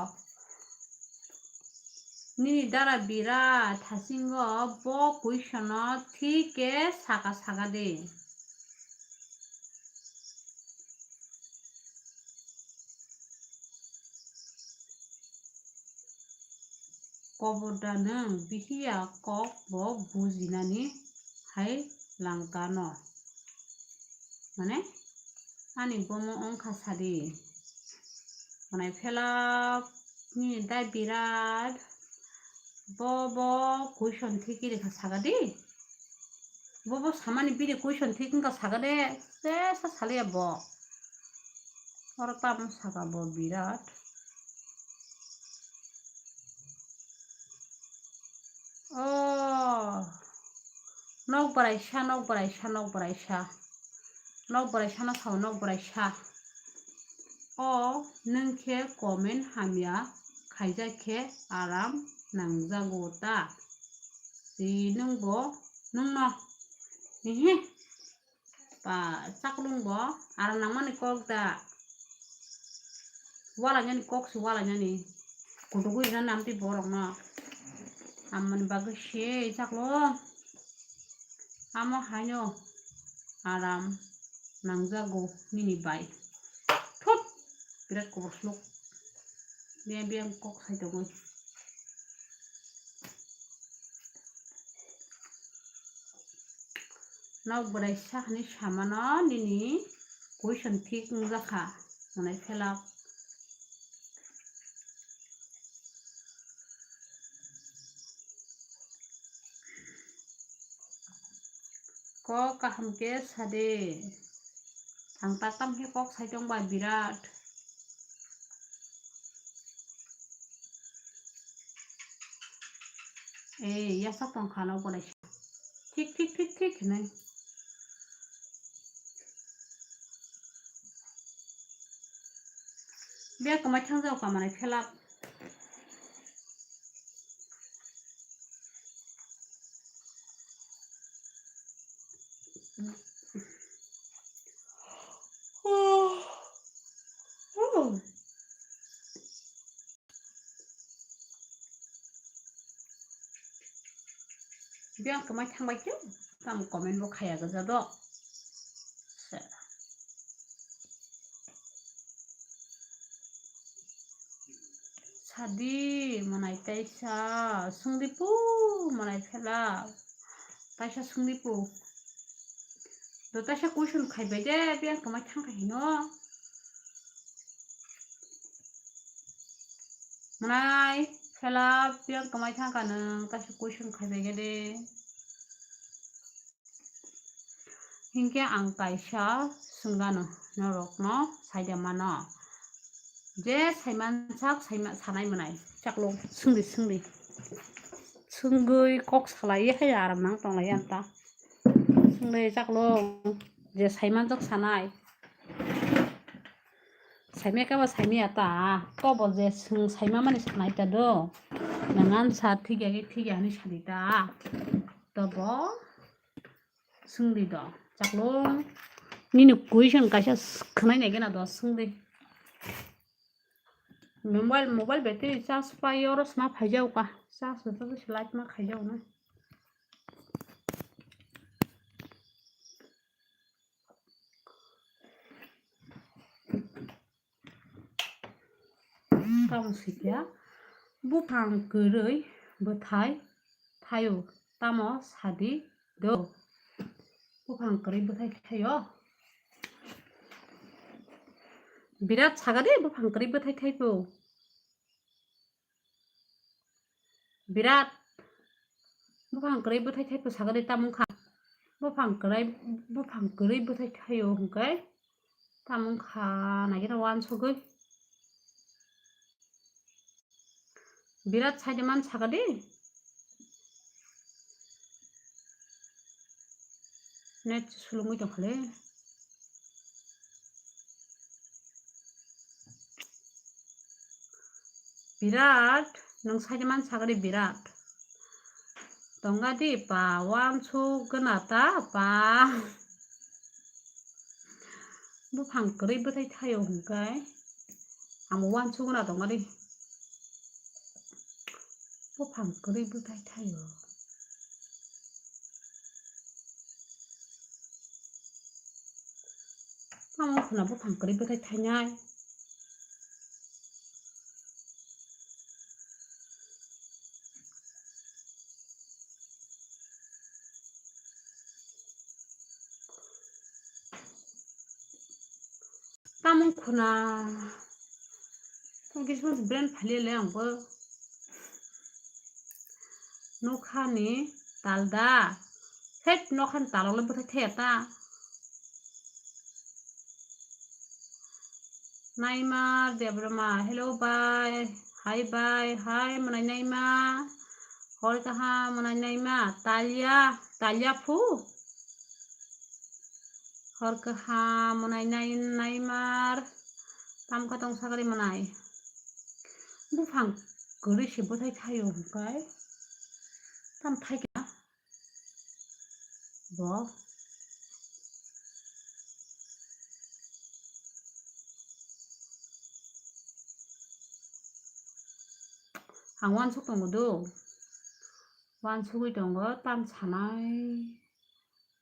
Nini dara bira thasingo bo question no thik khe saka saka di. Kobor da nwng bihiya kok bo bujinani hai langkano. Mane ani bomo ongkha sadi. Manai phelak ni dai birat. Bo, bo question thik iri kha saga di. Bo, bo samani bini question thik wngkha saga de. Se sa saliya bo. Oro tamo saka bo birat. Oh. Nok bwraisa, nok bwraisa, nok bwraisa. Nok bwraisa no sao, nok bwraisa. O, nwng khe comment hamya khaijak khe aram nangjago ta? Twi nwng bo, nwng no. Ehe. Ba, chaklung bo aram nangmani kok da. Walainani kok se walainani. Kudugo ina namti borok no. Amoni bagwi se chaklung. Amo haino aram nangjago nini bai. Thut! Birat kubur sluk. Biyang biyang kok sai tongwi. Nok bwrai sakni samano nini question thik wngjakha hwnwi phelak. Kok kaham khe sade. Ang taktam khe kok sai tong bai birat. Ei, yasak tong kha no bo naisa. Thik, thik, thik, thik hinwi. Biyang kwmai thangjao kamanai phelak. Biyang kwmai thangbai khe tamo comment bo khaya gajado. Sadi manai taisa sungdi pu manai phela taisa sungdi pu. Do taisa question khaibai de biyang kwmai thangkha hino. Manai phela biyang kwmai thangkha nwng taisa question khaibai de. Hinkhe ang kaisa swngano norokno saida mano. Je saimansak saima-, sanai mwnai chaklung swngdi swngdi. Swngwi kok salaiwi hai aram nang tonglai ang ta. Swngdi chaklung je saimanjak sanai. Saimaya khe bo saimaya ta. Tobo je swng saima mani sanai ta do. Nang ansa thikya khe thikya hinwi sadi ta. Tobo swngdi do. Chaklung. Nini question kaisa s-, khwnai nai gena do swngdi. Mobile, mobile battery charge pai oro sma phaijao ka. Charge hwnkhe se light ma khaijao na. Tamo sikya buphang kwrwi bwthai thaio, tamo sadi do. Buphang kwrwi bwthai thaio. Birat sagadi buphang kwrwi bwthai thaipo. Birat. Buphang kwrwi bwthai thaipo sagadi tamo wngkha. Buphang kwrwi, buphang kwrwi bwthai thaio hwnkhe tamo wngkha naikhe uansugwi. Birat saida man sagadi. Net sulungwi tongkhale. Birat, nwng saida man sagadi birat. Tongadi pa, uansuk gana ta pa. Buphang kwrwi bwthai thaio hwnkhe. Ang uansuk gana tongadi. Buphang kwrwi bwthai thaio. Tamo khwna buphang kwrwi bwthai thainai. Tamo khwna Kismas brand phaliya le ang bo. Nokhani tal da. Het nokhani talo le bwthai thaya ta. Naimar Debbarma, hello bye, hi bye, hi mwnai naima, hor kaham mwnai naima, Talia, Talia phu, hor kaham mwnai nai, naimar, tam kha tong sagri mwnai, buphang kwrwi se bwthai thaio hwnkhe, tam thai kha. Bo. Ang uansuk tongo do. Uansugwi tongo, tam sanai.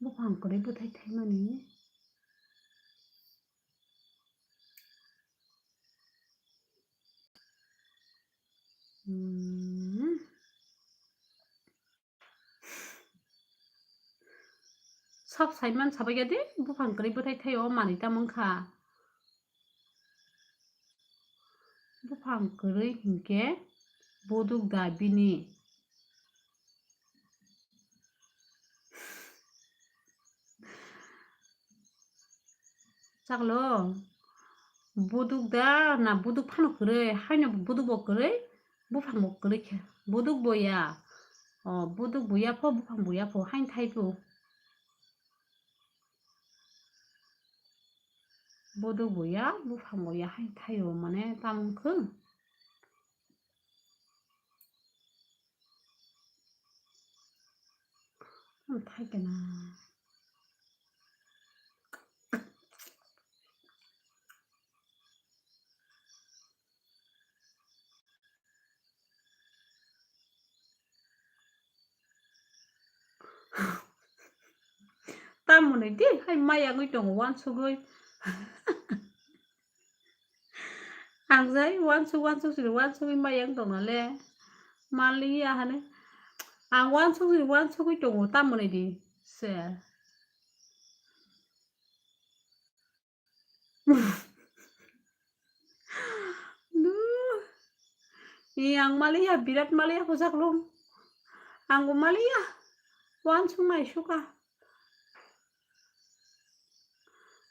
Buphang kwrwi bwthai thaimani. Hmm. Sab saiman sabaikha de, buphang kwrwi bwthai thaio manwi tamo wngkha. Buphang kwrwi hinkhe buduk da bini. Chaklo, buduk da na buduk phano kwrwi, haino buduk bo kwrwi, buphang bo kwrwi khe. Buduk bo ya, o buduk bo ya pho, buphang bo ya pho, hain thai pho. Buduk bo ya, buphang bo ya, hain thaio mane tamo wngkhe. Ang thai kena. Tamoni di hai maya wngwi tongo uansugwi. Ang jai uansuk uansuk siri uansugwi maya wng tongna le. Maliya hane. Ang uansuk siri uansugwi tongo tamoni di se. Duh. Ee, ang maliya, birat maliya bujak lung. Ang bo maliya. Uansuk nai suka.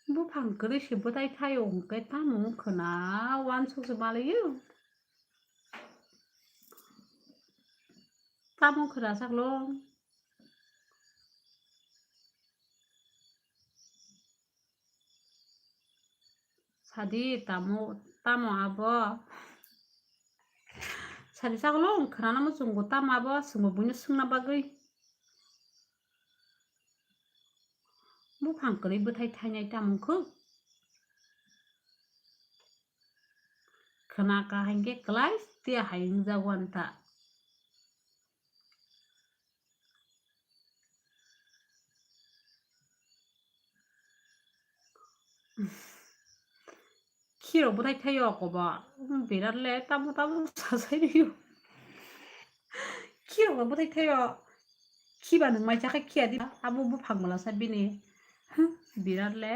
Buphang kwrwi se bwthai thaio hwnkhe tamo wngkha na uansuk se maliyo. Tamo wngkha na sak lung. Sadi tamo, tamo abo? Sadi sagolo ang khwnana muchungo tamo abo, chwngbo buino swngna bagwi. Buphang kwrwi bwthai thainai tamo wngkhu? Khwna kahai khe klai tiya hai wngjago ani ta. Khirok bwthai thaio kobo. Birat le tamo tamo sasai rio. Khirok bwthai thaio. Khiba nwng maisa khe khiya diba. Abo buphang bwlasa bini. Birat le.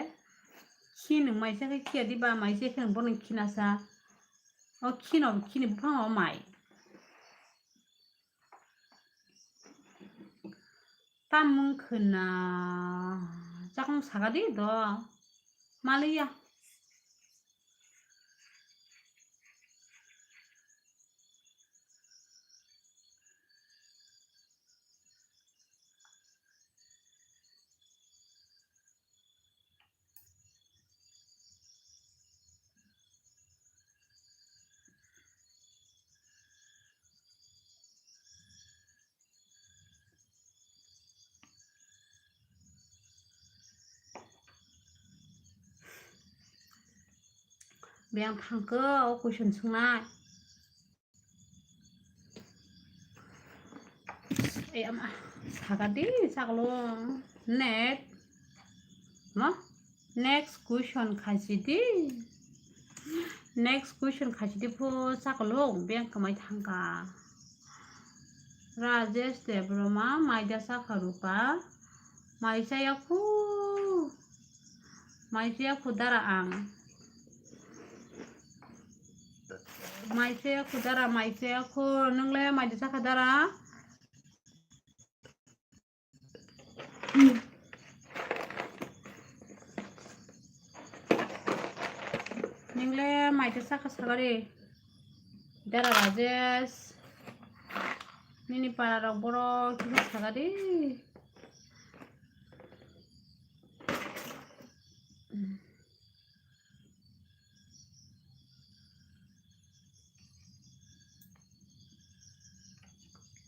Khi nwng maisa khe khiya diba. Maisa khe nwng bono khinasa. O khino khini buphang o mai. Tamung khwna chakung saka di do maliya. Biyang thangkhe o question swngnai. Ei ama, saka di chaklo. Next. No? Next question khaisi di. Next question khaisi di pho chaklo biyang kamai thangka. Rajesh Debbarma, maida chakha rupa. Mai chaya khu. Mai chaya khu dara ang. Mai se khu dara, mai se khu, nung le mai de sakha dara? Nung le mai de sakha sagari? Dara Rajesh. Nini para rok borok kisa sagari.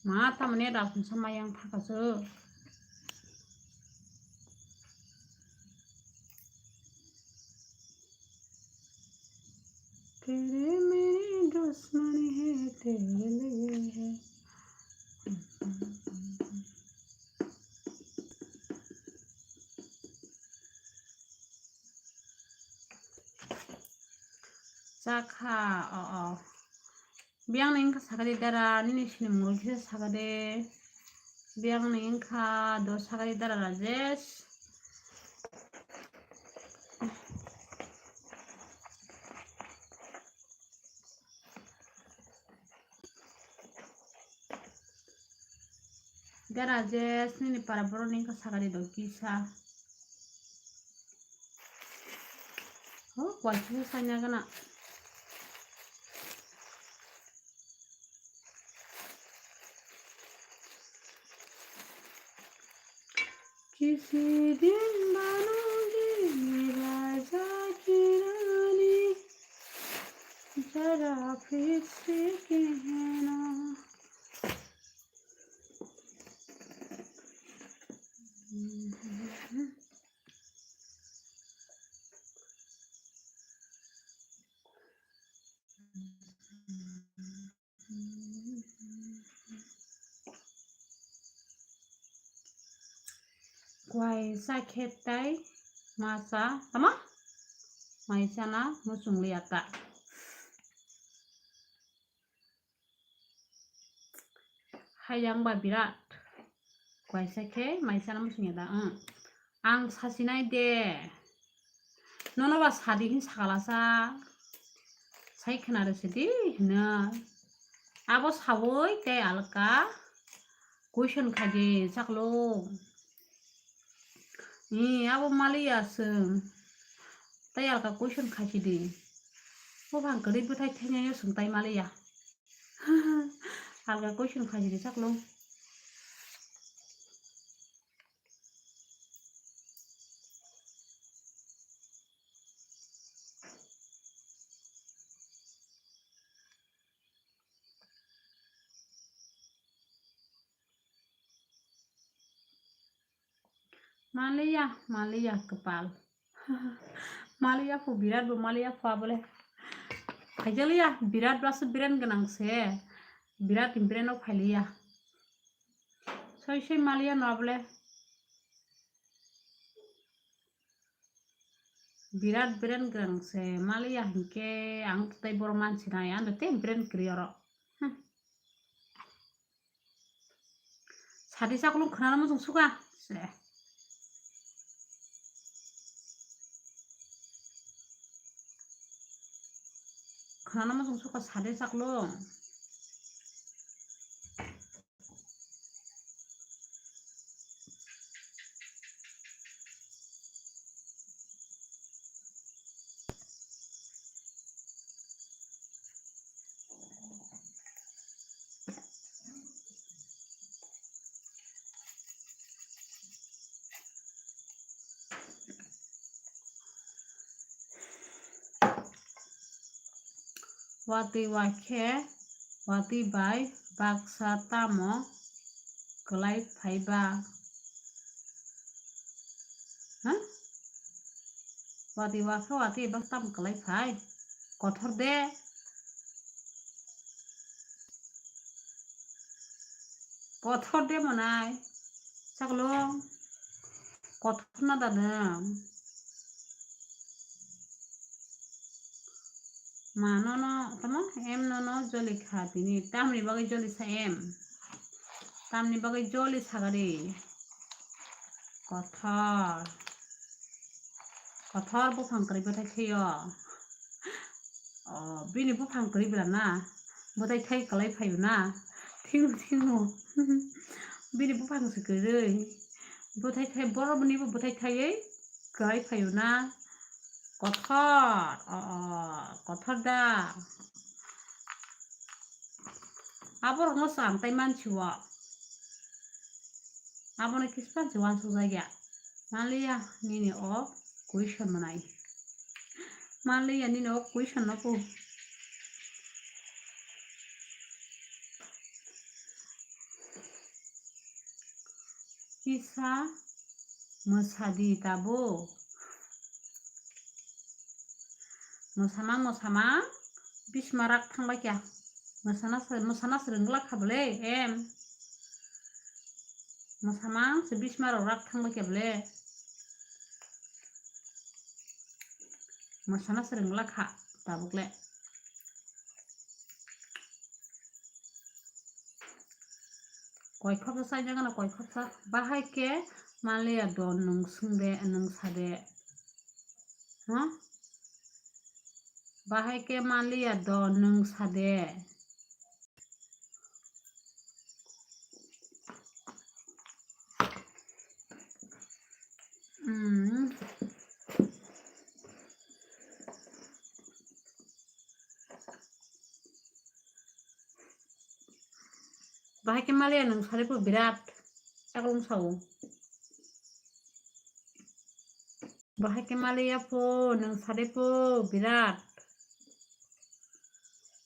Ma tamani rap hwnsa mayang thaka se. Tere mere dusmani hai tere liye hai. Chakha, o, o. Biyang ni wngkha sakadi dara, nini sinimung kisa sakadi. Biyang ni wngkha do sakadi dara Rajesh. Dara Rajesh, nini para borok ni wngkha sakadi do kisa. Oh, kuaisa saina gana. किसी दिन बनूंगी राजा की रानी, जरा फिर से कहना। Kuaisa khe tai masa tamo? Maisa na muchung liya ta. Hayang ba birat. Kuaisa khe maisa na muchung ya da. Ang sasinai de. Nono ba sadi hin sakala sa. Sai khna rw sidi hino. Abo sawi tei alka question khaidi chaklo. Ni abo maliya sung. Tai alka question khaisidi. Buphang kwrwi bwthai thainai o sung tai maliya. Alka question khaisidi chaklo. Maliya, maliya kwpal. Maliya phu birat bo maliya phu abole. Phaijaliya birat basu biran gwnang se. Birat ni biran o phailiya. Soi soi maliya no abole. Birat biran gwnang se maliya hinkhe ang tei borok mansi nai ano tei biran kwrwi oro. Hmm. Sadi chaklung khwnana muchung suka. Se. Khwnana muchung suka sadi chaklung. Watwi wakhe watwi bai baksa tamo kwlai phai ba? Ha? Watwi wakhe watwi baksa tamo kwlai phai? Kothor de. Kothor de monai. Chaklo. Kothor na da de. Ma nono tamo em nono joli kha tini. Tamni bagwi joli sa em? Tamni bagwi joli sagari? Kothor. Kothor buphang kwrwi bwthai thwio. O, bini buphang kwrwi bwla na, bwthai thai kwlai phaio na, thingo thingo. Bini buphang se kwrwi, bwthai thai, borok bini bo bwthai thaiwi kwlai phaio na, kothor, o, o, kothor da. Aborokno cham tai mansi o. Abono kisa se uansuk jakya. Manliya nini o question mwnai. Manliya nini o question no po. Kisa mwsadi tabuk. Mwsamang mwsamang bisma rak thangbai kya. Mwsana se, mwsana se rwngla kha bwle, em. Mwsamang se bisma rok rak thangbai kya bwle. Mwsana se rwngla kha tabuk le. Koi khopsa sai jagano koi khopsa. Bahai khe manliya do nwng swngde, nwng sade. Ha? Bahai khe manliya do nwng sade. Hmm. Bahai khe manliya nwng sari pho birat. Ekolong sao. Bahai khe manliya pho nwng sari pho birat.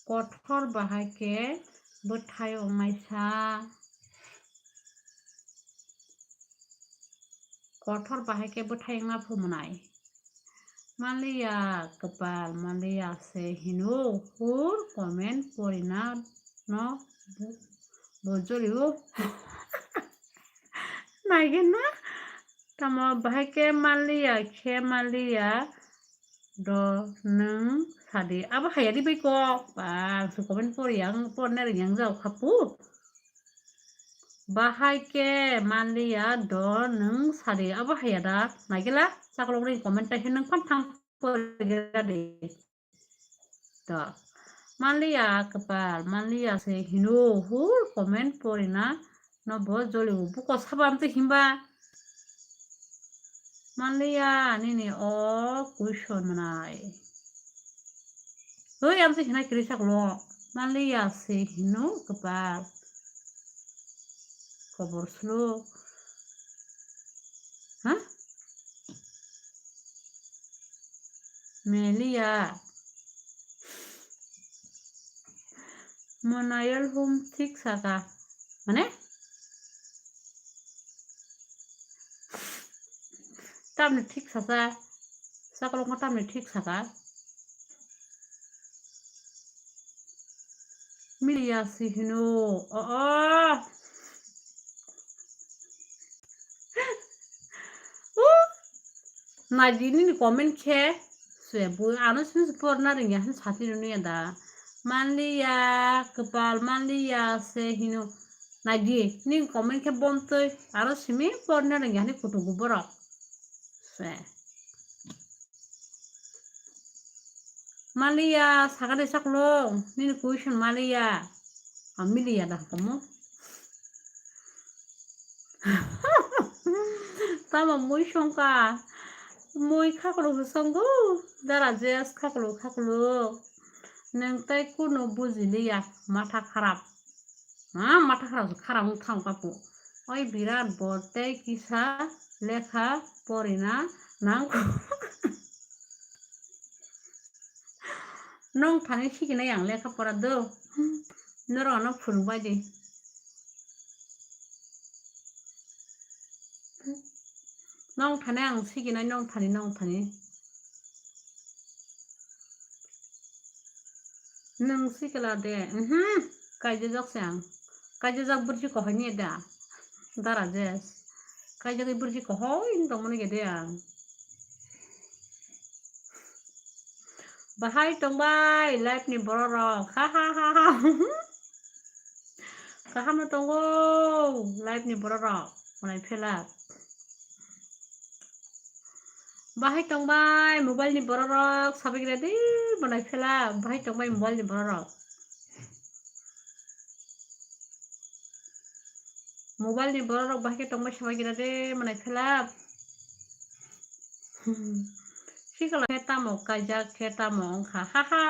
Kothor bahai khe bwthai ongnaisa. Kothor bahai khe bwthai wngna phumunai. Manliya kwpal, manliya se hino hur comment porina no bo-, bojolio. Naigena tamo bahai khe manliya khe manliya do nwng sadi. Abo haya di bai kok. Bang su comment pori yang porna ring yang jao khapu. Bahai khe manliya do nwng sadi abo haya da. Naigela chakolok ring comment ta he nwng phan thang porigra de. To manliya kwpal manliya se hino hur comment porina no bo jolibo buko saba amte himba. Manliya nini o question mwnai. Oi, ang se hinai kwrwi saklo. Manliya se hino kwpal. Kobor slo. Ha? Meliya. Monayal hum thik saka. Mane? Tamni thik sasa. Sakolokma tamni thik saka. Miliya si hino. O, o. O. Naidi nini comment khe. Swe bui ano sini porna ringya hin sati rwnuya da. Manliya, kwpal manliya se hino. Naidi nini comment khe bomtwi. Aro simi porna ringya hani kutugu borok. Se. Maliya, sakade saklo, nini question maliya. Amiliya da komo. Tamo mui songka. Mui khaklo songo. Dara jes khaklo khaklo. Neng tai kuno bujiliya. Matha kharap. Ha, matha kharap, kharap wng thang kapo. Oi birat bo tei kisa lekha porina nang. Nong thani sikinai ang lekha pora do. Norok ano phwrwng bai di. Nong thani ang sikinai, nong thani, nong thani. Nwng sikla de, mhm, kaijajak se ang. Kaijajak burji kohoi ni da. Dara jes. Kaijagwi burji kohoi ni tongmani gede ang. Bahai tongbai life ni borok rok. Ha, ha, ha, ha. Kaham no tongo life ni borok rok. Manai phela. Bahai tongbai mobile ni bororok sabai kira de, bonai phela bahai tongbai mobile ni bororok. Mobile ni bororok bahai khe tongbai sabai kira de, bonai phela. Sikala khe tamo kaijak khe tamo wngkha, ha ha.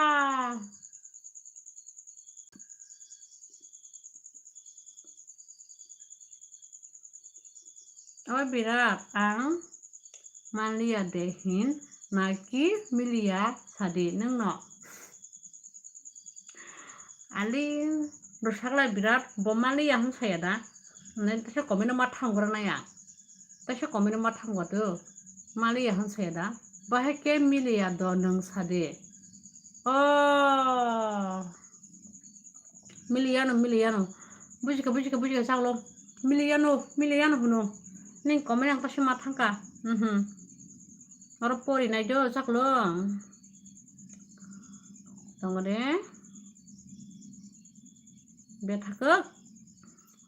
O Birat, ang manliya de hin naki miliya sadi nwngno? Ali rwsakla Birat bo manliya hwn saya da? Nai teisa comment o ma thanggra naya. Teisa comment o ma thanggra do. Manliya hwn saya da? Bahai khe miliya do nwng sadi. O. Miliyano, miliyano. Bujikha, bujikha, bujikha, chaklo. Miliyano, miliyano hwno. Ning comment ang tase ma thangkha. Mhm. Oro pori nai do, chaklo. Tongo de. Betha khe.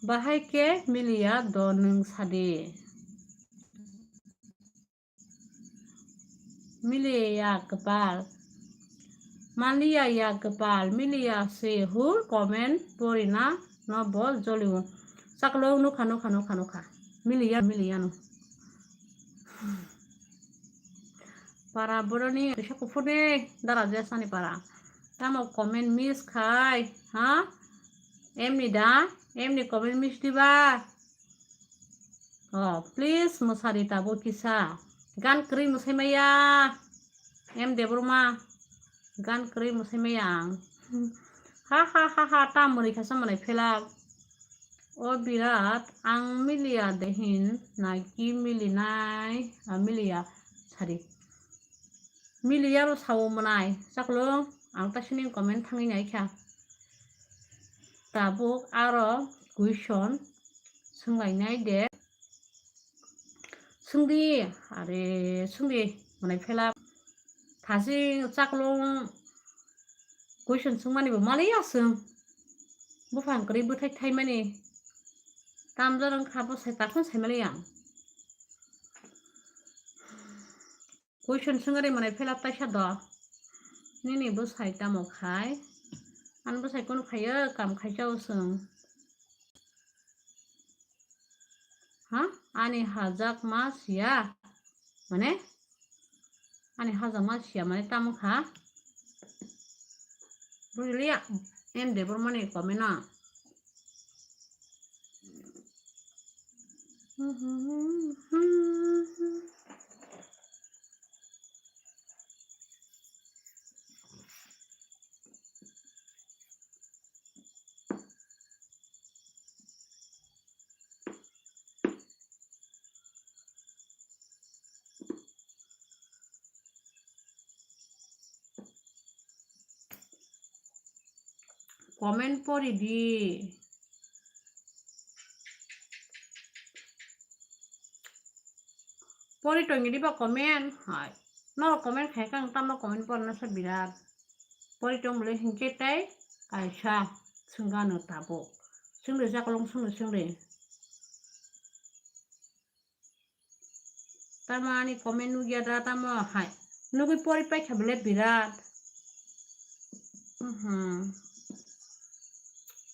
Bahai khe miliya do nwng sadi. Miliya ya kwpal. Maliya ya kwpal. Miliya se hur comment porina no bo joliu. Chaklo nukha, nukha, nukha, nukha. Miliya, miliya no. Para boroni kisa kuphur de dara jesani para. Tamo comment miss khai, ha? Emni da? Emni comment miss diba? Oh, please, mwsari tabuk kisa. Gan kwrwi mwsai maya. M Debbarma. Gan kwrwi mwsai maya ang. Ha, ha, ha, ha, ta mwrwi khasa mwnai phelak. O Birat, ang miliya de hin, naki milinai, ah, miliya, sari. Miliya ro sao mwnai, chaklo, ang ta sining comment thangwi nai kha. Tabuk aro question swnglainai de. Swngdi, are, swngdi, mwnai phela. Thasing chaklong question swngmani bo maliya swng. Buphang kwrwi bwthai thaimani. Tamjak wngkha bo sai takhon saimaliya. Question swngari mwnai phela taisa do. Nini bwsai tamo khai? Ani bwsai kunu khaio, kam khaisa o chwng. Ha? Ani hajak ma siya? Mane? Ani hajak ma siya mane tamo kha? Bujiliya? M Debbarmani comment no. Comment pori di. Pori tongwi diba comment? Hai. Norok comment khai kha, ang tamo comment porna sa birat. Pori tong bole hinkhe tei kaisa swngano tabuk. Swngri chakolong swngri swngri. Tamo ani comment nukya da tamo hai. Nugwi pori paikha bole birat. Mhm.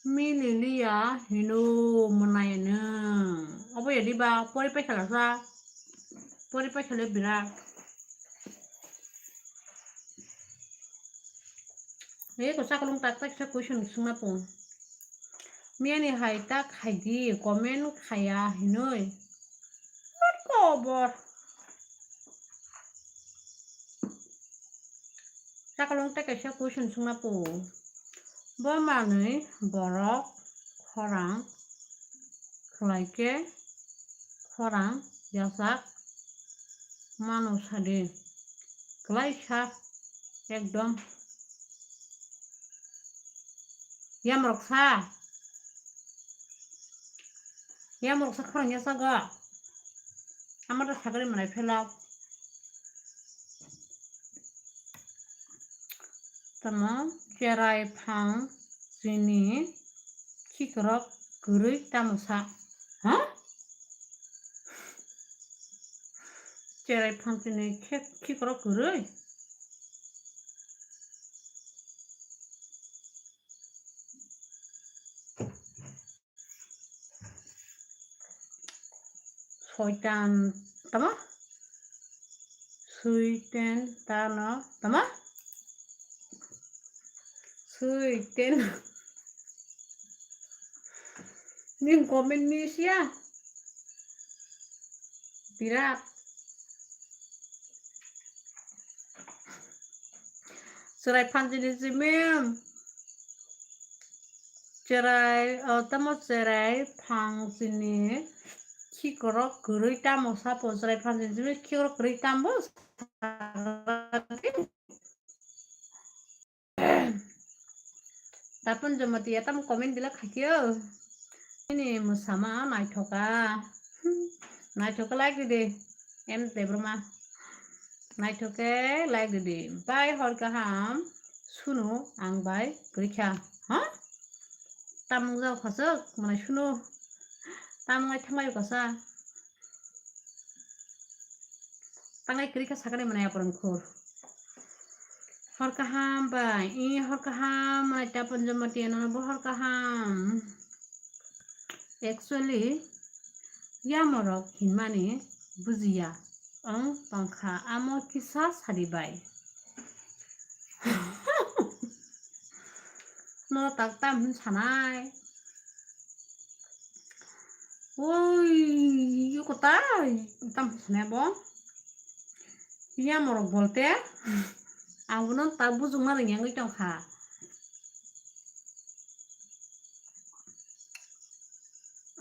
Mililiya hino mwnai nwng. Obo yadi ba pori paikha lasa. Pori paikha le birat. Eko chakolong tak tak sa question swngna pung. Miyani hai tak hai di comment khaya hinoi. What kobor? Chakolong tak kaisa question swngna pung. Bo manwi borok khorang khlai khe khorang yachak mano sadi. Kwlaisa ekdom yamrok sa. Yamrok sa khorang yachago. Amada sagri mwnai phela. Tamo cherai phang chini khikrok kwrwi tamo sa. Ha? Cherai phansini khe khikrok kwrwi. Soitan tamo? Soitan tano tamo? Soitan. Ning comment ni siya. Birat. Cherai phansini simi. Cherai, oh, tamo cherai phansini khikrok kwrwi tamo sapo cherai phansini simi khikrok kwrwi tamo. Tapon Jamatia tam comment bila khakio. Ini musama naithoka. Naithoka like di. M Debroma. Naithoke like di. Bai hor kaham. Sunu ang bai kwrikha. Ha? Tamung jao khasuk manai sunu. Tamung ai thanglai kasa. Tangai kwrwi kha sakani mwnai aporong khur. Hor kaham bai, i hor kaham mwnai Tapon Jamatia nono bo hor kaham. Actually, yamorok hinmani bujiya. Ang tongkha amo kisa sadi bai. Nono tak tam hin sanai. Oi, yuko tai, tam sene bo. Yamorok bolte, ang bono ta bujungma rwngya wngwi tongkha.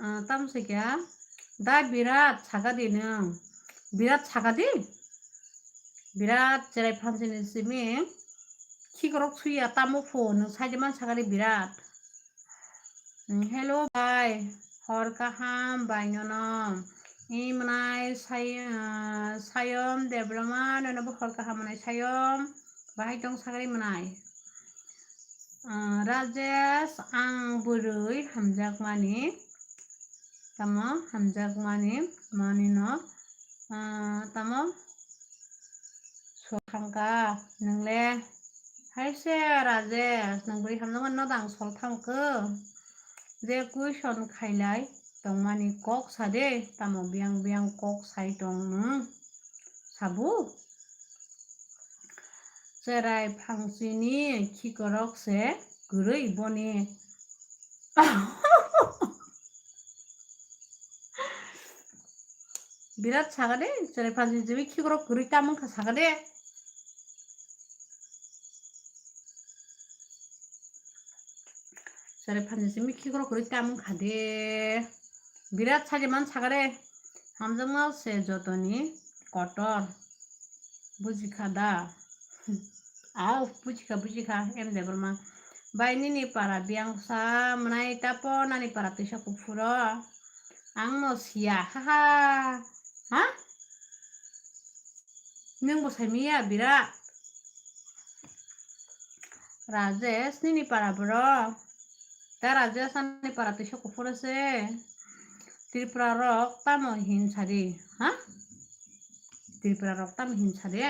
Ah, tam se kya? Da Birat sagadi nwng. Birat sagadi? Birat cherai phansini simi. Khikrok suya tamo pho nwng saidi man sagadi Birat. Mm, hello bai, hor kaham bai nono. I mwnai Say-, ah, Sayom Debroma nono bo hor kaham mwnai Sayom. Bahai tong sagari mwnai. Ah, Rajesh ang bwrwi hamjakmani. Tamo hamjakmani manino. Ah, tamo so thangka nwngle. Hai se Rajesh, nwng bwrwi hamjakmani no dang sol thangkhe? Je question khailai tongmani kok sa de, tamo biyang biyang kok sai tong nwng? Sabu? Cherai phangsini khikorok se kwrwi boni. Birat sagade, cherai phansi simi khikrok kwrwi tam wngkha sagade. Cherai phansi simi khikrok kwrwi tam wngkha de. Birat sajeman sagade. Hamjakma se jotoni kotor. Bujikha da? Au, bujikha, bujikha, M Debroma. Bai nini para biyangsa mwnai tapo nani para twisa kuphuro. Ang no siya, haha. Ha? Nwng bo saimiya bira. Rajesh nini para bro. Ta Rajesh ani para tisa kuphur se. Tripura rok tamo hin sadi, ha? Tripura rok tamo hin sadi?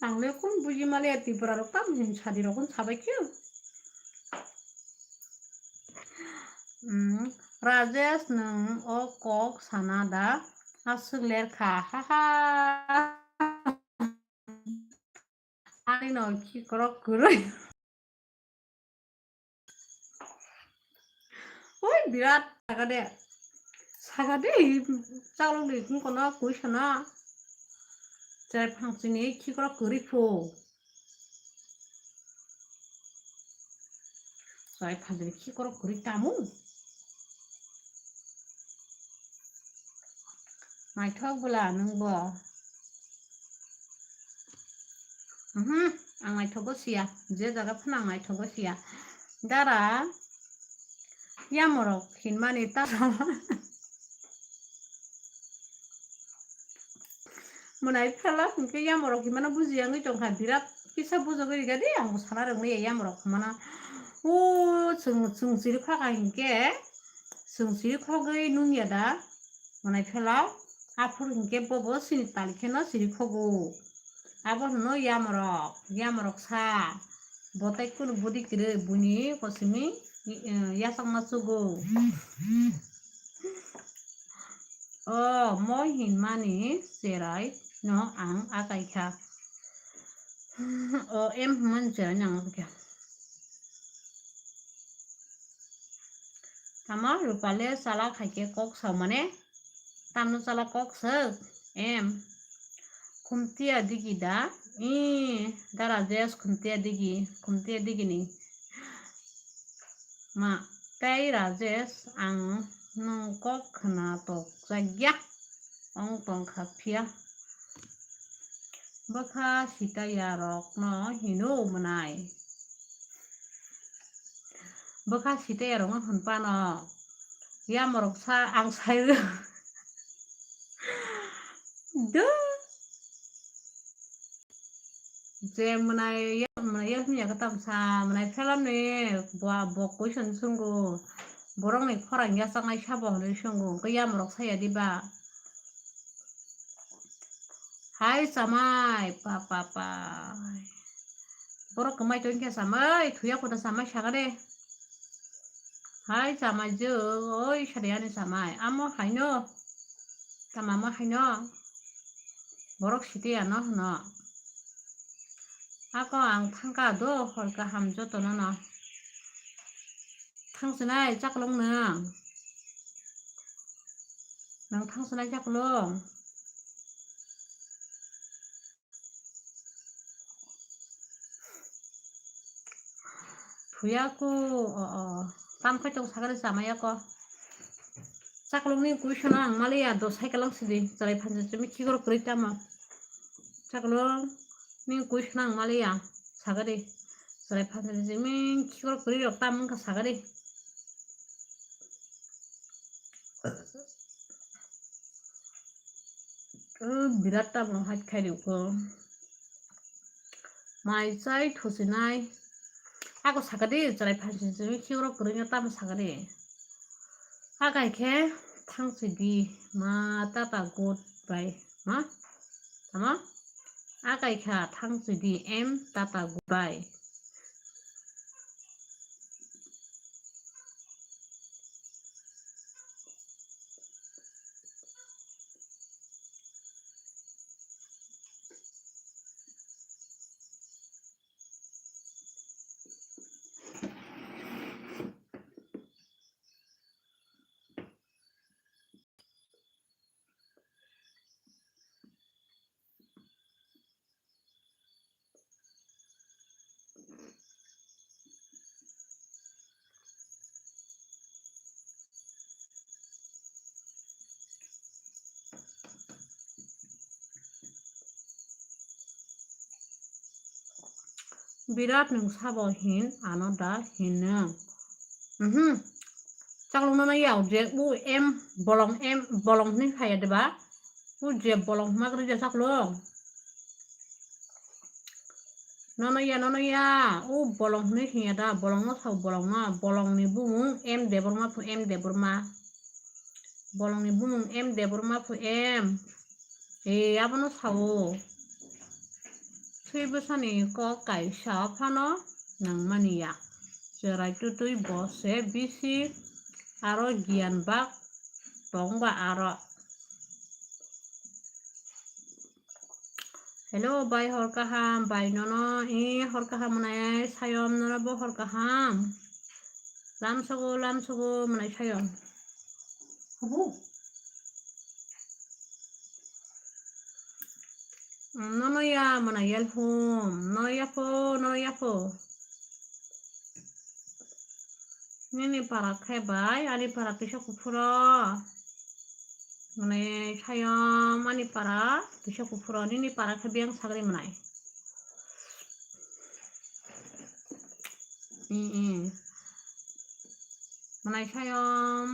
Ang le kun buji male Tripura rok tamo hin sadi rok kun sabai khe. Hmm, Rajesh nwng o kok sana da aswk ler kha, ha ha. Ani no khikrok kwrwi. Oi, birat sagade. Sagade, chalok ni kono kuisana. Chai phangsini khikrok kwrwi phu. Chai phangsini khikrok kwrwi tamu. Naithok bwla nwngbo. Mhm, ang naithogo siya. Je jaga phano ang naithogo siya. Dara yamorok hinmani ta. Mwnai phela hinkhe yamorok hinmano bujiya wngwi tongkha. Birat kisa bujagwi rigadi, ang bo sana rwngmaya yamorok hinmano. O chwng, chwng chiri phaka hinkhe. Chwng siri khogwi nung ya da? Mwnai phela, aphuru hinkhe bobo chini tali kheno siri khogo. Abo hwno yamorok, yamorok sa. Bo tei kunu budi kwrwi buini kosimi, eh, yachakma chugo. O mo hinmani cherai no ang akai kha. O em hinmani cherai no ang akai kha. Tamo Rupale chala khaikhe kok sao mane? Tamno chala kok suk? Em. Khumtiya digi da? Ih, da Rajesh khumtiya digi, khumtiya digi ni. Ma, tei Rajesh, ang nwng kok khna tokjakya. Ong tongkha phiya. Bwkha sitaya rokno hino mwnai. Bwkha sitaya rokno hwn phano. Yamorok sa ang sai. Duh. Je mwnai ya, mwnai ya hwnwi ya kwtam sa, mwnai phelamni bo, bo question swngo. Borokni khorang yachaknai sabo hwnwi swngo. Hwnkhe yamorok saya diba? Hai chamai, pa, pa, pa. Borok kwmai tongkhe chamai, thuya kota chamai sakha de. Hai chamai je, oi sari ani chamai. Amo haino. Tama mo haino. Borok siti ano hwno. Ako ang thangka do, hor kaham joto no no. Thangsinai chaklong nang. Nang thangsinai chaklong. Thuya ku, o, o. Tam khai tong sagari chamaya ko. Chaklong ni question ang maliya do cycle ang sidi. Chwrai phansa chimi khigor kwrwi tamo. Chaklong ni question ang maliya sagari. Chwrai phansa chimi khigor kwrwi rok tam wngkha sagari. Birat tamo hait khai rikho. Mai chai thusinai. Ako sakadi chwrai phansi chimi khikrok kwrwino tamo sakadi. Akai khe thangsi di ma tata goodbye. Ma? Tamo? Akai kha thangsi di em tata goodbye. Birat nwng sabo hin, ano da hin nwng. Mhm. Chaklong nono ya, je u em bolong em, bolong hwnwi phaiya de ba? U je bolong hwnma kwrwi je chaklong. Nono ya, nono ya, u bolong hwnwi hinya da, bolong no sao, bolong no, bolong ni bumung M Debbarma phu, M Debbarma. Bolong ni bumung M Debbarma phu, M. E, abono sao. Swi bwsani kok kaisa phano nangmani ya. Chwrai twtwi bo se bisi aro giyan bak tong ba aro. Hello, bai hor kaham, bai nono, e, hor kaham mwnai sayom, nono bo hor kaham. Lamsogo, lamsogo, mwnai sayom. Habu. Nono ya, mwnai yelhum, nono ya pho, nono ya pho. Nini para khe bai, ani para tisa kuphuro. Mane sayom, ani para tisa kuphuro, nini para khe biyang sagri mwnai. Mm, mm. Mwnai sayom,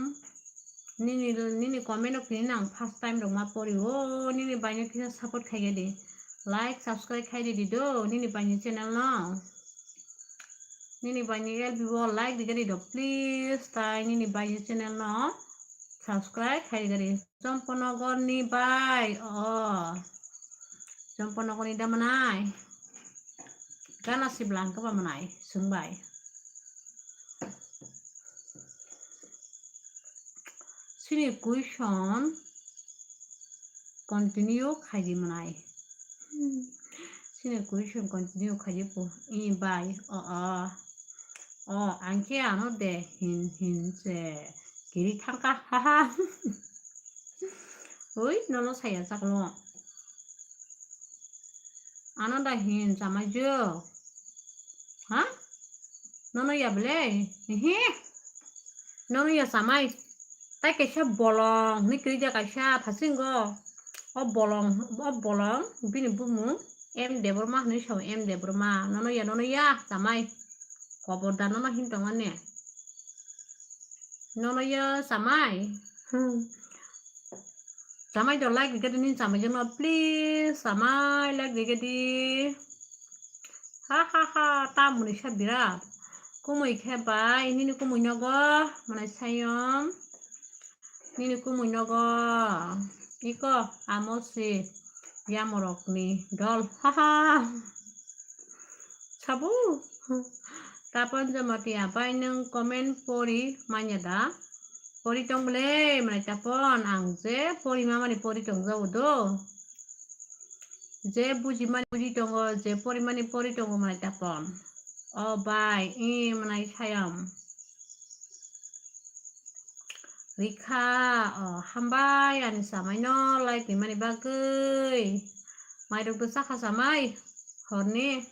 nini, nini comment o phini ang first time rok ma pori o, nini baino kisa support khai di. Like, subscribe khai di do, nini baino channel no. Nini bai ni L B o like di gari do, please. Tai nini bai ni channel no subscribe khai di gari. Chomponogor ni bai. Oh. Chomponogor ni da manai. Gana siblang kaba manai. Sung bai. Sini question continue khai di manai. Sini question continue khai di po. I bai. O, o. O, ang khe ano de hin, hin se. Kiri thangka. Ha, ha. Ui, nono saya chaklo. Ano da hin chamai jo. Ha? Nono ya bele? Ehe. Nono ya chamai. Tai kaisa bolong, ni kiri ja kaisa phasingo. O bolong, o bolong, bini bumung M Debbarma hinui sao, M Debbarma. Nono ya, nono ya chamai. Koborda nono hin tongo ne. Nono ya chamai. Hmm. Chamai do like di gadi ni chamai jono, please, chamai like di gadi. Ha, ha, ha, tamoni sa birat. Kumui khe bai, nini kumui nogo, manai sayom. Nini kumui nogo. Iko, amo si, yamorok ni dol. Ha, ha. Sabu. Tapon Jamatia bai nwng comment pori manya da? Pori tong bole, manai Tapon, ang je pori mamani pori tong jago do. Je buji mani buji tongo, je pori mani pori tongo, manai Tapon. O bai, i manai sayom. Rikha, o, hambai ani samaino like rimani bagwi. Mairok do chakha chamai horni.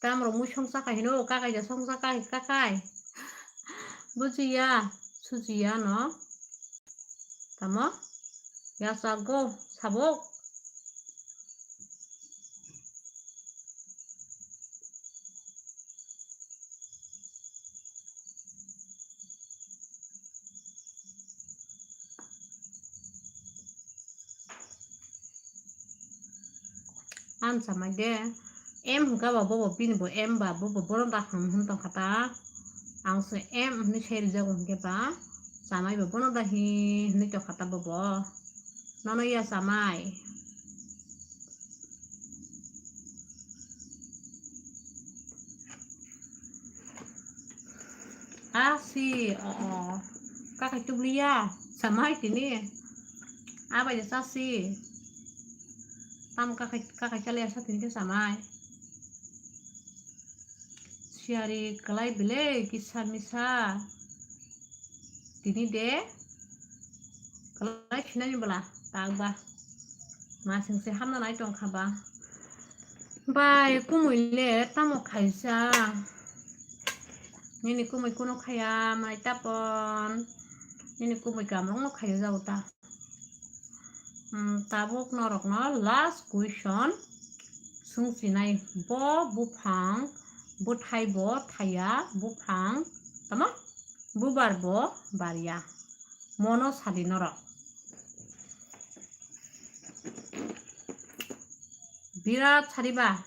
Tamrok mui song chakha hino, kakai ja song chakha, kakai. Bujiya, sujiya no. Tamo? Yachago, sabok. Ang samai de, M hwnkha ba bobo bini bo M ba bobo bono da hwn hwn tongkha ta. Ang se M hwnwi sai rijago hwnkhe ba, samai bo bono da hi hwnwi tongkha ta bobo. Nono ya samai. A si, o, o. Kakai tubliya, samai tini. Abai de sasi. Tam kakai, kakai chaliya sa tini ke samai. Siyari kalai bile kisa misa. Tini de kalai sinani bwla takba. Masing se hamna nai tongkha ba. Bai kumui le tamo khaisa. Nini kumui kuno khaya, mai Tapon. Nini kumui kamrok no khayo jago ta. Hmm, tabuk norokno last question swngchinai, bo buphang bwthai bo thaya, buphang tamo bubar bo barya, mono sadi norok. Birat sariba,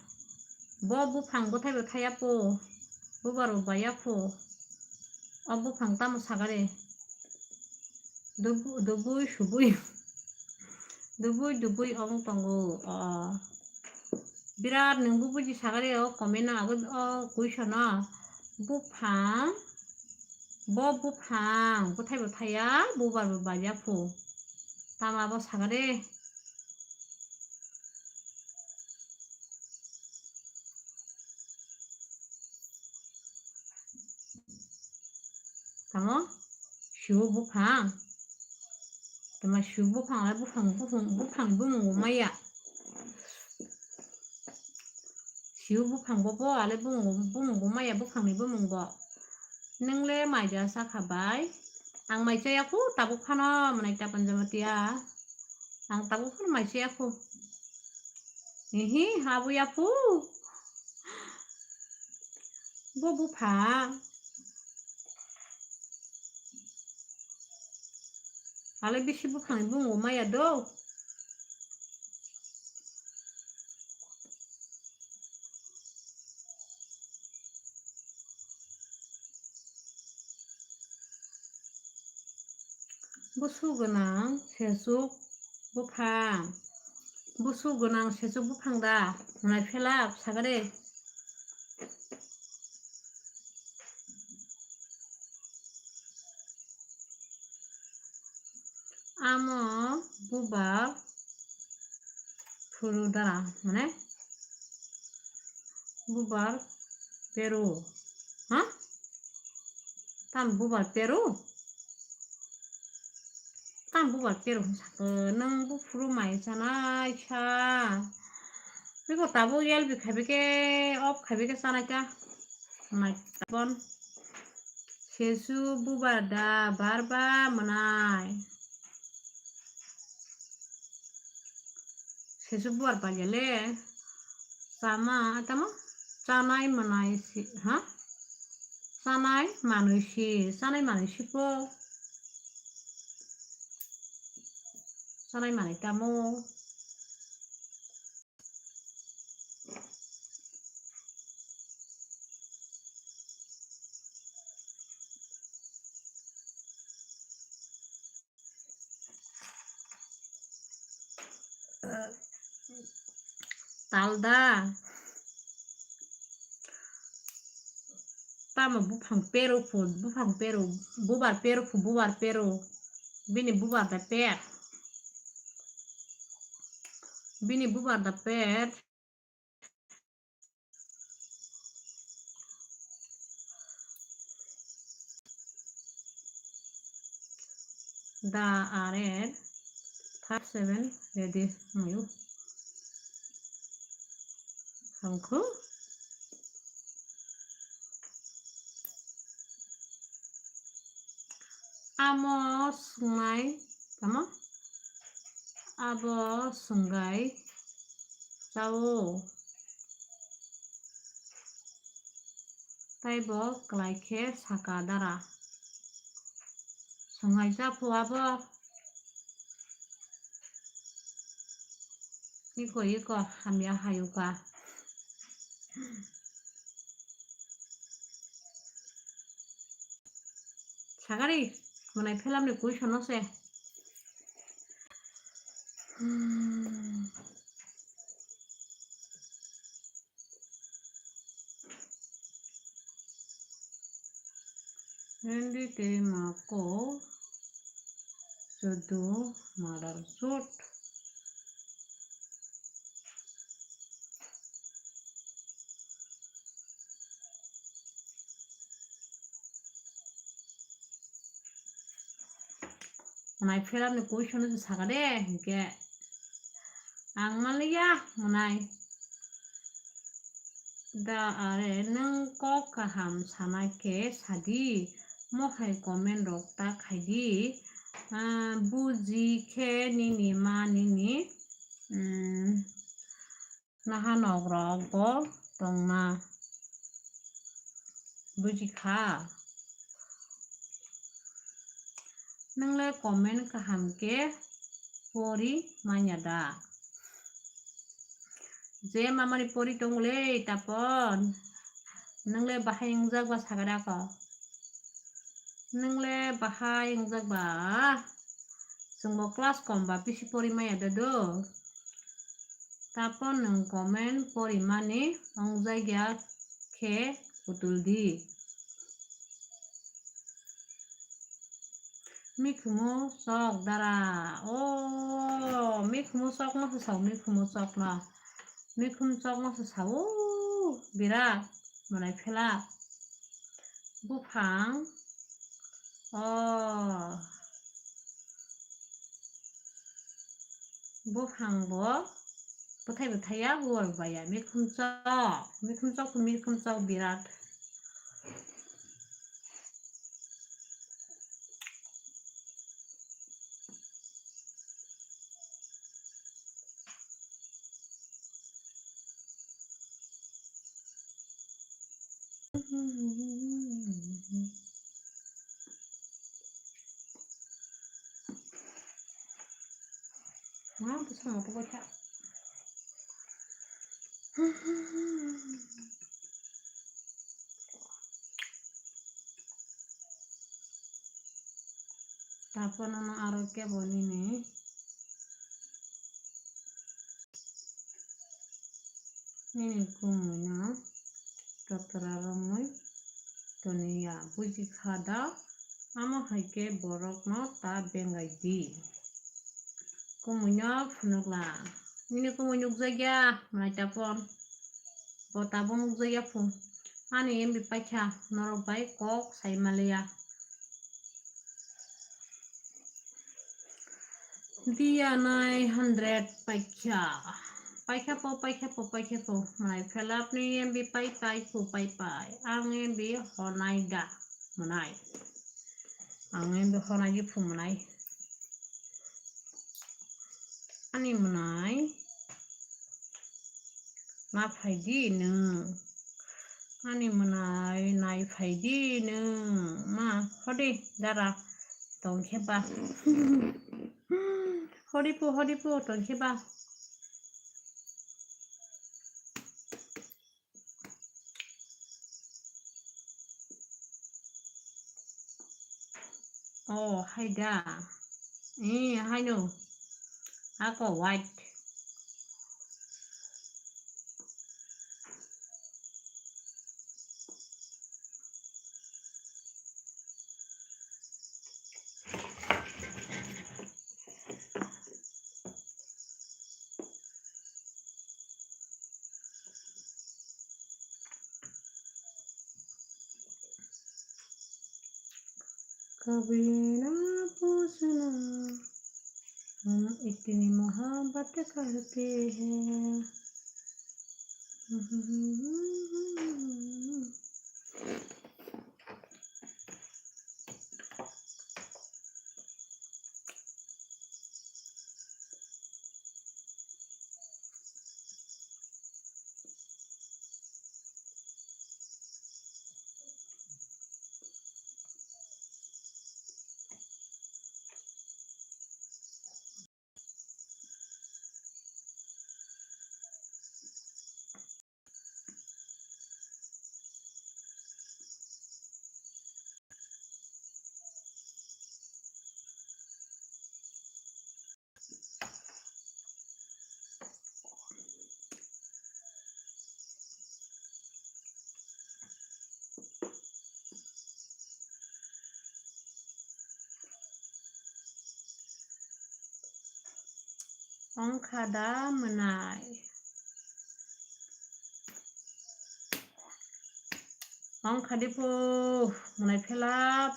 bo buphang bwthai bo thaya po, bubar bo baya po, o buphang tamo sagare. Dubu-, dubui subui. Dubui dubui ong tongo. O. Birat nwng bo buji sagari o comment no agoi o question no. Buphang. Bo buphang. Bwthai bwthai ya, bubar bo baya phu. Tama bo sagari. Tamo? Sibo buphang. Tama sibo buphang, ale buphang, buphang, buphang, bumung bo maya. Sibo buphang bo bo, ale bumung, bumung bo maya, buphang ni bumung bo. Nung le mai ja sakha bai. Ang mai chaya khu tabuk phano, manai ta panjamatia. Ang tabuk phano mai chaya khu. Hihi, habu ya phu. Bo buphang. Ale bisi buphang ni bumung bo maya do. Busu gwnang sesuk buphang. Busu gwnang sesuk buphang da? Hwnai phelap sagade. Amo bubar phuru dara, mane bubar peru, ha? Tam bubar peru? Tam bubar peru hwn sakhe, nwng buphuru mai chanai sa. Biko tabuk L B khaibai khe, off khaibai khe chanai ta. Mai tabon. Sesu bubar da barba mwnai. Sesu bubar paile chama tamo chanai mwnai si, ha? Chanai manwi si, chanai manwi si po. Chanai manwi tamo. Talda. Tamo buphang peru phu, buphang peru, bubar peru phu, bubar peru. Bini bubar da per. Bini bubar da per. Da are five seven ready mayu. Hangkhu. Amo swngnai tamo? Abo swnggai chao. Taibo kwlai khe saka dara. Swngnai japhu abo. Iko, iko, hamya hayuka. Sagari, mwnai phelamni question no se. Hmm. Hindi tei mako sudu mother suit. Mwnai phelamni question no se saka de, hinkhe ang manliya mwnai. Da are nwng kok kaham sana khe sadi, mohai comment rok ta khaidi, ah, buji khe nini ma nini, mm, Naha nok rok bo tongna buji kha. Nwng le comment kaham khe pori manya da? Je mamani pori tong le Tapon. Nwng le bahai wngjak ba sakhe da ko? Nwng le bahai wngjak ba? Chwng bo class kom ba bisi pori maya da do? Tapon nwng comment pori mani wngjak ya khe kutul di. Mikhumu chok dara. O, mikhumu chok no se sao, mikhumu chok no. Mikhum chok no se sao, birat mwnai phela. Buphang. O. Buphang bo bwthai bwthai ya, bubar baya. Mikhum chok, mikhum chok, mikhum chok birat. Tapono no aro kebo nini, nini kumui no totra romwi toniya, buji kha da? Amo hai khe borok no ta bengai di. Kumui no phunukla. Nini kumui nukjakya, mwnai tapon. Bo tabuk nukjakya phu. Ani M B paikha, norok bai kok sai maliya. Diya nine hundred paikha. Paikha po, paikha po, paikha po. Mwnai phelap ni M B pai pai phu pai pai. Ang M B honai da. Mwnai. Ang M B honai di phu mwnai. Ani mwnai. Ma phaidi nwng. Ani mwnai nai phaidi nwng. Ma hodi dara tongkhe ba. Hodi pu, hodi pu tongkhe ba. Oh, hai da. Eh, hai no. Ako white. कभी ना पूछना, हम इतनी मोहब्बत करते हैं। Ongkha da mwnai? Ongkha di phu mwnai phelap.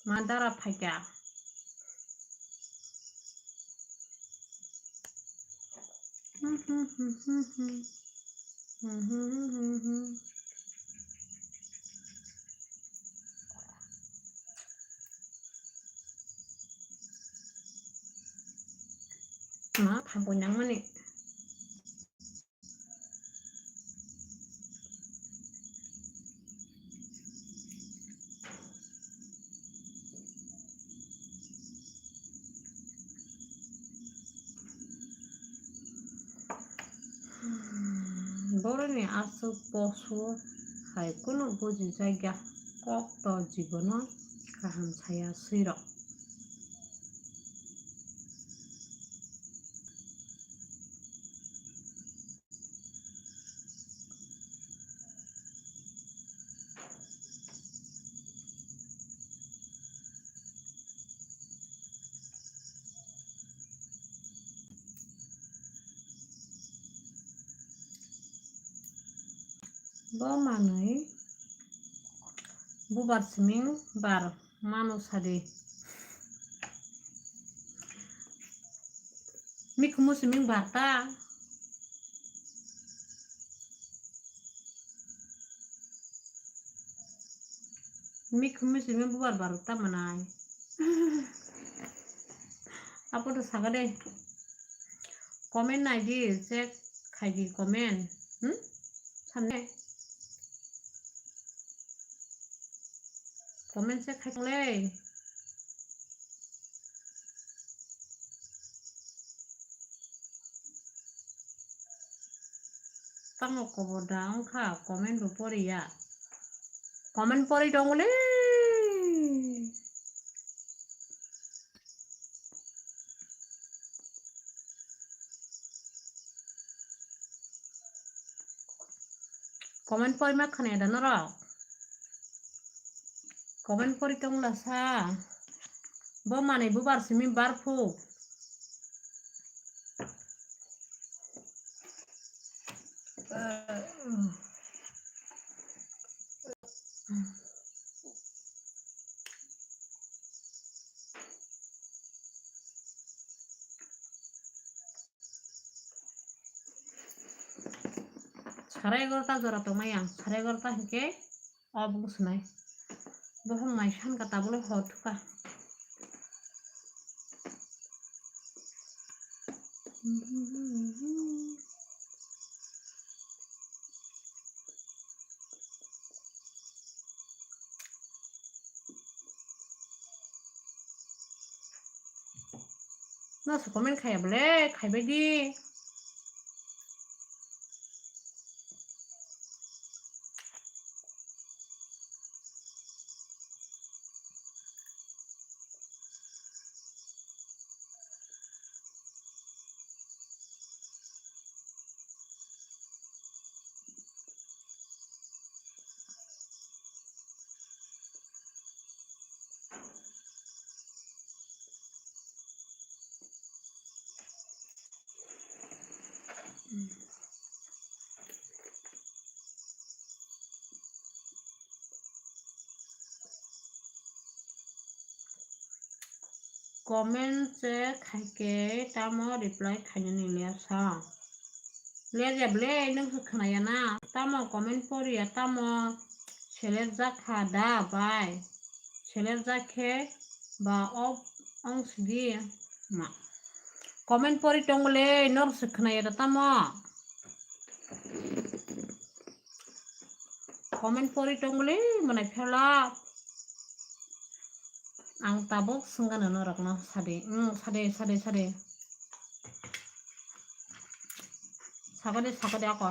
Ma dara phaikha. Ma, thangkoi nangmani. Borokni aswk poso hai kunu bujijakya kok to jibono kaham saya swirok. Bo manwi bubar siming bar mano sadi. Mikhumu siming bar ta. Mikhumu siming bubar bar ta manai. Apo to saga de. Comment nai di, check khai di comment. Hmm? Samne. Comment check khai le. Tamo kobor da wngkha, comment bo poriya. Comment pori tongole. Comment pori ma khna da norok. Comment pori tongla sa. Bo manwi bubar simi barphu. Sare egarota jora tongmai ang, sare egarota hinkhe obo swmai. Bohong mai sanka tabule hor thuka. No se comment khaya bole, khaibai di. Comment se khaikhe tamo reply khainani liya sa. Liya je ble nwng se khwnaya na. Tamo comment poriya tamo select jakha da bai. Select jakhe ba off ong sidi ma. Comment pori tongole nor se khwnaya da tamo. Comment pori tongole mwnai phela. Ang tabuk swngano norokno sadi. Mm, sadi, sadi, sadi. Sakadi, sakadi ako.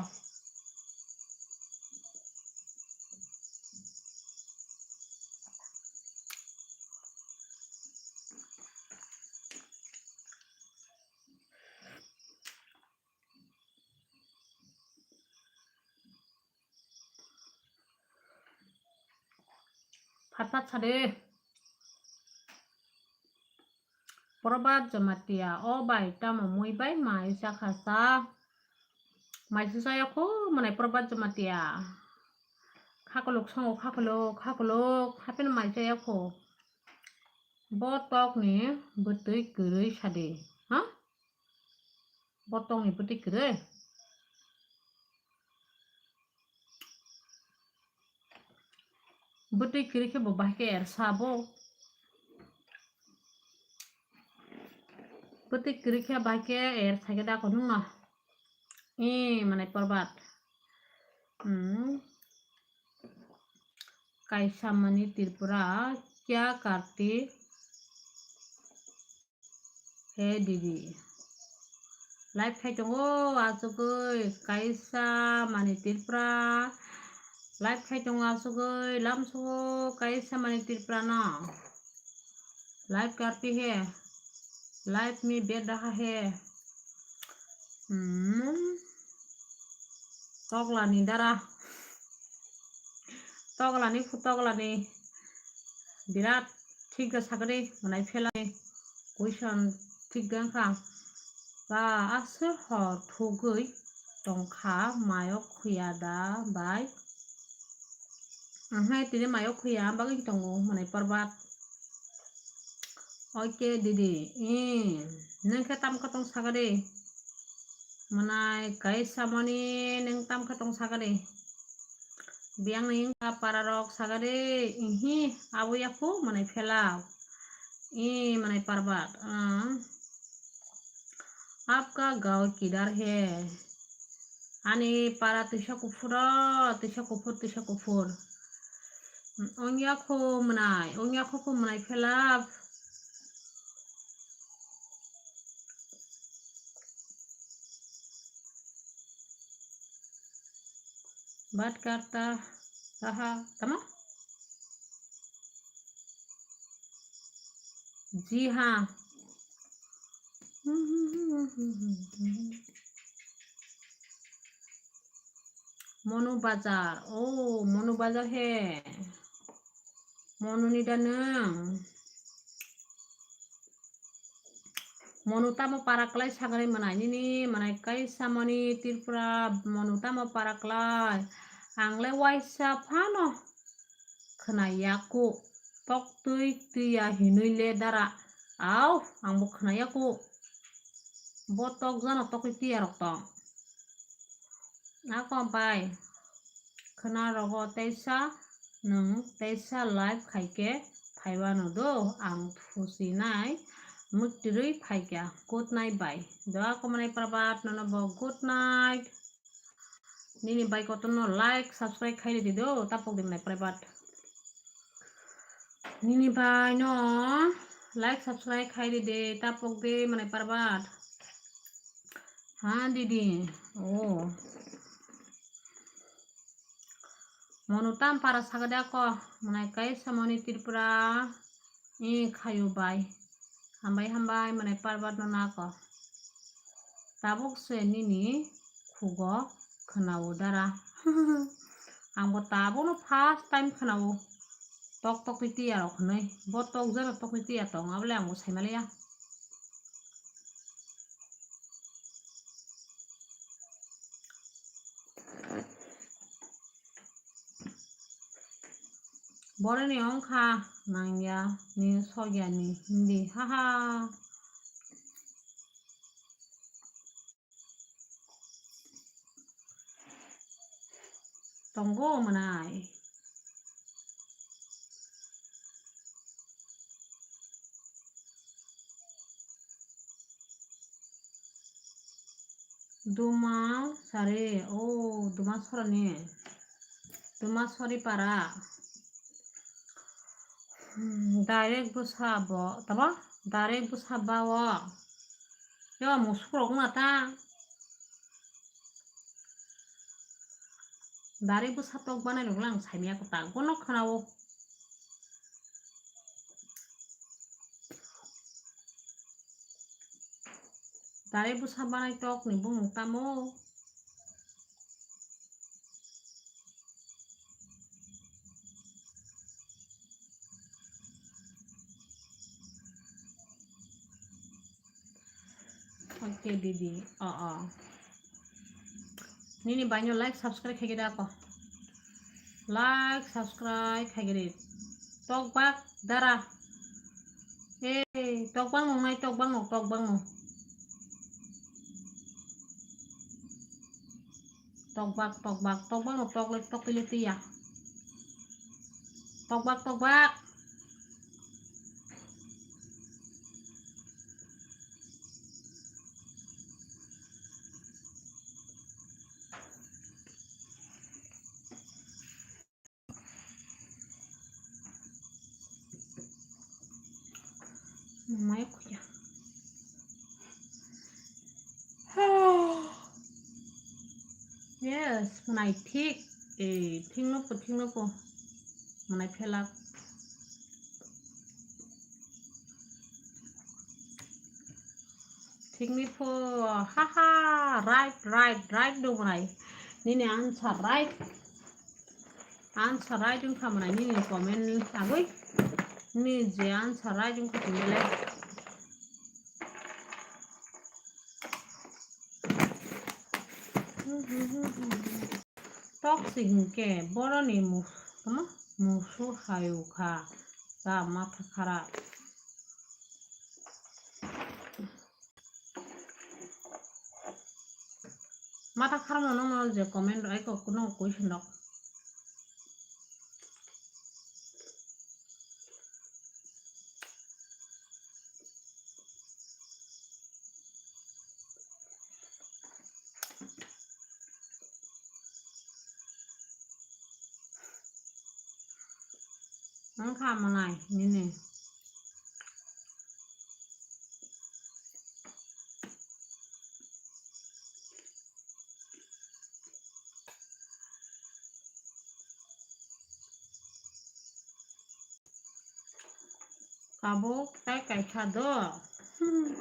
Phat phat sade. Probhat Jamatia, o bai, tamo mui bai mai chakha sa? Mai se chaya kho, mwnai Probhat Jamatia. Khakolok songo, khakolok, khakolok, hapheno mai chaya kho. Bo tokni bwtwi kwrwi sadi, ha? Bo tokni bwtwi kwrwi? Bwtwi kwrwi khe bo bahai khe er sa bo. Bwtwi kwrwi khe bahai khe er sa khe da ko nungno. Ee, mane Probhat. Hmm. Kaisa mani Tripura, kya karti? He didi. Live khai tongo asugwi kaisa mani Tripura. Live khai tongo asugwi lamsogo kaisa mani Tripura no. Live karti he. Live mi ber raha he. Hmm. Toglani dara. Toglani phu toglani. Birat thik da sakari mwnai phelai. Question thik da wngkha. Ba aswk hor thugwi tongkha mayo khuya da bai. Ahai tini mayo khuya bagwi tongo mwnai Probhat. Oke didi, ee, nwng khe tam khe tong sakari? Mwnai kaisa mani nwng tam khe tong sakari? Biyang ni wngkha para rok sakari, ihi, abo yaku mwnai phela. Ee, mwnai Probhat, ah. Apka gaon kidhar hai? Ani para twisa kuphur o, twisa kuphur, twisa kuphur. Wngya kho mwnai, wngya kho kho mwnai phela. Bat karta raha, tamo? Ji ha. Monu Bazar. Oh, Monu Bazar he. Monu ni da nwng. Monu tamo para klai sagani mwnai nini mwnai kaisa mani Tripura Monu tamo para klai. Ang le waisa phano khwnaya ku. Tok twi twiya hinwi le dara. Au, ang bo khwnaya ku. Bo tok jano tok twi twiya rok tong. Ako bai khwna rogo teisa nwng teisa live khaikhe phaiwano do ang thusinai mwktwrwi phaikha. Good night bai. Doa komonai prabat nono bo good night. Nini bai kotorno like subscribe khairi di do tapok di mwnai prabat. Nini bai no like subscribe khairi di tapok di mwnai prabat. Ha didi. Oh. Monu tam para sagade ako mwnai kaisa mani Tripura. I khayu bai. Hambai hambai mwnai prabat no nako. Tabuk se nini khugo khwnao dara. Ang bo tabuk no first time khwnao. Tok tok ni tiya rok hwnwi. Bo tok jano tok ni tiya tong. Abole ang bo saimaliya. Boroni ongkha nangya ni sogya ni hindi. Haha. Tongo mwnai. Duma sari, oh, Duma sorani. Duma sori para. Hmm, direct bwsa bo, tamo? Direct bwsa ba o. Yo, musuk rok wngna ta. Dari bwsa tok banai rok lang saimya kwtal bono khwnao. Dari bwsa banai tok ni bumung tamo. Oke didi, oh, oh. Nini baino like subscribe khaigida ko. Like subscribe khaigidi. Tokbak dara. Hey, tokbak nung nai, tokbak nung, tokbak nung. Tokbak, tokbak, tokbak no tok le tok le tiya. Tokbak, tokbak. Maya kuya. Yes, mwnai thik. Eh, thik no po, thik no po. Mwnai phelak. Thik ni po, ha ha, right, right, right do mwnai. Nini answer right. Answer right wngkha mwnai nini comment agwi. Nini je answer right wngkha tini belai. Tok se hinkhe boroni mu-, tamo musu hayukha ta matha kharap. Matha kharapno nokno je comment rw ai kok, nokno question rok. Wngkha mwnai nini. Tabuk tai kaisa do. Hmm.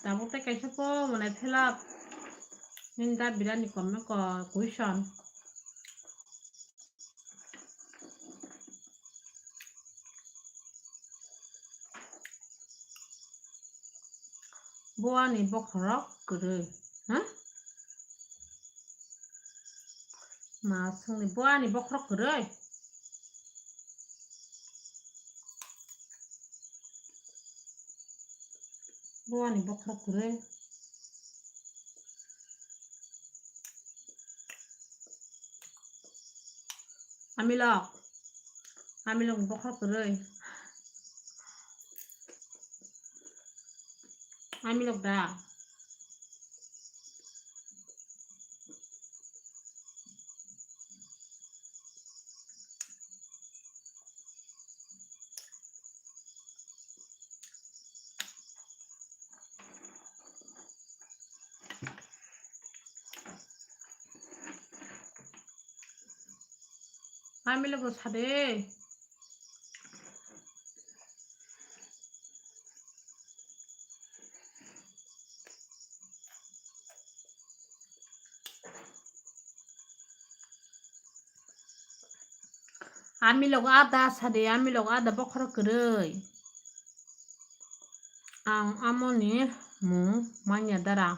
Tabuk tai kaisa po mane philap. Nini da birani kom na ko question. Bo ani bokhorok kwrwi, ha? Ma swngni bo ani bokhorok kwrwi? Bo ani bokhorok kwrwi. Amilok. Amilok ni bokhorok kwrwi. Amilok da. Amilok sade. Amilok ada sade, amilok ada bokhorok kwrwi. Ang amoni mung manya dara.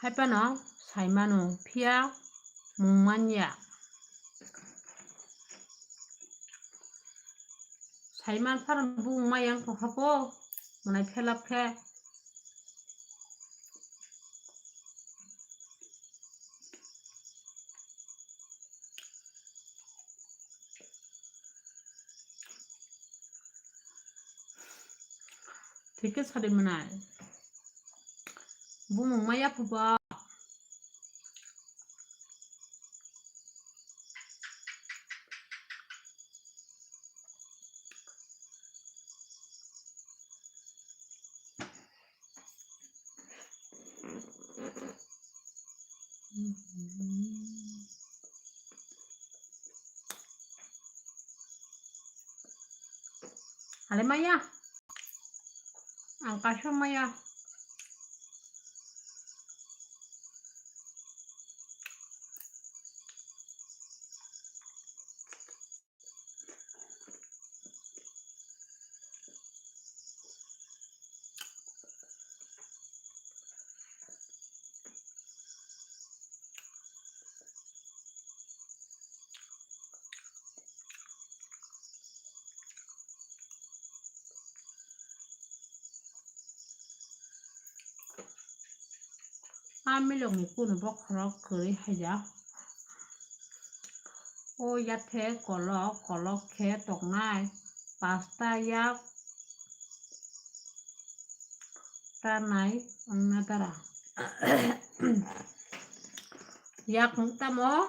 Haipano saimano, phiya mung manya. Saiman phano bung maya wngkha po, mwnai phelap khe. Thik khe sadi mwnai. Bumung maya phuba. Ale maya. Ang kaisa maya. A milokni kunu bokhorok kwrwi hai ya. O yathek kolok kolok khe tongnai pasta yak tanai wngna dara. Yak wng tamo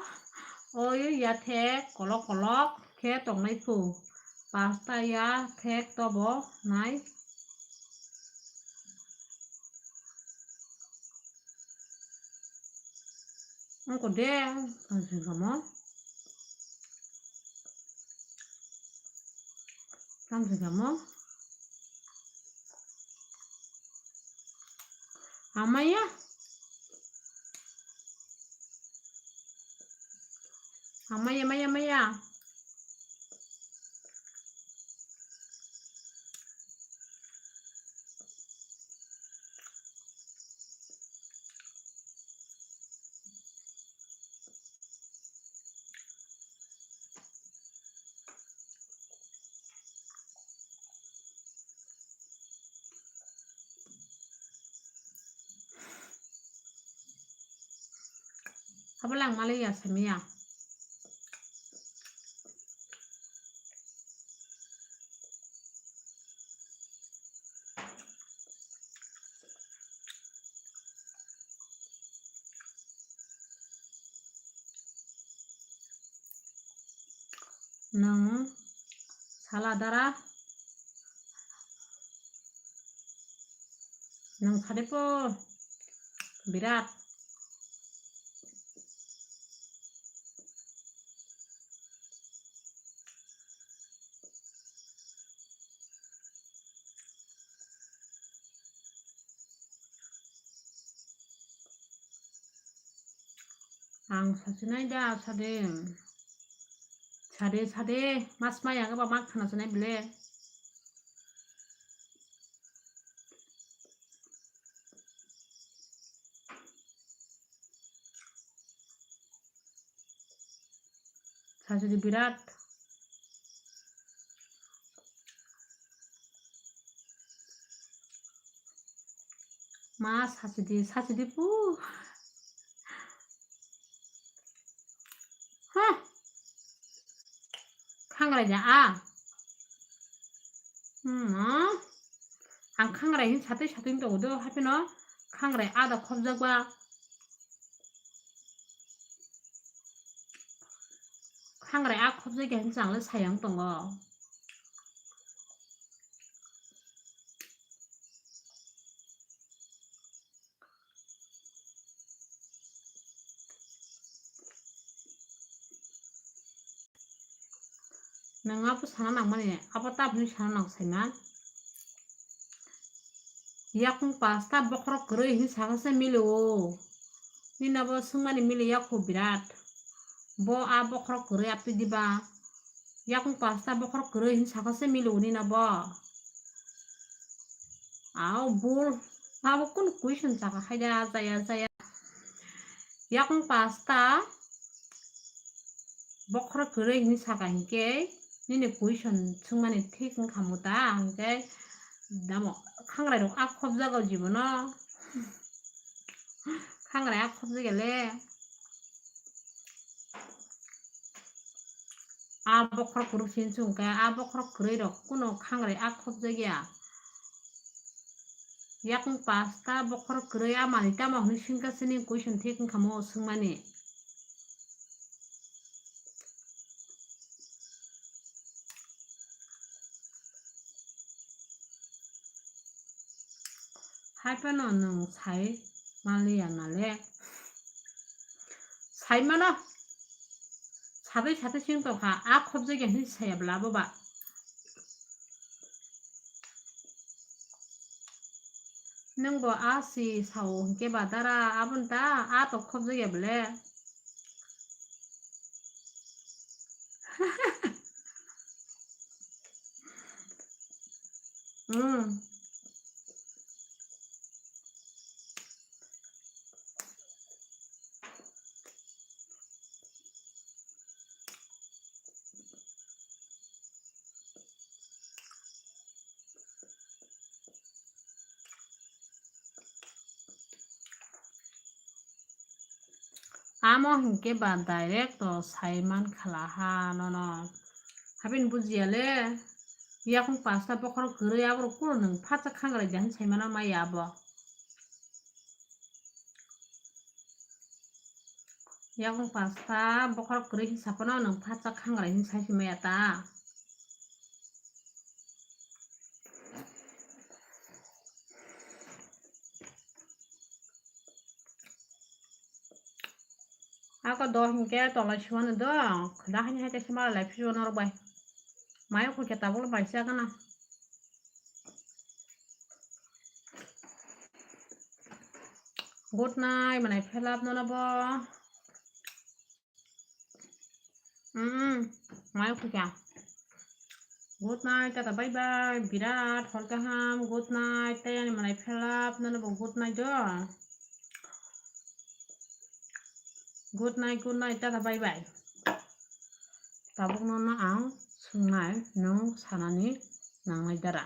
o yathek kolok kolok khe tongnai phu. Pasta yathek tobo nai. Wngkha de, tamo singkamo. Tamo singkamo. Amaya. Amaya, maya, maya. Abo lang malai ya samiya. Nwng sala dara. Nwng sade po birat. Ang sasinai da, sade. Sade, sade, mas maya ga ba ma khana sanai bile. Sajadi birat. Ma sajadi, sajadi pu. Ha. Khangrai ja a. Hmm. Ang khangrai hin satwi satwi tongo do, hapheno khangrai a da khopjak ba. Khangrai a khopjak ya hin chang le sayang tongo. Nwng abo sana nangmani, abo tabukni sana nang saima. Yakung pasta bokhorok kwrwi hin saka se mili o. Nini abo swngmani mili yakho birat. Bo a bokhorok kwrwi aphi diba. Yakung pasta bokhorok kwrwi hin saka se mili o nini abo. Ao bul, abo kunu question saka hai da, jaya, jaya. Yakung pasta bokhorok kwrwi hinwi saka hinkhe nini question swngmani thik wngkha muta, hinkhe damo khangrai rok a khopjago jibono, khangrai a khopjagele. A bokhorok kwrwi sini chwng khe a bokhorok kwrwi rok kuno khangrai a khopjagya. Yakung pasta bokhorok kwrwi a manwi tamo hwnwi swngkha sini question thik wngkha mo swngmani. Hai phano nwng sai manliya nale. Sai mano. Sabai sabai sing tongkha, a khopjagya hinwi saya bwla abo ba. Nwng bo a si sao hinkhe ba dara, aboni ta a to khopjagya bwle. Hmm. Amo hinkhe ba direct to sai man khala ha nono. Habin bujiya le. Yakung pasta bokhorok kwrwi aborok kuro nwng phatsa khangrai jani sai mano maya abo. Yakung pasta bokhorok kwrwi hin saphano nwng phatsa khangrai hin sai si maya ta. Ako do hinkhe tolai siwano do, khwda haini hai tei se mala lai phiro norok bai. Mayo khukhe tabuk bai chagana. Good night, manai phelap nono bo. Mm, mai khuja. Good night, tata, bye bye. Birat hor kaham. Good night. Tei ani manai phelap nono bo good night do. Good night, good night, tata, bye bye. Tabuk nono ang swngnai, nwng sanani nangnai dara.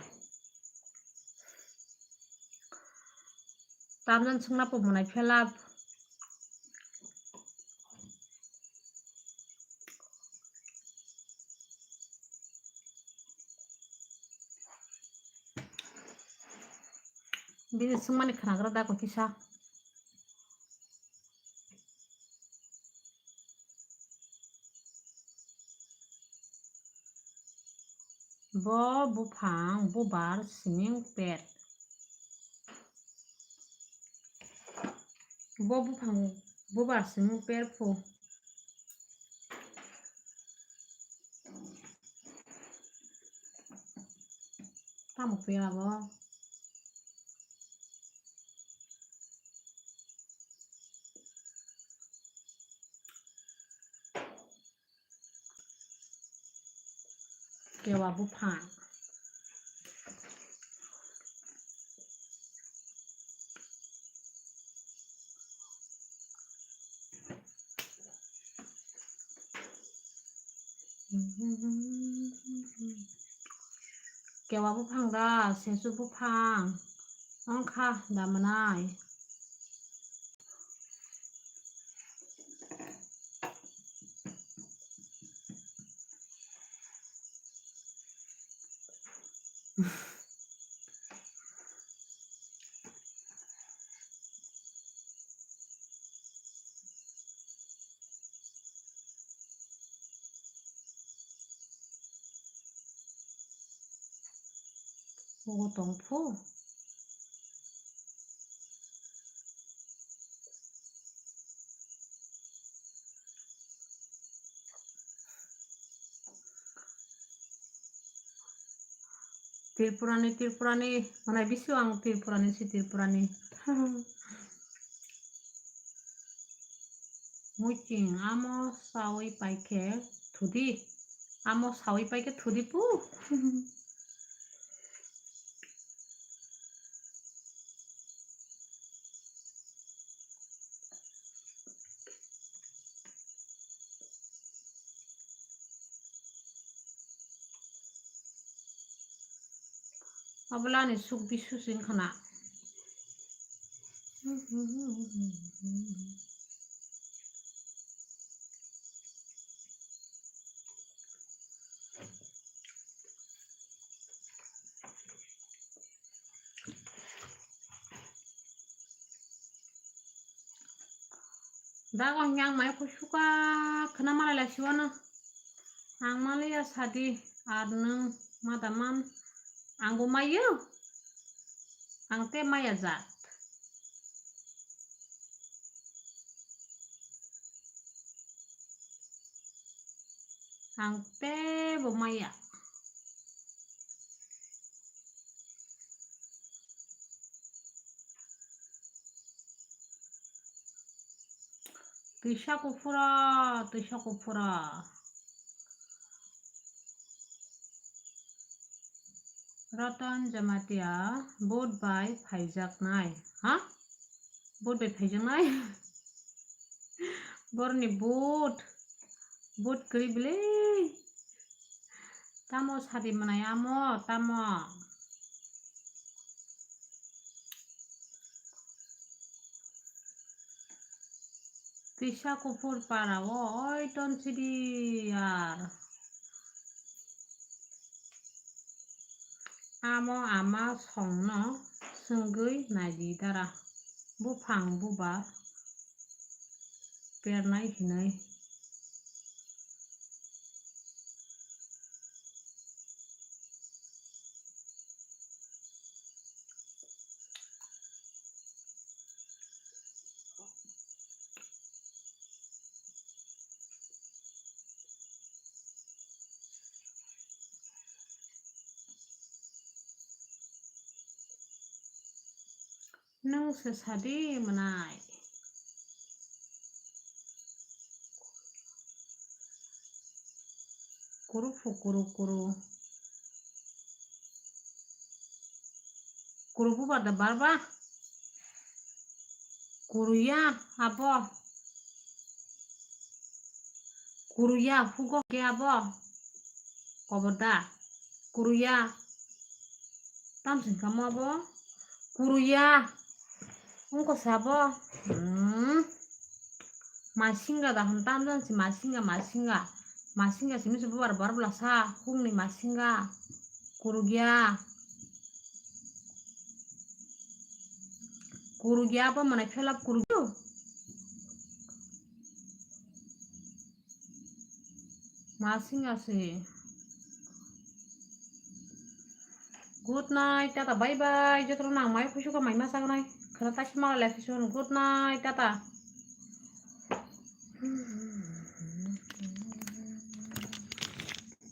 Tamjani swngna po manai phelap. Bini swngmani khwnagra da kok kisa. Bo buphang bubar siming per. Bo buphang bubar siming per phu. Tamo pera bo. Kewa buphang. Kewa buphang da, sesu buphang, wngkha da mwnai. Ogo tongphu. Tripurani, Tripurani, manai bisio ang Tripurani si Tripurani. Muiching amo sawi paikhe thudi, amo sawi paikhe thudi pu. Obolani suk bisu sing khna. Dago hingke ang mai khusuka khwna malai lai siwano. Ang maliya sadi ar nwng madaman angbo maiyo. Ang te maya jat. Ang tebo maya. Twisa kuphura, twisa kuphura. Ratan Jamatia, vote bai phaijaknai. Ha? Vote bai phaijaknai? Borni vote. Vote kwrwi bwle. Tamo sadi mwnai amo, tamo. Twisa kuphur para o, oi ton sidi ar. Amo ama songno swngwi naidi dara. Buphang bubar pernai hinwi. Nwng se sadi mwnai. Kuru phu kuru kuru. Kuru bubar da barba. Kuru ya abo. Kuru ya hugo ke abo. Koboda. Kuru ya. Tamsin kamo abo. Kuru ya. Ungko sabo. Hmm. Masinga da hwn tamjang si masinga, masinga. Masinga simi se bubar bar bwla sa hukni masinga. Kurugya. Kurugya bo mane felap kurugya. Masinga se. Good night, tata, bye bye. Jotono nang mai khusuka mai ma sagnai. Khana tashi ma le fishon. Good night, tata.